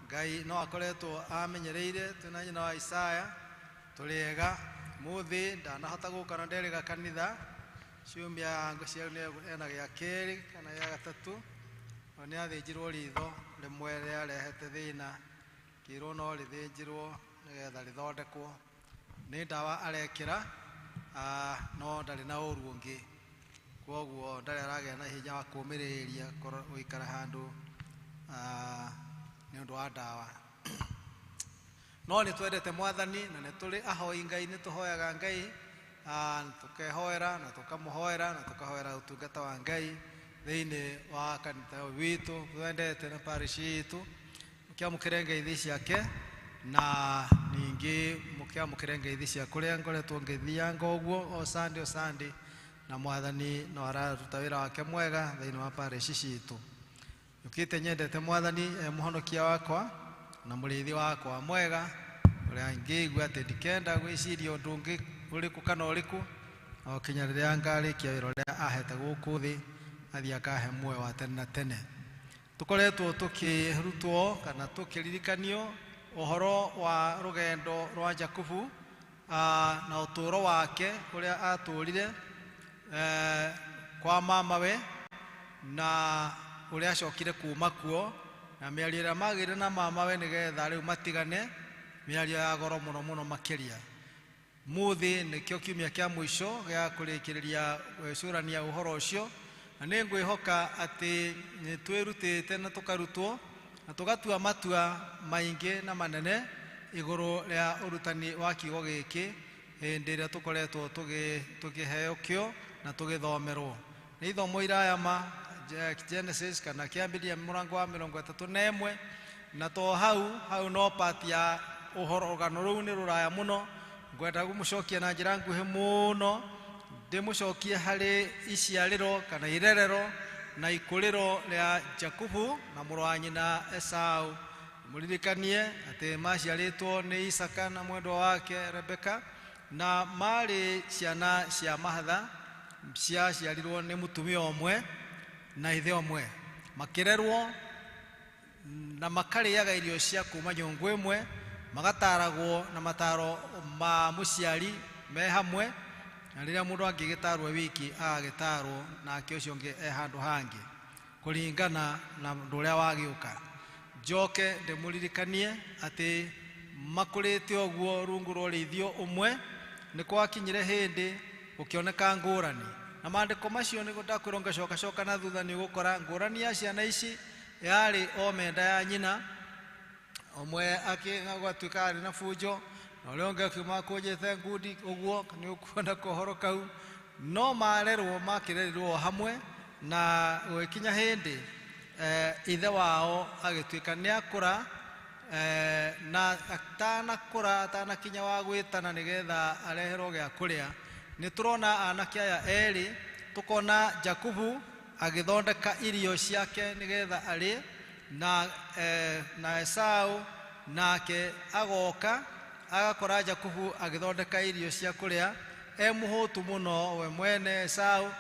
Ngai no akoretwo amenyereire. Twĩna nyina wa Isaya, tũrĩega. Mũthĩ ndanahota gũka na nderĩga kanitha ciumia ena gĩa kerĩ kana gĩa gatatũ, no nĩ athĩnjirwo ritho rĩmwe rĩarehete thĩna, kĩrwo no rĩthĩnjirwo nĩgetha rĩthondekwo. Nĩ ndawa arekĩra, no ndarĩ na ũru ũngĩ, kwoguo ndarĩ aragĩa na hinya wa kũũmĩrĩria gũikara handũ nĩ ũndũ wa ndawa. No nĩ twendete Mwathani na nĩ tũrĩ ahoi Ngai, nĩ tũhoyaga Ngai, tũkehoera na tũkamũhoera na tũkahoera ũtungata wa Ngai thĩinĩ wa kanitha witũ twendete na parish itũ. Mũkĩamũkĩre ngeithi ciake na ningĩ mũkĩamũkĩre ngeithi cia kũrĩa ngoretwo ngĩthianga ũguo o Sunday o Sunday, na Mwathani no araruta wĩra wake mwega thĩinĩ wa parish citũ. Yũkĩte nyendete Mwathani e mũhonokia wakwa na mũrĩithi wakwa mwega, ũrĩa ngĩigua atĩ ndikenda gwĩciria ũndũ ũngĩ ũrĩkũ kana ũrĩkũ o kinya rĩrĩa ngarĩkia wĩra ũrĩa ahete gũkũ thĩ, athiĩ akahe muoyo wa tene na tene. Tũkoretwo tũkĩrutwo kana tũkĩririkanio ũhoro wa rũgendo rwa Jakubu na ũtũũro wake ũrĩa atũũrire kwa mamawe na ũrĩa acokire kuma kuo, na mĩario ĩrĩa magĩire na mamawe nĩgetha rĩu matigane, mĩario ya goro mũno mũno makĩria. Mũthĩ nĩkĩo kiumia kĩa mũico gĩa kũrĩkĩrĩria gwĩcũrania ũhoro ũcio, na nĩ ngwĩhoka atĩ nĩ twĩrutĩte na tũkarutwo na tũgatua matua maingĩ na manene igũrũ rĩa ũrutani wa kiugo gĩkĩ hĩndĩ ĩrĩa tũkoretwo tũkĩheo kĩo na tũgĩthomerwo. Nĩ ithomo iraya ma Genesis kana kĩambĩrĩria mũrango wa 31, na to hau hau no part ya ũhoro, rũgano rũu nĩ rũraya mũno. Ngwenda kũmũcokia na njĩra nguhĩ mũno, ndĩmũcokie harĩ iciarĩro kana irerero na ikũrĩro rĩa Jakubu na mũrũ wa nyina Esau. Mũririkanie atĩ maciarĩtwo nĩ Isaka na mwendwa wake Rebeka, na marĩ ciana cia mahatha ciaciarirwo nĩ mũtumia ũmwe na ithe ũmwe, makĩrerwo na makarĩaga irio cia kuma nyũngũ ĩmwe, magataragwo na mataro ma mũciari me hamwe, na rĩrĩa mũndũ angĩgĩtarwo wiki agagĩtarwo nake ũcio ũngĩ e handũ hangĩ kũringana na ũndũ ũrĩa wagĩũka. Njoke ndĩmũririkanie atĩ makũrĩte ũguo rungu rwa ũrĩithio ũmwe, nĩ gwakinyire hĩndĩ gũkĩoneka ngũrani, na maandĩko macio nĩguo ndakwĩrwo ngacokacoka na thutha nĩ ũgũkora ngũrani ya ciana ici yarĩ o menda ya nyina. Ũmwe agatuĩka arĩ na bunjo na ũrĩa ũngĩ akiuma akũnjĩte ngundi ũguo, nĩ ũkuona kohoro kau. No marerwo makĩrerirwo hamwe, na gũgĩkinya hĩndĩ ithe wao agĩtuĩka nĩ akũra, na atanakũra atanakinya wa gwĩtana nĩgetha areherwo gĩa kũrĩa. Nĩ tũrona anake aya erĩ, tũkona Jakubu agĩthondeka irio ciake nĩgetha arĩe, na Esau nake agoka agakora Jakubu agĩthondeka irio cia kũrĩa, e mũhũtu mũno we mwene Esau,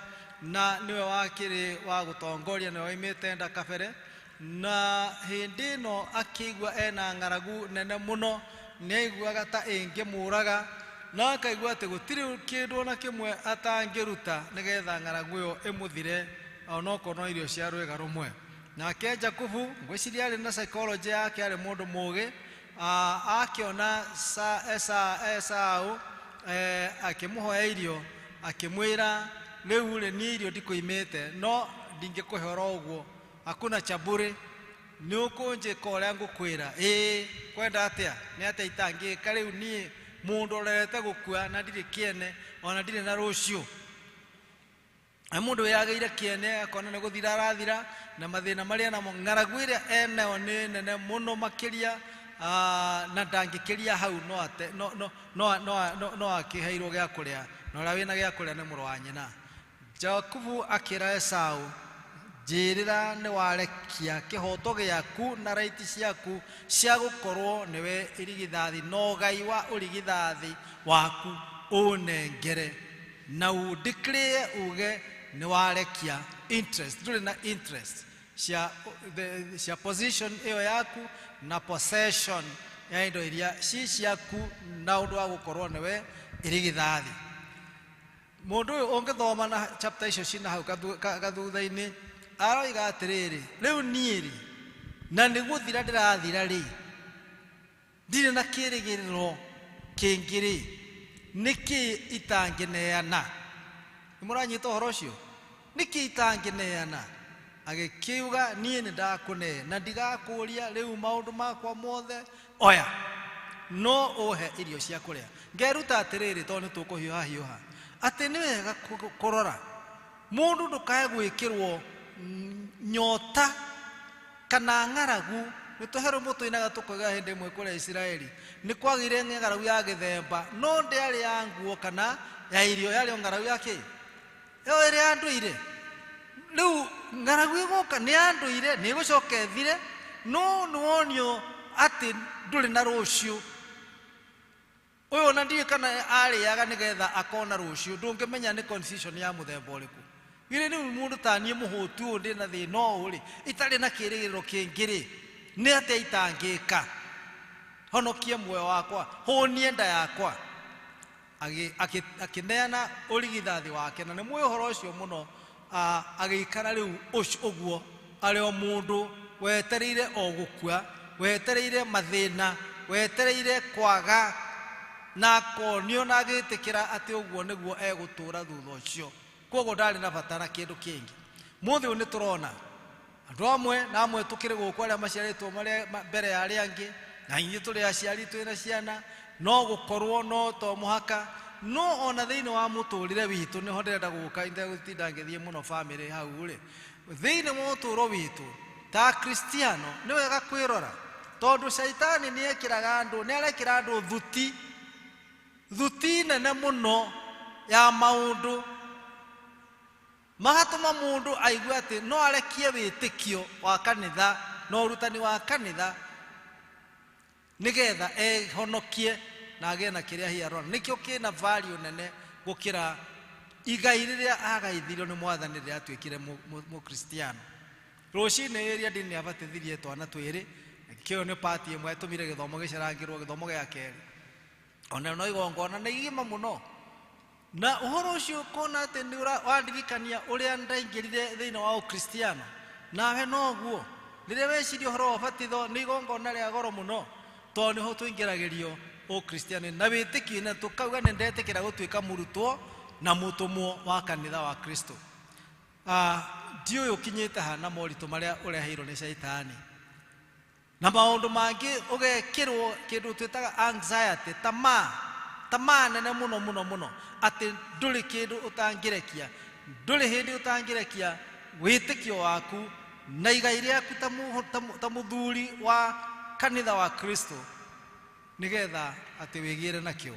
na nĩwe wakĩrĩ wa gũtongoria, nĩwe waimĩte nda kabere. Na hĩndĩ ĩno akĩigua ena ng'aragu nene mũno, nĩ aiguaga ta ĩngĩmũraga, na akaigua atĩ gũtirĩ kĩndũ ona kĩmwe atangĩruta nĩgetha ng'aragu ĩyo ĩmũthire, onokorwo no irio cia rwĩga rũmwe. Nake Jakubu ngwĩciria arĩ na psychology yake, arĩ mũndũ mũgĩ, akĩona Esau akĩmũhoya irio, akĩmwĩra rĩu rĩ niĩ irio ndikũimĩte, no ndingĩkũhe oro ũguo, hakuna cha bure, nĩ ũkũnjĩka ũrĩa ngũkwĩra. Ĩĩ kwenda atĩa? Nĩ atĩa itangĩka rĩu niĩ mũndũ ũrerete gũkua na ndirĩ kĩene ona ndirĩ na rũciũ. Na mũndũ wĩyagĩire kĩene akona nĩ gũthira arathira na mathĩna marĩa namo, ng'aragu ĩrĩa enayo nĩ nene mũno makĩria, na ndangĩkĩria hau, no ate, no, no, no, no, no, no akĩheirwo gĩa kũrĩa, na ũrĩa wĩna gĩa kũrĩa nĩ mũrũ wa nyina. Jakubu akĩra Esau, njĩrĩra nĩ warekia kĩhoto gĩaku na raiti ciaku cia gũkorwo nĩwe irigithathi, na ũgai wa ũrigithathi waku ũnengere, na ũndeclare uge nĩ warekia interest, ndũrĩ na interest cia, cia position ĩyo yaku na possession ya indo iria ci ciaku na ũndũ wa gũkorwo nĩwe irigithathi. Mũndũ ũyũ ũngĩthoma na chapter icio cina hau gathutha-inĩ, aroiga atĩrĩrĩ, rĩu niĩ rĩ, na nĩ gũthira ndĩrathira rĩ, ndirĩ na kĩrĩgĩrĩro kĩngĩ rĩ, nĩkĩ itangĩneana? Nĩ mũranyita ũhoro ũcio? Nĩkĩ itangĩneana? Agĩkiuga niĩ nĩ ndakũne na ndigakũria rĩu maũndũ makwa mothe, oya no ũhe irio cia kũrĩa. Ngeruta atĩrĩrĩ, tondũ nĩ tũkũhiũha hiũha, atĩ nĩ wega kũrora mũndũ ndũkae gwĩkĩrwo nyota kana ng'aragu. Nĩ tũhe rũmũ tũinaga tũkoiga hĩndĩ ĩmwe kũrĩa Isiraeli nĩ kwagĩire ng'aragu ya gĩthemba, no ndĩarĩ ya nguo kana ya irio, yarĩ o ng'aragu ya kĩ? Ĩyo ĩrĩa ya ndũire. Rĩu ng'aragu ĩgũka nĩ ya ndũire, nĩ ĩgũcoka ĩthire, no nĩ wonio atĩ ndũrĩ na rũciũ. Ũyũ ona ndiũĩ kana arĩaga nĩgetha akona rũciũ, ndũngĩmenya nĩ condition ya mũthemba ũrĩkũ. Githĩ rĩu mũndũ ta niĩ mũhũtu ũũ ndĩ na thĩna ũũ rĩ, itarĩ na kĩrĩgĩrĩro kĩngĩ rĩ, nĩ atĩa itangĩka? Honokie muoyo wakwa, hũnie nda yakwa. Akĩneana ũrigithathi wake, na nĩ mũĩ ũhoro ũcio mũno. Agĩikara rĩu ũguo arĩ o mũndũ wetereire o gũkua, wetereire mathĩna, wetereire kwaga, na akonio na agĩtĩkĩra atĩ ũguo nĩguo egũtũũra thutha ũcio. Koguo ndarĩ na bata na kĩndũ kĩngĩ. Mũthĩ ũyũ nĩ tũrona andũ amwe na amwe tũkĩrĩ gũkũ arĩa maciarĩtwo marĩa mbere ya arĩa angĩ, na inyuĩ tũrĩ aciari twĩna ciana, no gũkorwo no to mũhaka, no ona thĩinĩ wa mũtũrĩre witũ nĩho ndĩrenda gũka, itegũtinda ngĩthiĩ mũno bamĩrĩ hau rĩ. Thĩinĩ wa ũtũũro witũ ta Kristiano nĩ wega kwĩrora, tondũ caitani nĩ ekĩraga andũ, nĩ arekĩra andũ thuti, thuti nene mũno ya maũndũ magatũma mũndũ aigue atĩ no arekie wĩtĩkio wa kanitha na ũrutani wa kanitha nĩgetha ehonokie na agĩe na kĩrĩa hihi arona. Nĩkĩo kĩna value nene gũkĩra igai rĩrĩa agaithirio nĩ mwathani rĩrĩa atuĩkire mũkristiano. Rũcinĩ rĩrĩa ndini abatithirie twana twĩrĩ, kĩo nĩ part ĩmwe ĩtũmire gĩthomo gĩcerangĩrwo gĩthomo gĩa kerĩ. Ona no igongona nĩ igima mũno. Na ũhoro ũcio ũkona atĩ nĩ wandirikania ũrĩa ndaingĩrire thĩinĩ wa ũkristiano. Nawe noguo rĩrĩa weciria ũhoro wa ũbatitho nĩ igongona rĩa goro mũno, tondũ nĩho tũingĩragĩrio ũkristiano na wĩtĩkio, na tũkauga nĩ ndetĩkĩra gũtuĩka mũrutwo na mũtũmwo wa kanitha wa Kristo. Ndiũĩ ũkinyĩte ha na moritũ marĩa ũreheirwo nĩ caitani na maũndũ mangĩ, ũgekĩrwo kĩndũ twĩtaga anxiety, tamaa, tamaa nene mũno mũno mũno, atĩ ndũrĩ kĩndũ ũtangĩrekia, ndũrĩ hĩndĩ ũtangĩrekia wĩtĩkio waku na igai rĩaku ta mũthuri wa kanitha wa Kristo nĩgetha atĩ wĩgĩre nakĩo.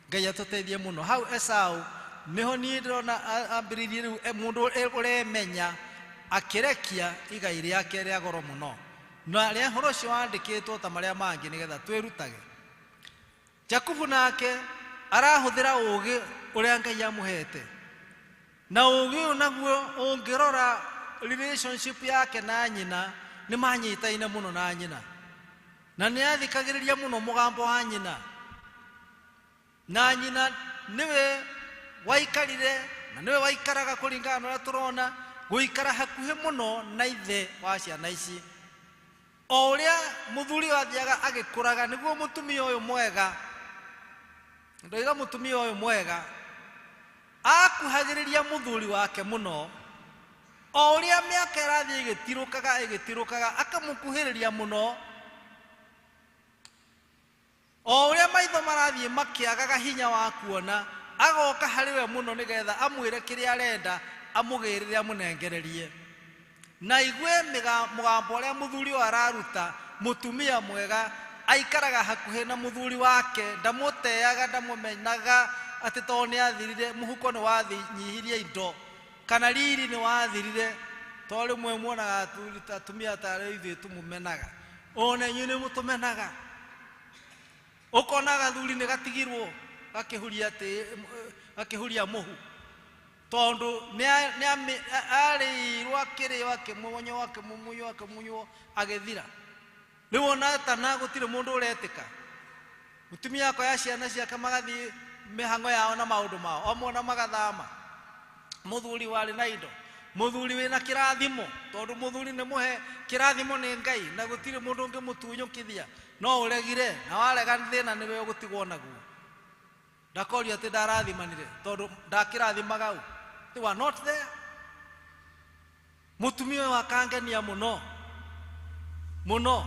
Ngai atũteithie mũno. Hau Esau nĩho niĩ ndĩrona ambĩrĩirie rĩu, mũndũ ũremenya akĩrekia igai rĩake rĩa goro mũno, na rĩa ũhoro ũcio wandĩkĩtwo ta marĩa mangĩ nĩgetha twĩrutage. Jakubu nake arahũthĩra ũũgĩ ũrĩa Ngai amũhete, na ũũgĩ ũyũ naguo ũngĩrora relationship yake na nyina, nĩ manyitaine mũno na nyina na nĩ athikagĩrĩria mũno mũgambo wa nyina na nyina nĩwe waikarire na nĩwe waikaraga kũringana na ũrĩa tũrona gũikara hakuhĩ mũno na ithe wa ciana ici. O ũrĩa mũthuri ũyũ athiaga agĩkũraga nĩguo mũtumia ũyũ mwega, ndoiga mũtumia ũyũ mwega akuhagĩrĩria mũthuri wake mũno. O ũrĩa mĩaka ĩrathiĩ ĩgĩtirũkaga ĩgĩtirũkaga akamũkuhĩrĩria mũno. O ũrĩa maitho marathiĩ makĩagaga hinya wa kuona agoka harĩ we mũno nĩgetha amwĩre kĩrĩa arenda amũgĩrĩre amũnengererie na igue mũgambo ũrĩa mũthuri ũyũ araruta. Mũtumia mwega aikaraga hakuhĩ na mũthuri wake, ndamũteaga ndamũmenaga atĩ tondũ nĩ athirire mũhuko nĩ wathinyihirie indo kana riri nĩ wathirire. Tondũ rĩmwe muonaga atumia tarĩ ithuĩ tũmũmenaga, ona inyuĩ nĩ mũtũmenaga. Ũkona gathuri nĩ gatigirwo gakĩhuria gakĩhuria mũhu tondũ nĩ arĩirwo akĩrĩo akĩmunywo akĩmumunywo akĩmunywo agĩthira. Rĩu ona tana gũtirĩ mũndũ ũretĩka. Mũtumia akoya ciana ciake magathiĩ mĩhang'o yao na maũndũ mao, amwe ona magathama. Mũthuri warĩ na indo, mũthuri wĩna kĩrathimo, tondũ mũthuri nĩ mũhe kĩrathimo nĩ Ngai na gũtirĩ mũndũ ũngĩmũtunyũkithia. No ũregire na warega thĩna nĩwe ũgũtigwo naguo. Ndakorio atĩ ndarathimanire tondũ ndakĩrathimaga ũ. They were not there. Mũtumia ũyũ akangenia mũno mũno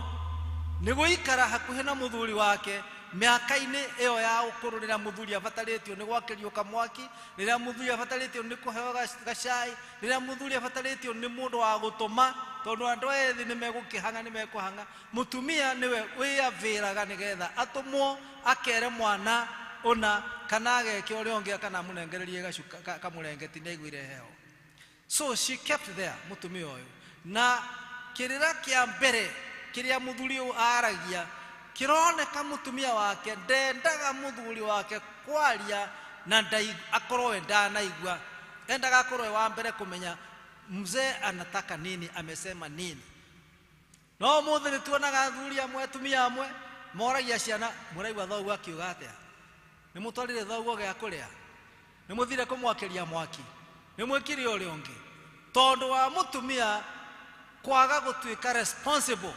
nĩ gũikara hakuhĩ na mũthuri wake mĩaka-inĩ ĩyo ya ũkũrũ, rĩrĩa mũthuri abatarĩtio nĩ gwakĩrio kamwaki, rĩrĩa mũthuri abatarĩtio nĩ kũheo gacai, rĩrĩa mũthuri abatarĩtio nĩ mũndũ wa gũtũma, tondũ andũ ethĩ nĩ megũkĩhang'a nĩ mekũhang'a. Mũtumia nĩwe wĩyavĩraga nĩgetha atũmwo akere mwana ũna kana ageke ũrĩa ũngĩ kana amũnengererie kamũrengeti nĩ aiguire heho. So she kept there mũtumia ũyũ, na kĩrĩra kĩa mbere kĩrĩa mũthuri ũyũ aragia kĩroneka mũtumia wake ndendaga mũthuri wake kwaria na akorwo we ndanaigua, endaga akorwo we wa mbere kũmenya mzee anataka nini, amesema nini. No mũthĩ nĩ tuonaga athuri amwe atumia amwe moragia ciana, mũraigua thoguo akiuga atĩa? Nĩ mũtwarire thoguo gĩa kũrĩa? Nĩ mũthire kũmwakĩria mwaki? Nĩ mwĩkire ũrĩa ũngĩ? Tondũ wa mũtumia kwaga gũtuĩka responsible.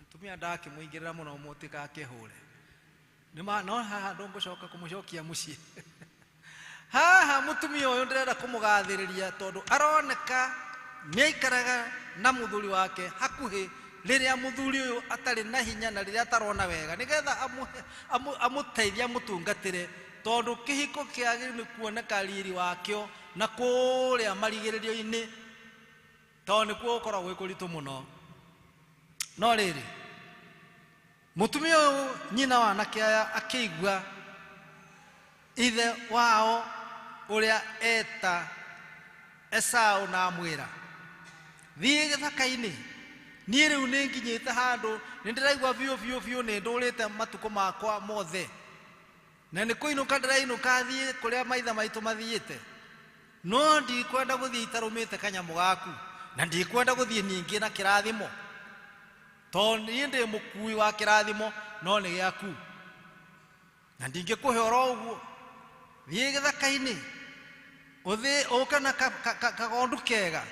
Mũtumia ndakĩmũingĩrĩra mũno mũtikakĩhũre. No haha ndũngũcoka kũmũcokia mũciĩ. Haha mũtumia ũyũ ndĩrenda kũmũgathĩrĩria tondũ aroneka nĩ aikaraga na mũthuri wake hakuhĩ rĩrĩa mũthuri ũyũ atarĩ na hinya na rĩrĩa atarona wega, nĩgetha amũteithie amũtungatĩre, tondũ kĩhiko kĩagĩrĩirwo nĩ kuoneka riri wakĩo na kũrĩa marigĩrĩrio-inĩ, tondũ nĩkuo gũkoragwo gwĩ kũritũ mũno. No rĩrĩ, mũtumia ũyũ nyina wa anake aya akĩigua ithe wao ũrĩa eta Esau na amwĩra, thiĩ gĩthaka-inĩ, niĩ rĩu nĩ nginyĩte handũ nĩ ndĩraigua biũ biũ biũ nĩ ndũrĩte matukũ makwa mothe, na nĩ kũinũka ndĩrainũka thiĩ kũrĩa maithe maitũ mathiĩte, no ndikwenda gũthiĩ itarũmĩte kanyamũ gaku, na ndikwenda gũthiĩ ningĩ na kĩrathimo, tondũ niĩ ndĩ mũkui wa kĩrathimo no nĩ gĩaku, na ndingĩkũhe oro ũguo. Thiĩ gĩthaka-inĩ ũthiĩ ũke na kagondu kega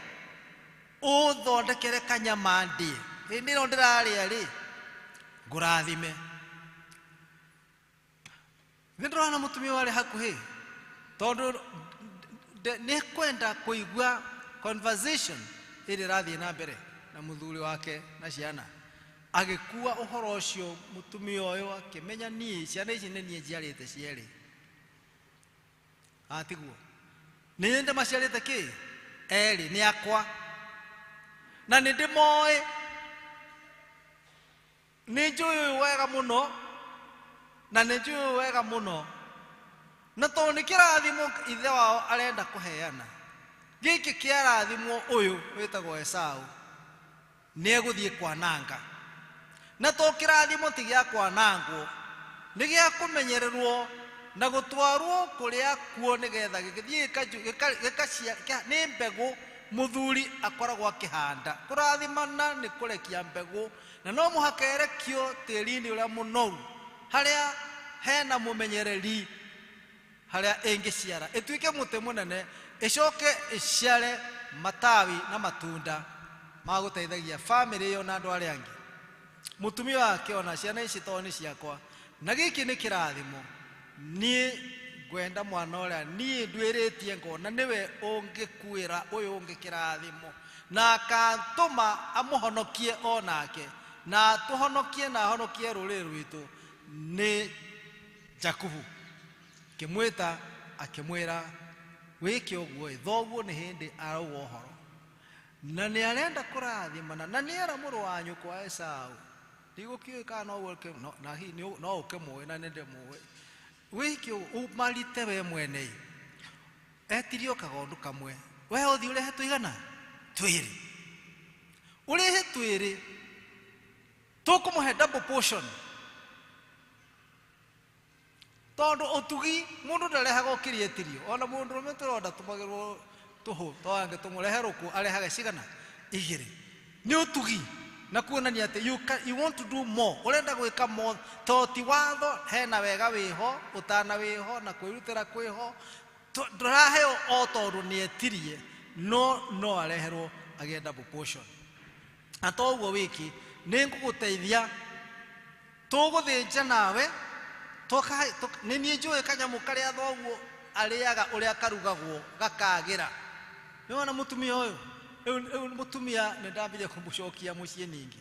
ũthondekere kanyama ndĩe, hĩndĩ ĩno ndĩrarĩa rĩ ngũrathime. Nĩ ndĩrona mũtumia warĩ hakuhĩ tondũ nĩ kwenda kũigua conversation ĩrĩa ĩrathiĩ na mbere na mũthuri wake na ciana. Agĩkua ũhoro ũcio mũtumia ũyũ akĩmenya niĩ ciana ici nĩ niĩ njiarĩte cierĩ, atiguo nĩ ndĩmaciarĩte kĩ erĩ nĩ akwa na nĩ ndĩmoĩ, nĩ njũĩ ũyũ wega mũno na nĩ njũĩ ũyũ wega mũno, na tondũ nĩ kĩrathimo ithe wao arenda kũheana gĩkĩ kĩarathimwo ũyũ wĩtagwo Esau nĩ egũthiĩ kwananga, na to kĩrathimo ti gĩa kwanangwo, nĩ gĩa kũmenyererwo na gũtwarwo kũrĩa kuo nĩgetha gĩgĩthiĩ nĩ mbegũ Muthuri akoragwo akĩhanda. Kũrathimana nĩ kũrekia mbegũ, na no mũhaka ĩrekio tĩri-inĩ ũrĩa mũnoru, harĩa hena mũmenyereri, harĩa ĩngĩciara ĩtuĩke mũtĩ mũnene, ĩcoke ĩciare matawi na matunda ma gũteithagia bamĩrĩ ĩyo na andũ arĩa angĩ. Mũtumia wake ona ciana ici to nĩ ciakwa, na gĩkĩ nĩ kĩrathimo. Niĩ ngwenda mwana ũrĩa niĩ nduĩrĩtie ngona nĩwe ũngĩkuĩra ũyũ ũngĩ kĩrathimo, na akatũma amũhonokie onake, na atũhonokie na ahonokie rũrĩrĩ rwitũ, nĩ Jakubu. Akĩmwĩta akĩmwĩra wĩke ũguo ĩ, thoguo nĩ hĩndĩ arauga ũhoro na nĩ arenda kũrathimana, na nĩ era mũrũ wa nyũkwa Esau. Ndigũkĩũĩ kana no na hihi no ũkĩmũĩ na nĩ ndĩmũĩ. Wĩke ũguo ũmarite we mwene ĩ. Etirio kagondu kamwe, we ũthiĩ ũrehe tũigana twĩrĩ, ũrehe twĩrĩ, tũkũmũhe double portion, tondũ ũtugi mũndũ ndarehaga ũkĩria etirio. Ona mũndũ ũrũme tũronda tũmagĩrwo tũhũ, to angĩtũmũrehe rũkũ arehage cigana igĩrĩ. Nĩ ũtugi na kuonania atĩ you want to do more, ũrenda gwĩka more, to ti watho, hena wega wĩho, ũtana wĩho, na kwĩrutĩra kwĩho. Ndũraheo o tondũ nĩ etirie, no no areherwo agĩe double portion. Na to ũguo wiki, nĩ ngũgũteithia, tũgũthĩnja nawe, nĩ niĩ njũĩ kanyamũ karĩa thoguo arĩaga ũrĩa karugagwo gakagĩra. Nĩwona mũtumia ũyũ? Rĩu mũtumia nĩ ndambirie kũmũcokia mũciĩ ningĩ.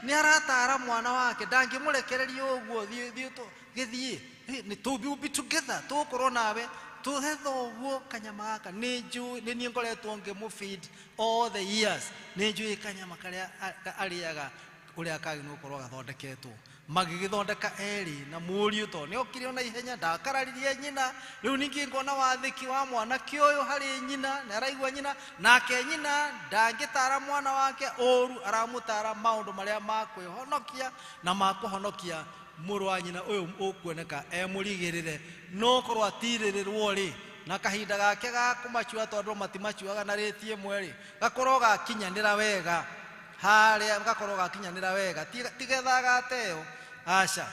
Nĩ aratara mwana wake, ndangĩmũrekereria ũguo, thiĩ gĩthiĩ. Nĩ tũ be together, tũgũkorwo nawe, tũhe thoguo kanyama gaka. Nĩ njũĩ, nĩ niĩ ngoretwo ngĩmũ feed all the years. Nĩ njũĩ kanyama karĩa arĩaga ũrĩa kagĩrĩirwo gũkorwo gathondeketwo. Magĩgĩthondeka erĩ na mũriũ, tondũ nĩ okire ona ihenya, ndakararirie nyina. Rĩu ningĩ ngona wathĩki wa mwanake ũyũ harĩ nyina, nĩ araigua nyina, nake nyina ndangĩtara mwana wake ũru, aramũtara maũndũ marĩa ma kwĩhonokia na ma kũhonokia mũrũ wa nyina ũyũ ũkuoneka e mũrigĩrĩre. No korwo atirĩrĩrwo rĩ, na kahinda gake ga kũmacua, tondũ matimacuaga na rĩti ĩmwe rĩ, gakorwo gakinyanĩra wega harĩa, gakorwo gakinyanĩra wega, tigetha gateo aca.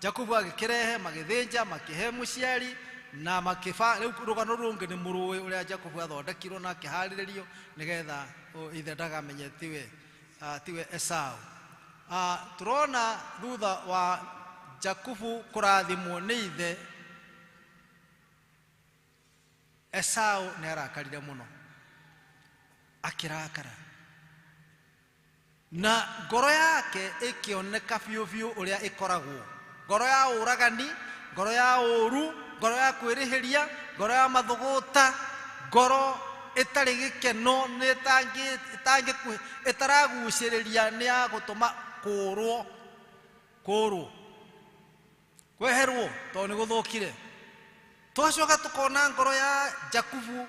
Jakubu agĩkĩrehe, magĩthĩnja, makĩhe mũciari na makĩba. Rĩu rũgano rũngĩ nĩ mũrũĩ ũrĩa Jakubu athondekirwo na akĩharĩrĩrio nĩgetha ithe ndakamenye tiwe Esau. Tũrona thutha wa Jakubu kũrathimwo nĩ ithe, Esau nĩ arakarire mũno, akĩrakara, na ngoro yake ĩkĩoneka biũ biũ ũrĩa ĩkoragwo, ngoro ya ũragani, ngoro ya ũru, ngoro ya kwĩrĩhĩria, ngoro ya mathũgũta, ngoro ĩtarĩ gĩkeno, nĩ ĩtaragucĩrĩria, nĩ ya gũtũma kũũrwo, kũũrwo, kweherwo, tondũ nĩ gũthũkire. Twacoka tũkona ngoro ya Jakubu,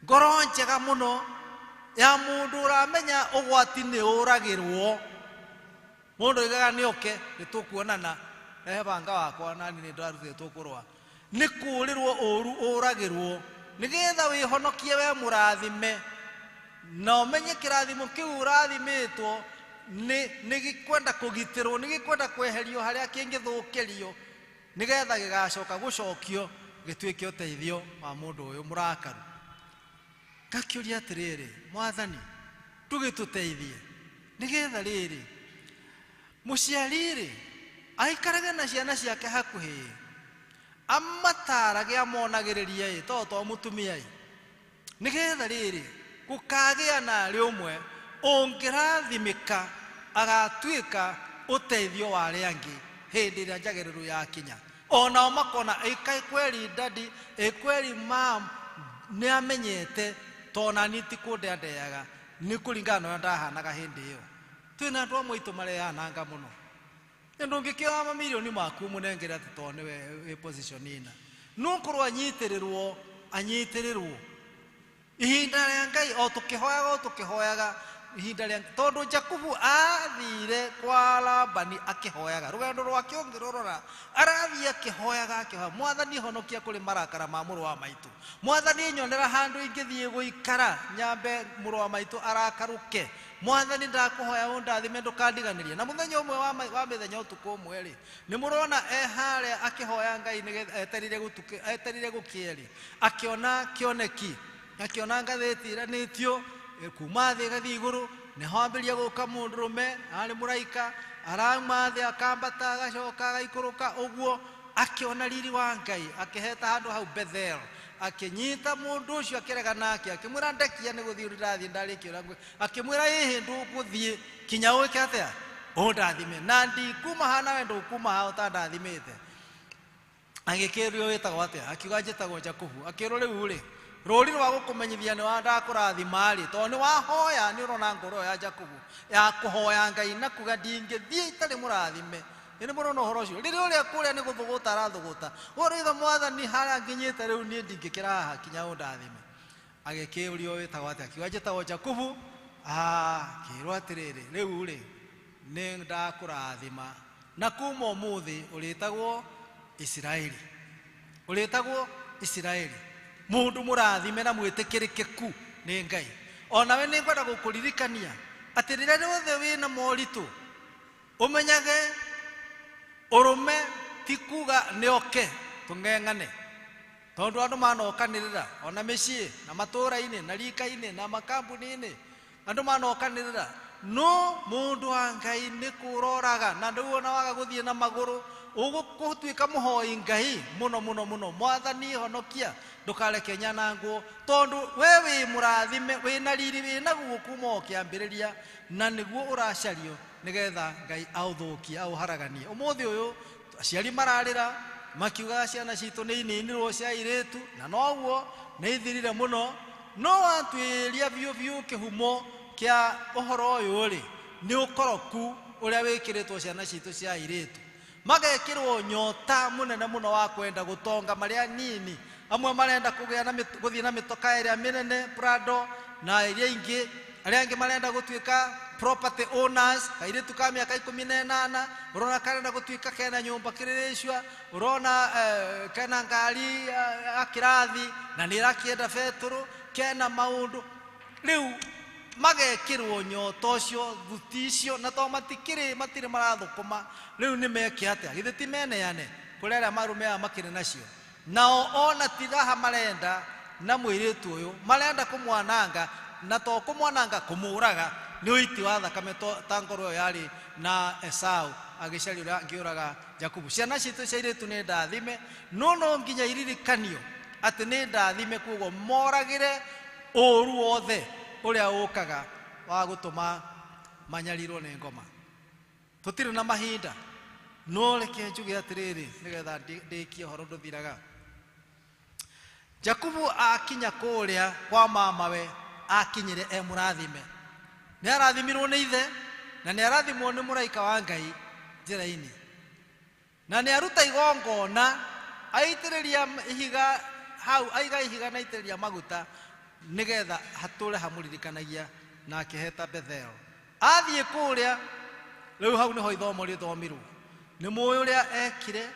ngoro njega mũno ya mũndũ ũramenya ũgwati nĩ ũragĩrwo. Mũndũ oigaga nĩ oke, nĩ tũkuonana, rehe banga wakwa nani nĩ ndarutire tũkũrũa. Nĩ kũũrĩrwo ũru ũragĩrwo, nĩgetha wĩhonokie we mũrathime, na ũmenye kĩrathimo kĩu ũrathimĩtwo nĩ gĩkwenda kũgitĩrwo, nĩ gĩkwenda kweherio harĩa kĩngĩthũkĩrio, nĩgetha gĩgacoka gũcokio gĩtuĩke ũteithio wa mũndũ ũyũ mũrakaru. Ngakĩũria atĩrĩrĩ, Mwathani, ndũgĩtũteithie nĩgetha rĩrĩ mũciari rĩ aikarage na ciana ciake hakuhĩ, amatarage, amonagĩrĩrie ĩ, to mũtumia ĩ, nĩgetha rĩrĩ gũkagĩa na arĩ ũmwe ũngĩrathimĩka agatuĩka ũteithio wa arĩa angĩ hĩndĩ ĩrĩa njagĩrĩru yakinya. Onao makona ĩkaĩ kweri daddy, ĩ kweri mam, nĩ amenyete, to nani ti kũndeandeaga, nĩ kũringana na ũrĩa ndahanaga hĩndĩ ĩyo. Twĩna andũ amwe aitũ mareananga mũno. Nĩ ndũngĩkĩoya mamirioni maku mũnengere atĩ to nĩwe wĩ position ĩna. No korwo anyitĩrĩrwo, anyitĩrĩrwo. Ihinda rĩa Ngai o tũkĩhoyaga, o tũkĩhoyaga, ihinda rĩa tondũ Jakubu athire kwa Labani akĩhoyaga rũgendo rwake ũngĩrũrora arathiĩ akĩhoyaga akĩhoya mwathani honokia kũrĩ marakara ma mũrũ wa maitũ mwathani nyonera handũ ingĩthiĩ gũikara nyambe mũrũ wa maitũ arakarũke mwathani ndakũhoya ũndathime ndũkandiganĩrie na mũthenya ũmwe wa mĩthenya ũtukũ ũmwe rĩ nĩ mũrona e harĩa akĩhoya Ngai nĩgetha eterire gũtuke eterire gũkĩe rĩ akĩona kĩoneki akĩona ngathĩti ĩranĩtio kuma thĩ ĩgathiĩ igũrũ nĩho ambĩrĩria gũka mũndũrũme arĩ mũraika arauma thĩ akambata agacoka agaikũrũka ũguo akĩona riri wa Ngai akĩheta handũ hau Bethel akĩnyita mũndũ ũcio akĩrega nake akĩmwĩra ndekia nĩ gũthiĩ ndĩrathiĩ ndarĩkia ũrĩa akĩmwĩra ĩhĩ ndũgũthiĩ kinya ũĩke atĩa ũndathime na ndikuma haha nawe ndũkuma haha ũtandathimĩte agĩkĩrwo wĩtagwo atĩa akiuga njĩtagwo Jakubu akĩrwo rĩu rĩ rũri rwa gũkũmenyithia nĩ wa ndakũrathima rĩ tondũ nĩ wahoya nĩ ũrona ngoro ya Jakubu ya kũhoya Ngai na kuga ndingĩthiĩ itarĩ mũrathime nĩ mũrona ũhoro ũcio rĩrĩa ũrĩa kũrĩa nĩ gũthũgũta arathũgũta ũrĩitha mwathani harĩa nginyĩte rĩu niĩ ndingĩkĩra haha kinya ũndathime agĩkĩũrio wĩtagwo atĩa akiuga njĩtagwo Jakubu akĩrwo atĩrĩrĩ rĩu rĩ nĩ ndakũrathima na kuma ũmũthĩ ũrĩtagwo Isiraeli ũrĩtagwo Isiraeli mũndũ mũrathime na mwĩtĩkĩrĩkĩku nĩ Ngai onawe nĩ ngwenda gũkũririkania atĩ rĩrĩa rĩothe wĩna moritũ ũmenyage ũrũme ti kuga nĩ oke tũng'eng'ane tondũ andũ manokanĩrĩra ona mĩciĩ na matũũra-inĩ na rika-inĩ na makambuni-inĩ andũ manokanĩrĩra no mũndũ wa Ngai nĩ kũroraga na rĩu ona waga gũthiĩ na magũrũ ũgũtuĩka mũhoi Ngai mũno mũno mũno mwathani honokia ndũkareke nyanangwo tondũ we wĩ mũrathime wĩna riri wĩna guo kuma o kĩambĩrĩria na nĩguo ũracario nĩgetha Ngai aũthũkie aũharaganie ũmũthĩ ũyũ aciari mararĩra makiugaga ciana citũ nĩ ininirwo cia airĩtu na noguo nĩ ithirire mũno no watuĩria biũ biũ kĩhumo kĩa ũhoro ũyũ rĩ nĩ ũkoroku ũrĩa wĩkĩrĩtwo ciana citũ cia airĩtu magekĩrwo nyota mũnene mũno wa kwenda gũtonga marĩa nini amwe marenda kũgĩa na gũthiĩ na mĩtoka ĩrĩa mĩnene Prado na ĩrĩa ingĩ arĩa angĩ marenda gũtuĩka property owners kairĩtu ka mĩaka 18 ũrona karenda gũtuĩka kena nyũmba kĩrĩrĩcua ũrona kena ngari ya kĩrathi na nĩ ĩrakĩenda betũrũ kena maũndũ rĩu magekĩrwo nyota ũcio thuti icio na to matikĩrĩ matirĩ marathũkũma rĩu nĩ meke atĩa githĩ ti meneane kũrĩ arĩa marume aya makĩrĩ nacio nao ona ti raha marenda na mũirĩtu ũyũ marenda kũmwananga na to kũmwananga kũmũraga nĩ ũiti wa thakame ta ngoro ĩyo yarĩ na Esau agĩcaria ũrĩa angĩũraga Jakubu ciana citũ cia airĩtu nĩ ndathime no no nginya iririkanio atĩ nĩ ndathime koguo moragĩre ũũru wothe ũrĩa ũkaga wa gũtũma manyarirwo nĩ ngoma tũtirĩ na mahinda no reke njuge atĩrĩrĩ nĩgetha ndĩkie ũhoro ndũthiraga Jakubu akinya kũrĩa kwa mamawe akinyire e mũrathime nĩ arathimirwo nĩ ithe na nĩ arathimwo nĩ mũraika wa Ngai njĩra-inĩ na nĩ aruta igongona aitĩrĩria ihiga hau aiga ihiga na aitĩrĩria maguta nĩgetha hatũre hamũririkanagia na akĩheta Bethel athiĩ kũrĩa rĩu hau nĩho ithomo rĩthomirwo nĩ mũĩ ũrĩa ekire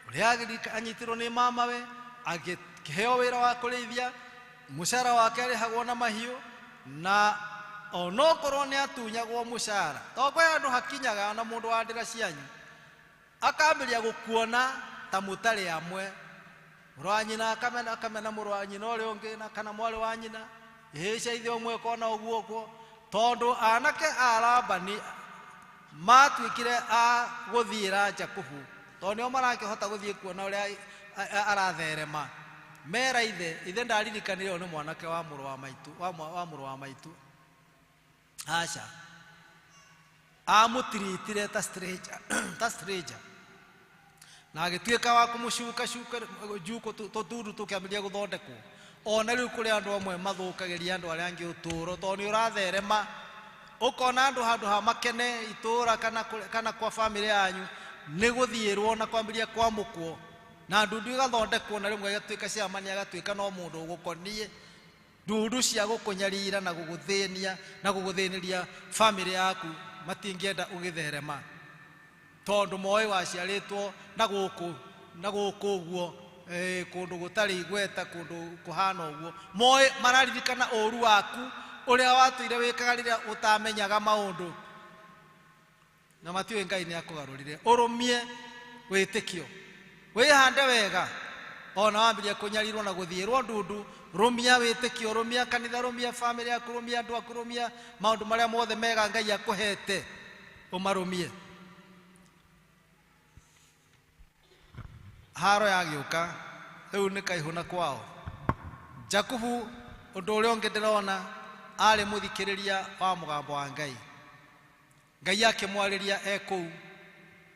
ũrĩa anyitirwo nĩ mamawe agĩkĩheo wĩra wa kũrĩithia mũcara wake arĩhagwo na mahiũ na onokorwo nĩ atunyagwo mũcara to kwĩ handũ hakinyaga na mũndũ wa ndĩra cianyu akambĩrĩria gũkuona ta mũtarĩ amwe mũrũ wa nyina akamena mũrũ wa nyina ũrĩa ũngĩ na kana mwarĩ wa nyina ihĩĩ cia ithe ũmwe kona ũguo ũguo tondũ anake a Labani matuĩkire a gũthiĩra Jakubu tondũ nĩo marakĩhota gũthiĩ kuona ũrĩa aratherema mera ithe ithe ndaririkanire ũyũ nĩ mwanake wa mũrũ wa maitũ wa mũrũ wa maitũ aca amũtiritire ta stranger na agĩtuĩka wa kũmũcuka njuko tũtundu tũkĩambĩrĩria gũthondekwo ona rĩu kũrĩ andũ amwe mathũkagĩria andũ arĩa angĩ ũtũũro tondũ nĩ ũratherema ũkona andũ handũ ha makene itũũra kana kwa bamĩrĩ yanyu nĩ gũthiĩrwo na kwambĩrĩria kwamũkwo na ndundu igathondekwo na rĩmwe agatuĩka ciamani agatuĩka no mũndũ ũgũkoniĩ Ndundu cia gũkũnyarira na gũgũthĩnia na gũgũthĩnĩria famĩlĩ yaku matingĩenda ũgĩtherema, tondũ moĩ waciarĩtwo na gũkũ na gũkũ ũguo, kũndũ gũtarĩ igweta, kũndũ kũhana ũguo. Moĩ mararirikana ũru waku ũrĩa watũire wĩkaga rĩrĩa ũtamenyaga maũndũ, na matiũĩ Ngai nĩ akũgarũrire. Ũrũmie wĩtĩkio, wĩhande wega, ona wambirie kũnyarirwo na gũthiĩrwo ndundu, rũmia wĩtĩkio, rũmia kanitha, rũmia famĩlĩ yaku, rũmia andũ aku, rũmia maũndũ marĩa mothe mega Ngai akũhete, ũmarũmie. Haro yagĩũka rĩu nĩ kaihũ na kwao. Jakubu, ũndũ ũrĩa ũngĩ ndĩrona, arĩ mũthikĩrĩria wa mũgambo wa Ngai. Ngai akĩmwarĩria e kũu,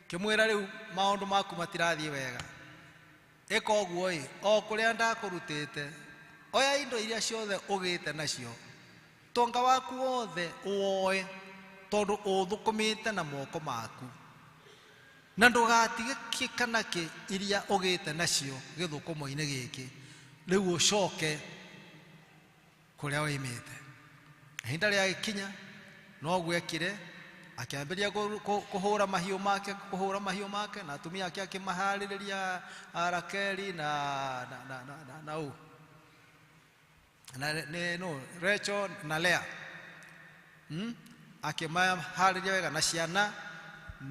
kĩmwĩra rĩu maũndũ maku matirathiĩ wega, ĩka ũguo ĩ, o kũrĩa ndakũrutĩte, oya indo iria ciothe ũgĩte nacio, tonga waku wothe ũwoe, tondũ ũthũkũmĩte na moko maku, na ndũgatige kĩ kana kĩ iria ũgĩte nacio gĩthũkũmo-inĩ gĩkĩ, rĩu ũcoke kũrĩa woimĩte. Ihinda rĩagĩkinya noguo ekire, akĩambĩrĩria kũhũra mahiũ make, kũhũra mahiũ make, na atumia ake akĩmaharĩrĩria, Rakeli na ũ na nĩ no Rachel na Lea, Akĩmaharĩria wega na ciana.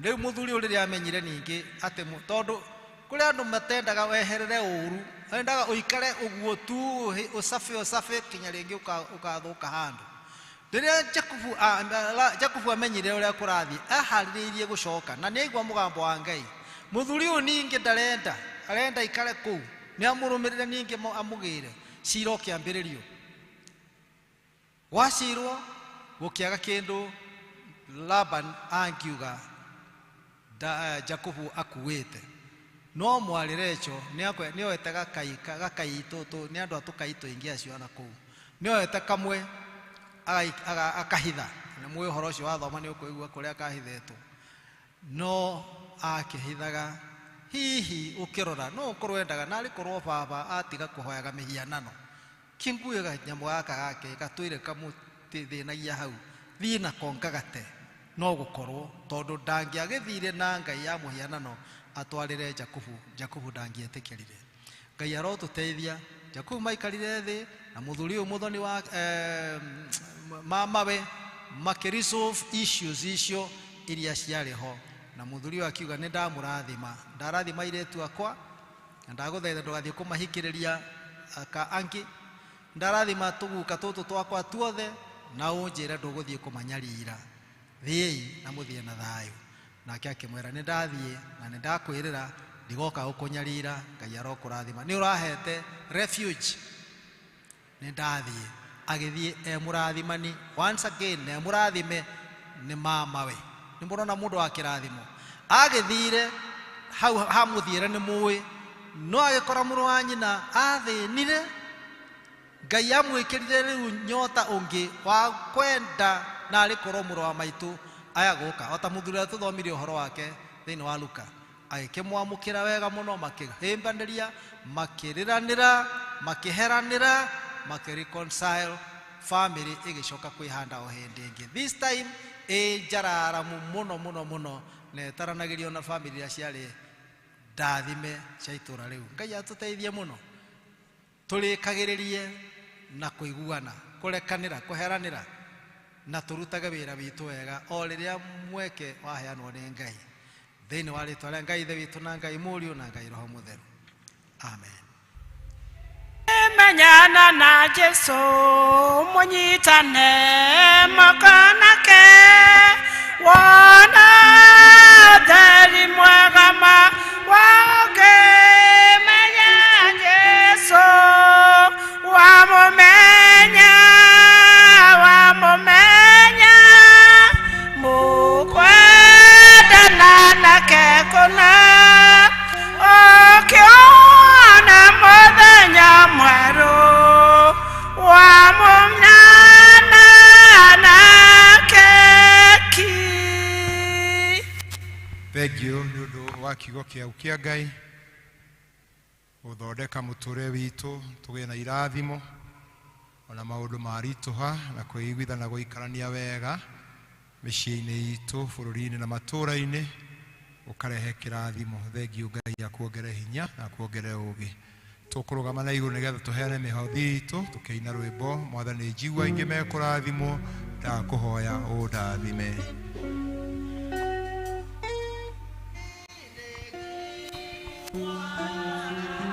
Rĩu mũthuri ũyũ rĩrĩa amenyire ningĩ atĩ tondũ kũrĩ andũ matendaga weherere ũru, endaga ũikare ũguo tu, ũcabe ũcabe kinya rĩngĩ ũkathũka handũ. Rĩrĩa Jakubu amenyire ũrĩa kũrathiĩ, aharĩrĩirie gũcoka na nĩaigua mũgambo wa Ngai. Mũthuri ũyũ ningĩ ndarenda, arenda ikare kũu, nĩ amũrũmĩrĩre ningĩ amũgĩre. Cira ũkĩambĩrĩrio, gwacirwo gũkĩaga kĩndũ Laban angiuga Jakubu akuĩte, no mwarĩ Rachel nĩoete gakai tũtũ, nĩ andũ a tũkai tũingĩ acio ona kũu, nĩoete kamwe akahitha. Na mũĩ ũhoro ũcio wathoma nĩ ũkũigua kũrĩa kahithetwo, no akĩhithaga. Hihi ũkĩrora no ũkorwo endaga narĩ korwo baba atiga kũhoyaga mĩhianano, kĩngue kanyamũ gaka gake gatũire kamũthĩnagia hau, thiĩ nako ngagate, no gũkorwo tondũ ndangĩagĩthire na Ngai ya mũhianano atwarĩre Jakubu, Jakubu ndangĩetĩkĩrire. Ngai arotũteithia. Jakubu maikarire thĩ na mũthuri ũyũ mũthoni wa mamawe, makĩresolve issues icio iria ciarĩ ho, na mũthuri ũyũ akiuga nĩ ndamũrathima, ndarathima airĩtu akwa, na ndagũthaitha ndũgathiĩ kũmahikĩrĩria aka angĩ, ndarathima tũguka tũtũ twakwa tuothe, na ũnjĩre ndũgũthiĩ kũmanyarira, thiĩi na mũthiĩ na thayũ. Nake akĩmwĩra nĩ ndathiĩ na nĩ ndakwĩrĩra ndigoka gũkũnyarira, Ngai arokũrathima, nĩ ũrahete refuge, nĩ ndathiĩ. Agĩthiĩ e mũrathimani, once again e mũrathime nĩ mamawe. Nĩ mũrona mũndũ wa kĩrathimo agĩthire hau hamũthiĩre nĩ mũĩ, no agĩkora mũrũ wa nyina athĩnire, Ngai amwĩkĩrire rĩu nyota ũngĩ wa kwenda na arĩ korwo mũrũ wa maitũ aya gũka, o ta mũthuri ũrĩa tũthomire ũhoro wake thĩinĩ wa Luka. Agĩkĩmwamũkĩra wega mũno, makĩhĩmbanĩria, makĩrĩranĩra, makĩheranĩra, makĩreconcile, family ĩgĩcoka kwĩhanda o hĩndĩ ĩngĩ. This time ĩ njararamu mũno mũno mũno, na ĩtaranagĩrio na family iria ciarĩ ndathime cia itũra rĩu. Ngai atũteithie mũno, tũrĩkagĩrĩrie na kũiguana, kũrekanĩra, kũheranĩra, na tũrutage wĩra witũ wega o rĩrĩa mweke waheanwo nĩ Ngai. Thĩinĩ wa rĩtwa rĩa Ngai Ithe witũ na Ngai Mũriũ na Ngai Roho Mũtheru, amen. Menyana na Jesu, mũnyitane moko nake, wona theri mwega ma wangĩmenya Jesu, wamũmenya, wamũmenya, mũkwendana nake kũna, ũkĩona mũthenya mwerũ wamũmenyana nake ki. Thengiũ nĩ ũndũ wa kiugo kĩau kĩa Ngai gũthondeka mũtũrĩre witũ, tũgĩe na irathimo Ona maũndũ maritũha na kwĩiguitha na gũikarania wega mĩciĩ-inĩ itũ, bũrũri-inĩ na matũũra-inĩ, ũkarehe kĩrathimo. Thengiũ Ngai akuongere hinya na akuongere ũũgĩ. Tũkũrũgama na igũrũ nĩgetha tũheane mĩhothi itũ tũkĩina rwĩmbo Mwathani njigua aingĩ mekũrathimwo, ndakũhoya ũndathime.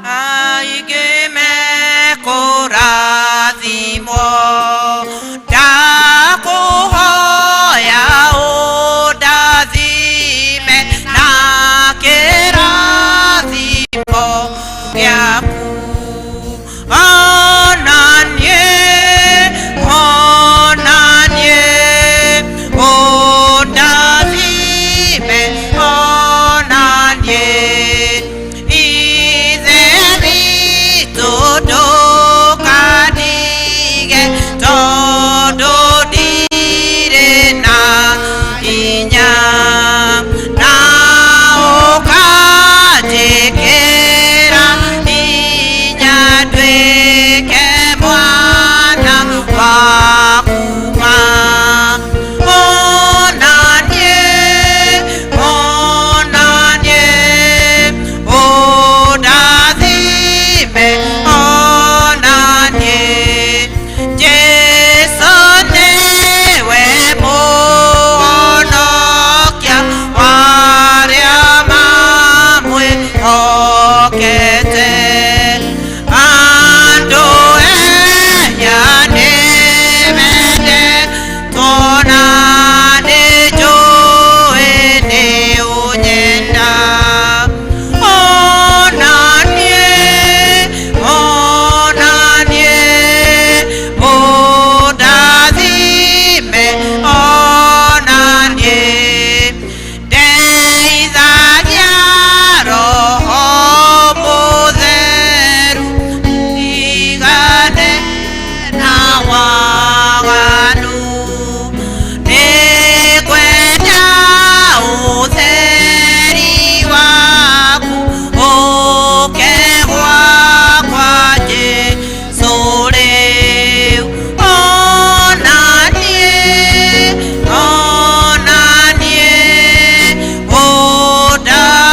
Aingĩ mekũrathimwo, ndakũhoya ũndathime na kĩrathimo gĩaku. Ona niĩ, ona niĩ, ũndathime, ona niĩ. Ithe witũ ndũkandige, tondũ ndirĩ na hinya, na ũkanjĩkĩra hinya nduĩke mwana waku ma. Ona niĩ, ona niĩ, ũndathime, ona niĩ. Jesũ nĩwe mũhonokia wa arĩa mamwĩhokete. Andũ aya nĩmendetwo na nĩnjũĩ nĩũnyenda. Ona niĩ, ona niĩ, ũndathime, ona niĩ. Ndeithagia Roho Mũtheru, ndigane na waganu. Nĩngwenda ũtheri waku ũke gwakwa Jesũ rĩu. Ona niĩ, ona niĩ,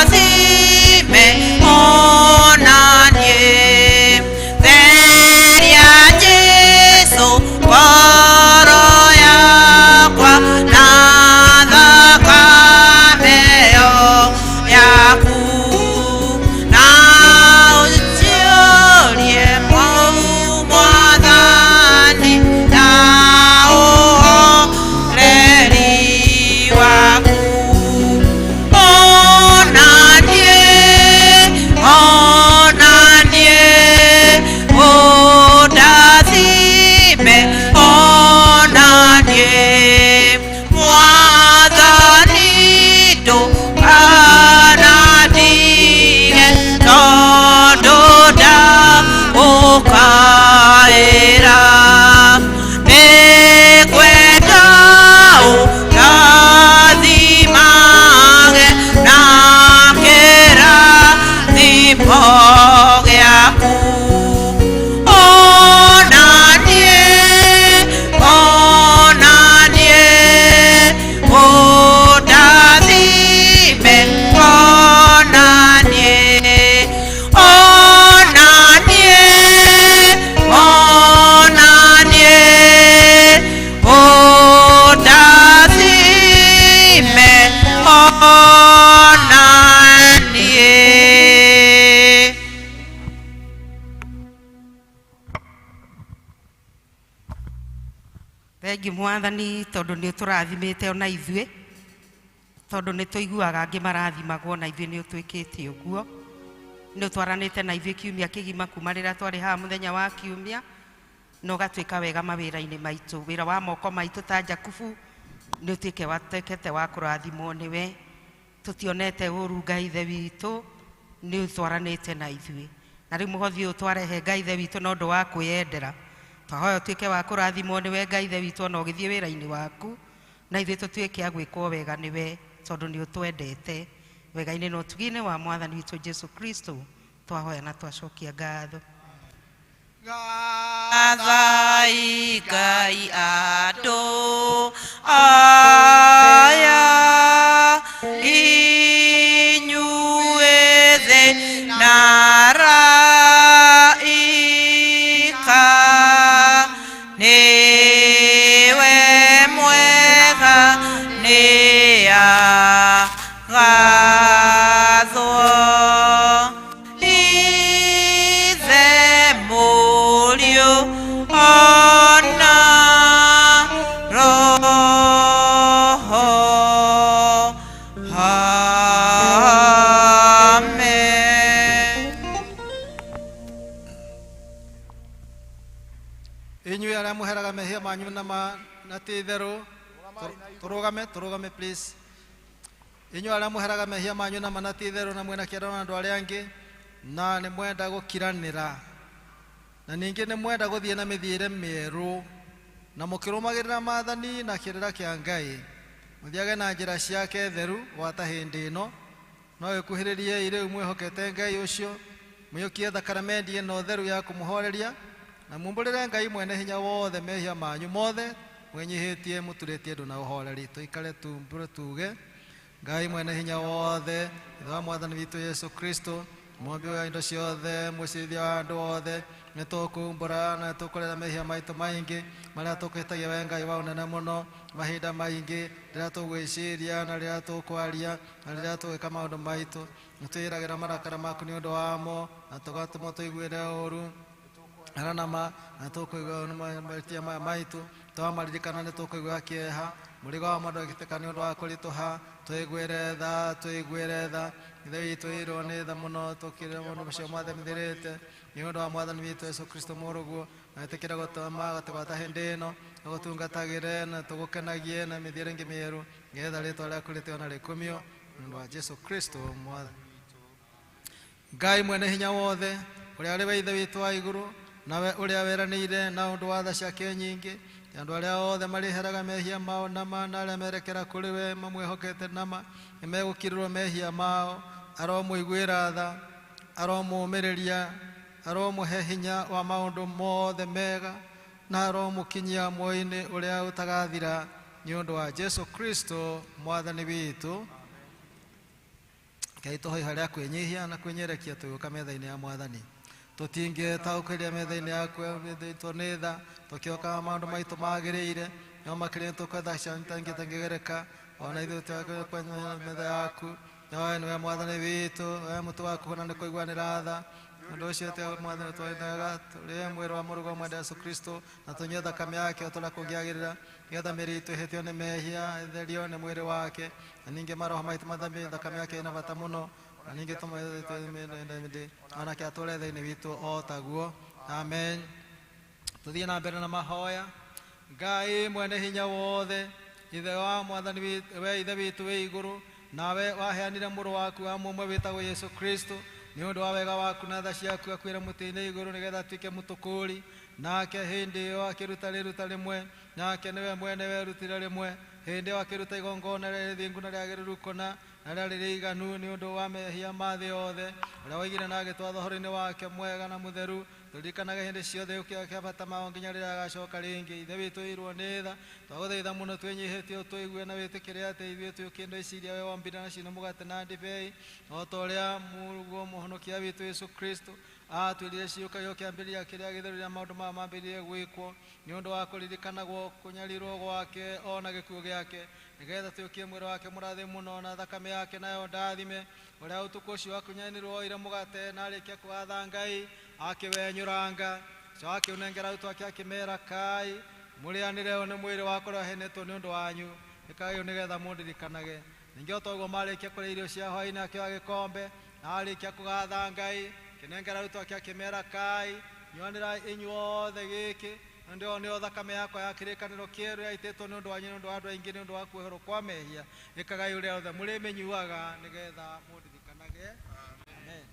ũndathime, ona niĩ. Theria Jesũ ngoro yakwa na thakame ĩyo yaku, na ũnjiyũrie Mwathani na ũhoreri waku. Ona niĩ, ona niĩ, ũndathime, ona niĩ. Mwathani ndũkanandige, tondũ ndagũkaĩra. Nĩngwenda ũndathimage na kĩrathimo gĩaku. Ona niĩ, ona niĩ, ũndathime, ona niĩ. Ona niĩ, ona niĩ, ũndathime, ona niĩ. Thengiũ Mwathani tondũ nĩ ũtũrathimĩte ona ithuĩ, tondũ nĩ tũiguaga angĩ marathimagwo na ithuĩ nĩ ũtwĩkĩte ũguo. Nĩ ũtwaranĩte na ithuĩ kiumia kĩgima kuma rĩrĩa twarĩ haha mũthenya wa kiumia, na ũgatwĩka wega mawĩra-inĩ maitũ. Wĩra wa moko maitũ ta Jakubu nĩ ũtuĩke watuĩkĩte wa kũrathimwo nĩwe. Tũtionete ũru Ngai Ithe witũ, nĩ ũtwaranĩte na ithuĩ. Na rĩu mũhothi ũyũ twarehe Ngai Ithe witũ na ũndũ wa kwĩyendera, twahoya ũtuĩke wa kũrathimwo nĩwe Ngai Ithe witũ ona ũgĩthiĩ wĩra-inĩ waku, na ithuĩ tũtuĩke a gwĩkwo wega nĩwe, tondũ nĩ ũtwendete. Wega-inĩ na ũtugi-inĩ wa Mwathani witũ Jesu Kristo twahoya na twacokia ngatho. Gathai Ngai andũ aya inyuĩ thĩ na araika nĩwe mwega nĩagathwo Ithe Mũriũ ona Roho. Amen. Inyuĩ arĩa mũheraga mehia manyu na ma na ti itherũ tũrũgame tũrũgame please. Inyuĩ arĩa mũheraga mehia manyu na ma na ti itherũ na mwĩna kĩenda na andũ arĩa angĩ na nĩ mwenda gũkiranĩra na ningĩ nĩ mwenda gũthiĩ na mĩthiĩre mĩerũ na mũkĩrũmagĩrĩra maathani na kĩrĩra kĩa Ngai mũthiage na njĩra ciake theru gwata hĩndĩ ĩno no ĩkuhĩrĩriei rĩu mwĩhokete Ngai ũcio mũiyũkie thakaramendi ĩno theru ya kũmũhoreria na mumbũrĩre Ngai mwene hinya wothe mehia manyu mothe mwĩnyihĩtie mũturĩtie ndũ na ũhoreri. Tũikare tumbũre tuge Ngai mwene hinya wothe Ithe wa mwathani witũ Yesu Kristo mũmbi wa indo ciothe mũcirithia wa andũ othe nĩ tũkumbũra na tũkũrera mehia maitũ maingĩ marĩa tũkũhĩtagia we Ngai wa ũnene mũno mahinda maingĩ rĩrĩa tũgwĩciria na rĩrĩa tũkwaria na rĩrĩa tũgwĩka maũndũ maitũ nĩ twĩragĩra marakara maku nĩ ũndũ wamo na tũgatũma tũiguĩre ũũru aranama na tũkũigua mahĩtia maya maitũ twamaririkana nĩ tũkũigua kĩeha mũrigo wa mũndũ agĩtĩka nĩ ũndũ wa kũritũha tũiguĩre tha tũiguĩre tha Ithe witũ ĩrwo nĩ tha mũno tũkĩrĩre mũndũ macio mothe mĩthirĩte nĩ ũndũ wa mwathani witũ Yesu Kristo mũrũguo na ĩtĩkĩra gũtũma tũgwata hĩndĩ ĩno tũgũtungatagĩre na tũgũkenagie na mĩthiĩre ĩngĩ mĩerũ nĩgetha rĩtwa rĩaku rĩtĩo na rĩkumio nĩ ũndũ wa Jesu Kristo mwathani. Ngai mwene hinya wothe ũrĩa arĩ we Ithe witũ wa igũrũ nawe ũrĩa weranĩire na ũndũ wa tha ciake nyingĩ andũ arĩa othe marĩheraga mehia mao nama na arĩa merekera kũrĩ we mamwĩhokete nama nĩ megũkirĩrwo mehia mao aromũiguĩra tha aromũũmĩrĩria aromũhe hinya wa maũndũ mothe mega na aromũkinyia muoyo-inĩ ũrĩa ũtagathira nĩ ũndũ wa Jesu Kristo mwathani witũ. Ngai tũhoe harĩa kwĩnyihia na kwĩnyerekia tũgĩũka metha-inĩ ya mwathani tũtingĩtaũkĩria metha-inĩ yaku tũ nĩ tha tũkĩoka maũndũ maitũ magĩrĩire no makĩria tũkwetha tangĩtangĩgereka ona ithuĩ twakwenye metha yaku nawe nĩwe mwathani witũ we mũtĩ waku na nĩ kũiguanĩra tha ũndũ ũcio tĩ mwathani twendaga tũrĩe mwĩrĩ wa mũrugo mwenda Yesu Kristo na tũnyue thakame yake o ta ũrĩa kũngĩagĩrĩra nĩgetha mĩĩrĩ itũ ĩhĩtio nĩ mehia ĩtherio nĩ mwĩrĩ wake na ningĩ maroho maitũ mathambio thakame yake ĩna bata mũno na ningĩ tũmwende onake atũre thĩinĩ witũ o taguo. Amen. Tũthiĩ na mbere na mahoya. Ngai mwene hinya wothe Ithe wa mwathani witũ we Ithe witũ wĩ igũrũ nawe waheanire mũrũ waku wa mũmwe wĩtagwo Yesu Kristo nĩ ũndũ wa wega waku na tha ciaku akuĩre mũtĩ-inĩ igũrũ nĩgetha atuĩke mũtũkũũri nake hĩndĩ ĩyo akĩruta rĩruta rĩmwe nake nĩwe mwene werutire rĩmwe hĩndĩ ĩyo akĩruta igongona rĩrĩ thingu na rĩagĩrĩru kũna na rĩarĩ rĩiganu nĩ ũndũ wa mehia ma thĩ yothe ũrĩa woigire na agĩtwatha ũhoro-inĩ wake mwega na mũtheru tũririkanage hĩndĩ ciothe kĩa bata mao nginya rĩrĩa agacoka rĩngĩ. Ithe witũ ĩirwo nĩ tha twagũthaitha mũno twĩnyihĩtie ũtũigue na wĩtĩkĩre atĩ ithuĩ twĩũkĩndo ici iria we wombire nacio nĩ mũgate na ndibei o ta ũrĩa mũrũguo mũhonokia witũ Yesu Kristo atwĩrire ciũkagio kĩambĩrĩria kĩrĩa gĩtheru rĩrĩa maũndũ maya mambĩrĩrie gwĩkwo nĩ ũndũ wa kũririkanagwo kũnyarirwo gwake o na gĩkuũ gĩake nĩgetha tũyũkie mwĩrĩ wake mũrathe mũno na thakame yake nayo ndathime ũrĩa ũtukũ ũcio wakunyanĩrwo oire mũgate na arĩkia kũgatha Ngai akĩwenyũranga ũcio akĩũnengera arutwo ake akĩmera kai mũrĩanĩre ũyũ nĩ mwĩrĩ wakwa ũrĩa ũheanĩtwo nĩ ũndũ wanyu ĩkagai ũũ nĩgetha mũndirikanage. Ningĩ o ta ũguo marĩkia kũrĩa irio cia hwaĩ-inĩ akĩoya gĩkombe na arĩkia kũgatha Ngai akĩnengera arutwo ake akĩmera kai nyuanĩrai inyuothe gĩkĩ nĩ ũndũ nĩyo thakame yakwa ya kĩrĩkanĩro kĩerũ yaitĩtwo nĩ ũndũ wanyu nĩ ũndũ wa andũ aingĩ nĩ ũndũ wa kuoherwo kwa mehia ĩkagai ũrĩa othe mũrĩmĩnyuaga nĩgetha mũndirikanage. Amen.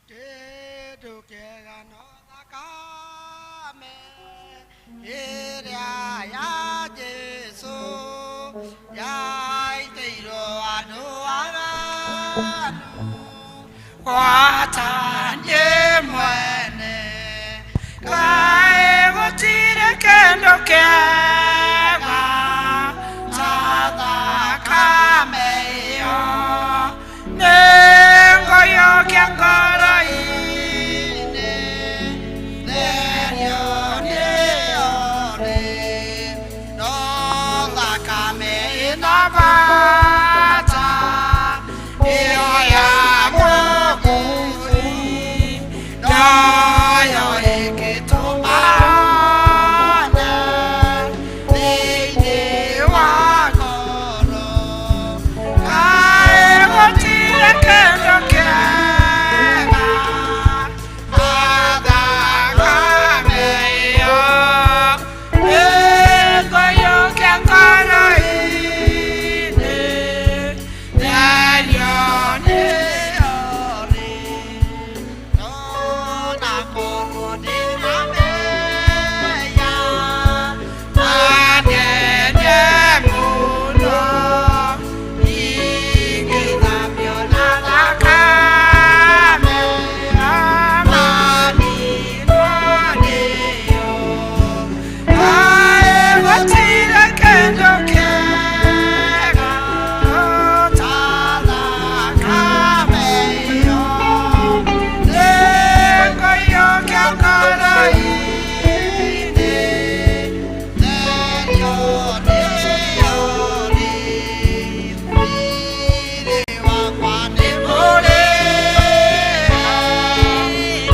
Kĩndũ kĩega no thakame ĩrĩa ya Jesũ yaitĩirwo Gwatanie mwene Kaĩ gũtirĩ kĩndũ kĩega ta thakame ĩyo Nĩngũiyũkia ngoro-inĩ Therio nĩyo rĩ No thakame ĩna bata Ĩyo ya Mwokozi Nayo ĩngĩtũma hone thĩinĩ wa ngoro Kaĩ gũtirĩ kĩndũ kĩega ta thakame ĩyo Nĩngũiyũkia ngoro-inĩ Therio nĩyo rĩ Ona korwo ndĩna mehia manene mũno ingĩthambio na thakame maninwo nĩyo Kaĩ gũtirĩ kĩndũ kĩega ta thakame ĩyo Nĩngũiyũkia ngoro-inĩ Therio nĩyo rĩ Mwĩrĩ wakwa nĩ mũrĩhe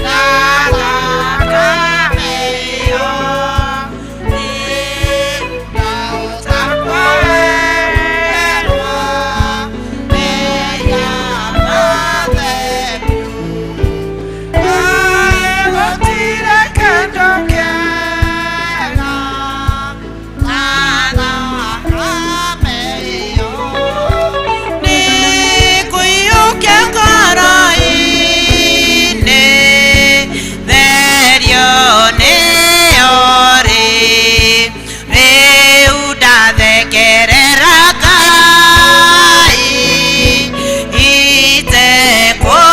na thakame ĩyo Ndahota kweherwo mehia matheru Kaĩ gũtirĩ kĩndũ kĩega ta thakame ĩyo Nĩngũiyũkia ngoro-inĩ Therio nĩyo rĩ Rĩu ndathekerera Ngai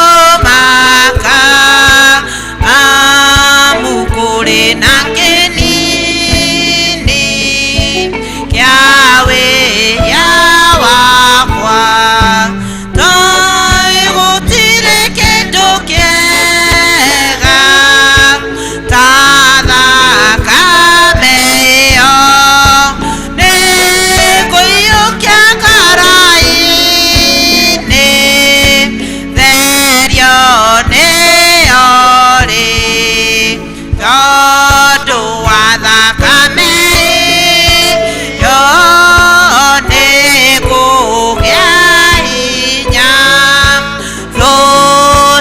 Itekũmaka Amu kũrĩ na kĩnini kĩa wĩhia wakwa Kaĩ gũtirĩ kĩndũ kĩega ta thakame ĩyo Nĩngũiyũkia ngoro-inĩ Therio nĩyo rĩ Tondũ wa thakame ĩyo nĩngũgĩa hinya Thũ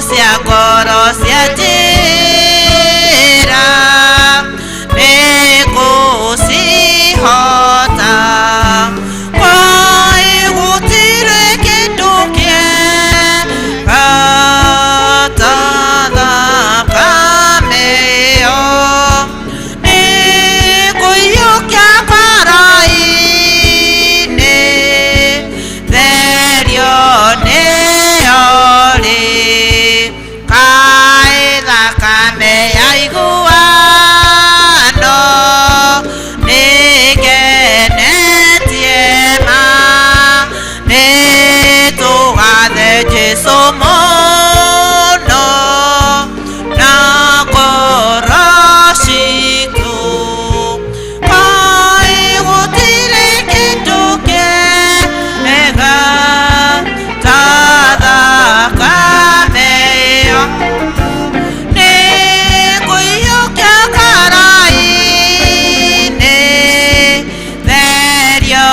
cia ngoro cianjĩra nĩngũcihota Kaĩ gũtirĩ kĩndũ kĩega ta thakame ĩyo Nĩngũiyũkia ngoro-inĩ Therio nĩyo rĩ Kaĩ thakame yaiguano nĩngenetie ma Nĩtũgathe Jesũ mũno na ngoro citũ Kaĩ gũtirĩ kĩndũ kĩega ta thakame ĩyo Nĩngũiyũkia ngoro-inĩ Therio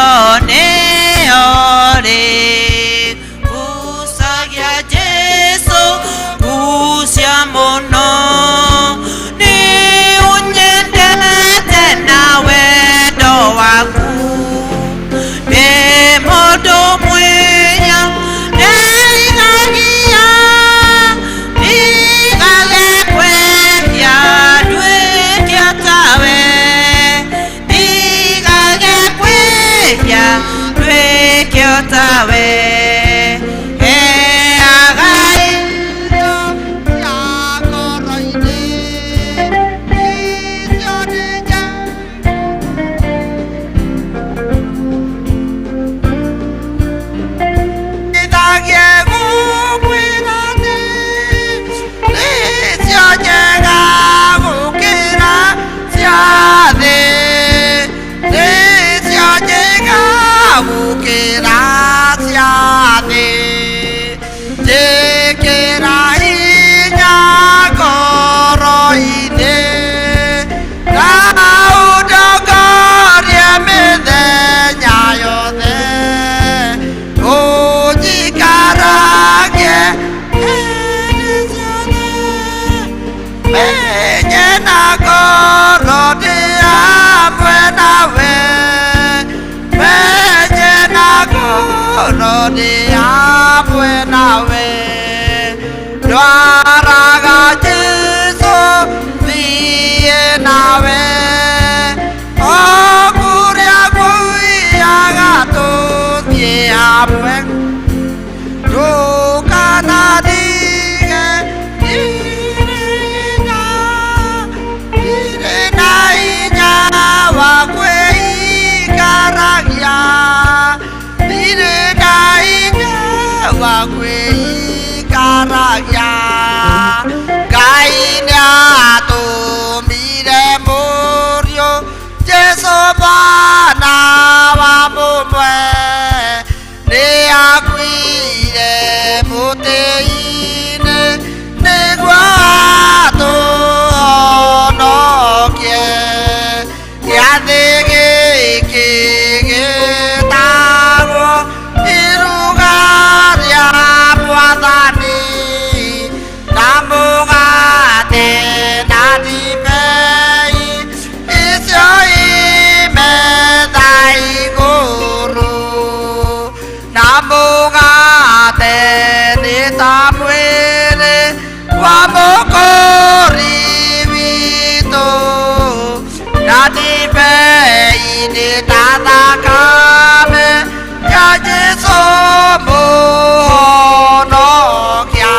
nĩyo rĩ Gucagia Jesũ gucia mũno Nĩ ũnyendete na wendo waku Ndĩ mũndũ mwĩhia ndĩriragĩria ndigage kwehia nduĩke tawe ndigage kwehia nduĩke tawe. Hey. Hamwe ndũkanatige ndirĩ na hinya wa kwĩikaragia, ndirĩ na hinya wa kwĩikaragia. Ngai nĩatũmire mũriũ Jesũ mwana wa mũmwe, nĩakuire mũtĩ-inĩ nĩguo atũhonokie. Gĩathĩ gĩkĩ gĩtagwo iruga rĩa Mwathani, na mũgate na ndibei icio i metha igũrũ, na mũgate nĩ ta mwĩrĩ wa Mũkũũri witũ, na ndibei nĩ ta thakame ya Jesũ Mũhonokia.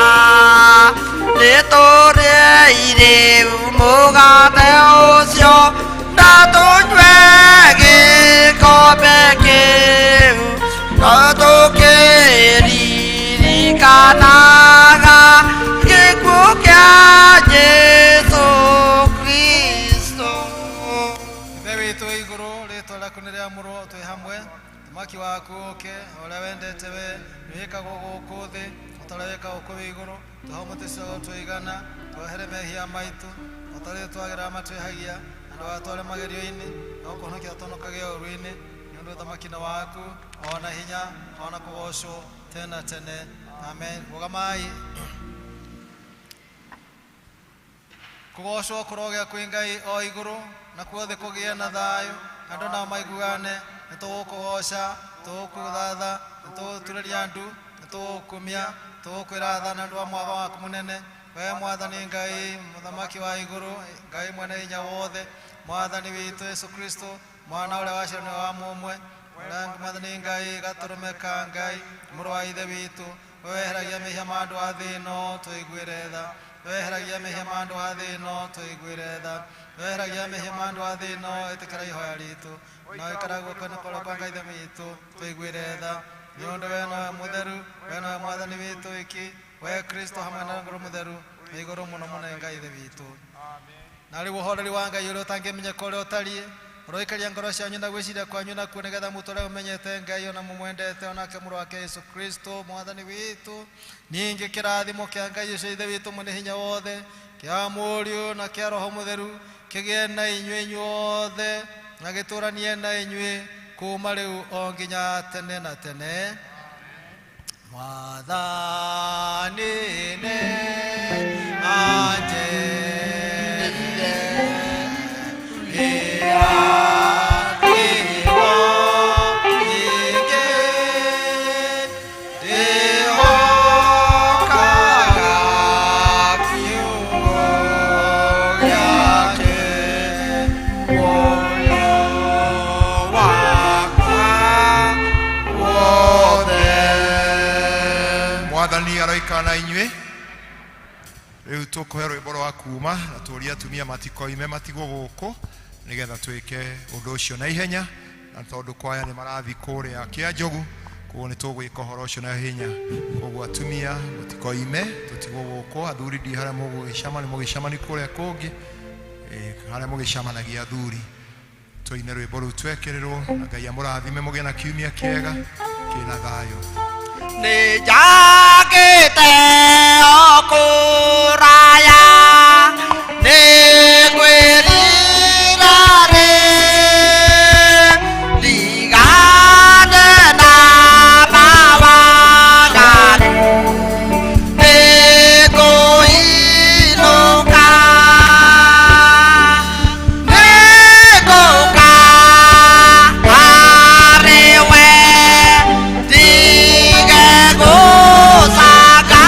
Nĩtũrĩe rĩu mũgate ũcio na tũnyue gĩkombe kĩu, no tũkĩririkanaga gĩkuũ kĩa Jesũ Kristo. Ithe witũ wĩ igũrũ, rĩtwa rĩaku nĩ rĩamũrwo, twĩ hamwe. Ũthamaki waku ũke, o ũrĩa wendete we nĩwĩkagwo gũkũ thĩ o ta ũrĩa wĩkagwo kũu igũrũ. Tũhe ũmũthĩ ũcio tũigana, tuohere mehia maitũ o ta ũrĩa twagĩra matwĩhagia, na ndũgatware magerio-inĩ, no kũhonokia tũhonokagie ũũru-inĩ, nĩ ũndũ ũthamaki nĩ waku, ona hinya, ona kũgocwo tene na tene. Amen. Rũgamai. Kũgocwo kũrogĩa kwĩ Ngai o igũrũ, na kuo thĩ kũgĩe na thayũ, andũ nao maiguane. Nĩ tũgũkũgoca, tũgũkũthatha, nĩ tũgũturĩria ndu, nĩ tũgũkumia, tũgũkwĩra tha nĩ ũndũ wa mwago waku mũnene. We Mwathani Ngai, mũthamaki wa igũrũ, Ngai mwene hinya wothe, Mwathani witũ Yesu Kristo, mwana ũrĩa waciaranĩirwo wa mũmwe, ũrĩa Mwathani Ngai gatũrũme ka Ngai, mũrũ wa Ithe witũ, we weheragia mehia ma andũ a thĩ ĩno, tũiguĩre tha. Weheragia mehia ma andũ a thĩ ĩno, tũiguĩre tha. Weheragia mehia ma andũ a thĩ ĩno, ĩtĩkĩra ihoya ritũ, na ũikara guoko-inĩ kwa ũrĩo kwa Ngai Ithe witũ, tũiguĩre tha. Nĩ ũndũ we nowe mũtheru, we nowe Mwathani witũ wiki, we Kristo hamwe na Roho Mũtheru, wĩ igũrũ mũno mũno Ngai Ithe witũ. Na rĩu ũhoreri wa Ngai ũrĩa ũtangĩmenyeka ũrĩa ũtariĩ, ũroikaria ngoro cianyu na gwĩciria kwanyu nakuo, nĩgetha mũtũũre mũmenyete Ngai ona mũmwendete, onake mũrũ wake Yesu Kristo Mwathani witũ. Ningĩ kĩrathimo kĩa Ngai ũcio Ithe witũ mwene hinya wothe, kĩa Mũriũ na kĩa Roho Mũtheru, kĩgĩe na inyuĩ inyuothe, na gĩtũũranie na inyuĩ kuma rĩu o nginya tene na tene. Mwathani nĩ anjĩrire irathimo nyingĩ, ndĩhokaga kiugo gĩake, muoyo wakwa wothe. Mwathani aroikara na inyuĩ. Rĩu tũkũhe rwĩmbo rwa kuma na tũrie atumia matikoime matigwo gũkũ nĩgetha twĩke ũndũ ũcio na ihenya, na tondũ kwaya nĩ marathiĩ kũrĩa kĩa njogu, koguo nĩ tũgwĩka ũhoro ũcio na ihenya. Koguo atumia mũtikoime tũtigwo gũkũ, athuri ndi harĩa mũgũgĩcemania, mũgĩcemania kũrĩa kũngĩ, harĩa mũgĩcemanagia athuri. Tũine rwĩmbo rũu twekĩrĩrwo, na Ngai amũrathime mũgĩe na kiumia kĩega kĩna thayũ. Nĩ njagĩte o kũraya, nĩ ngwĩrira rĩ, ndigane na mawaganu, nĩ ngũinũka, nĩ ngũka harĩ we, ndige gũcanga.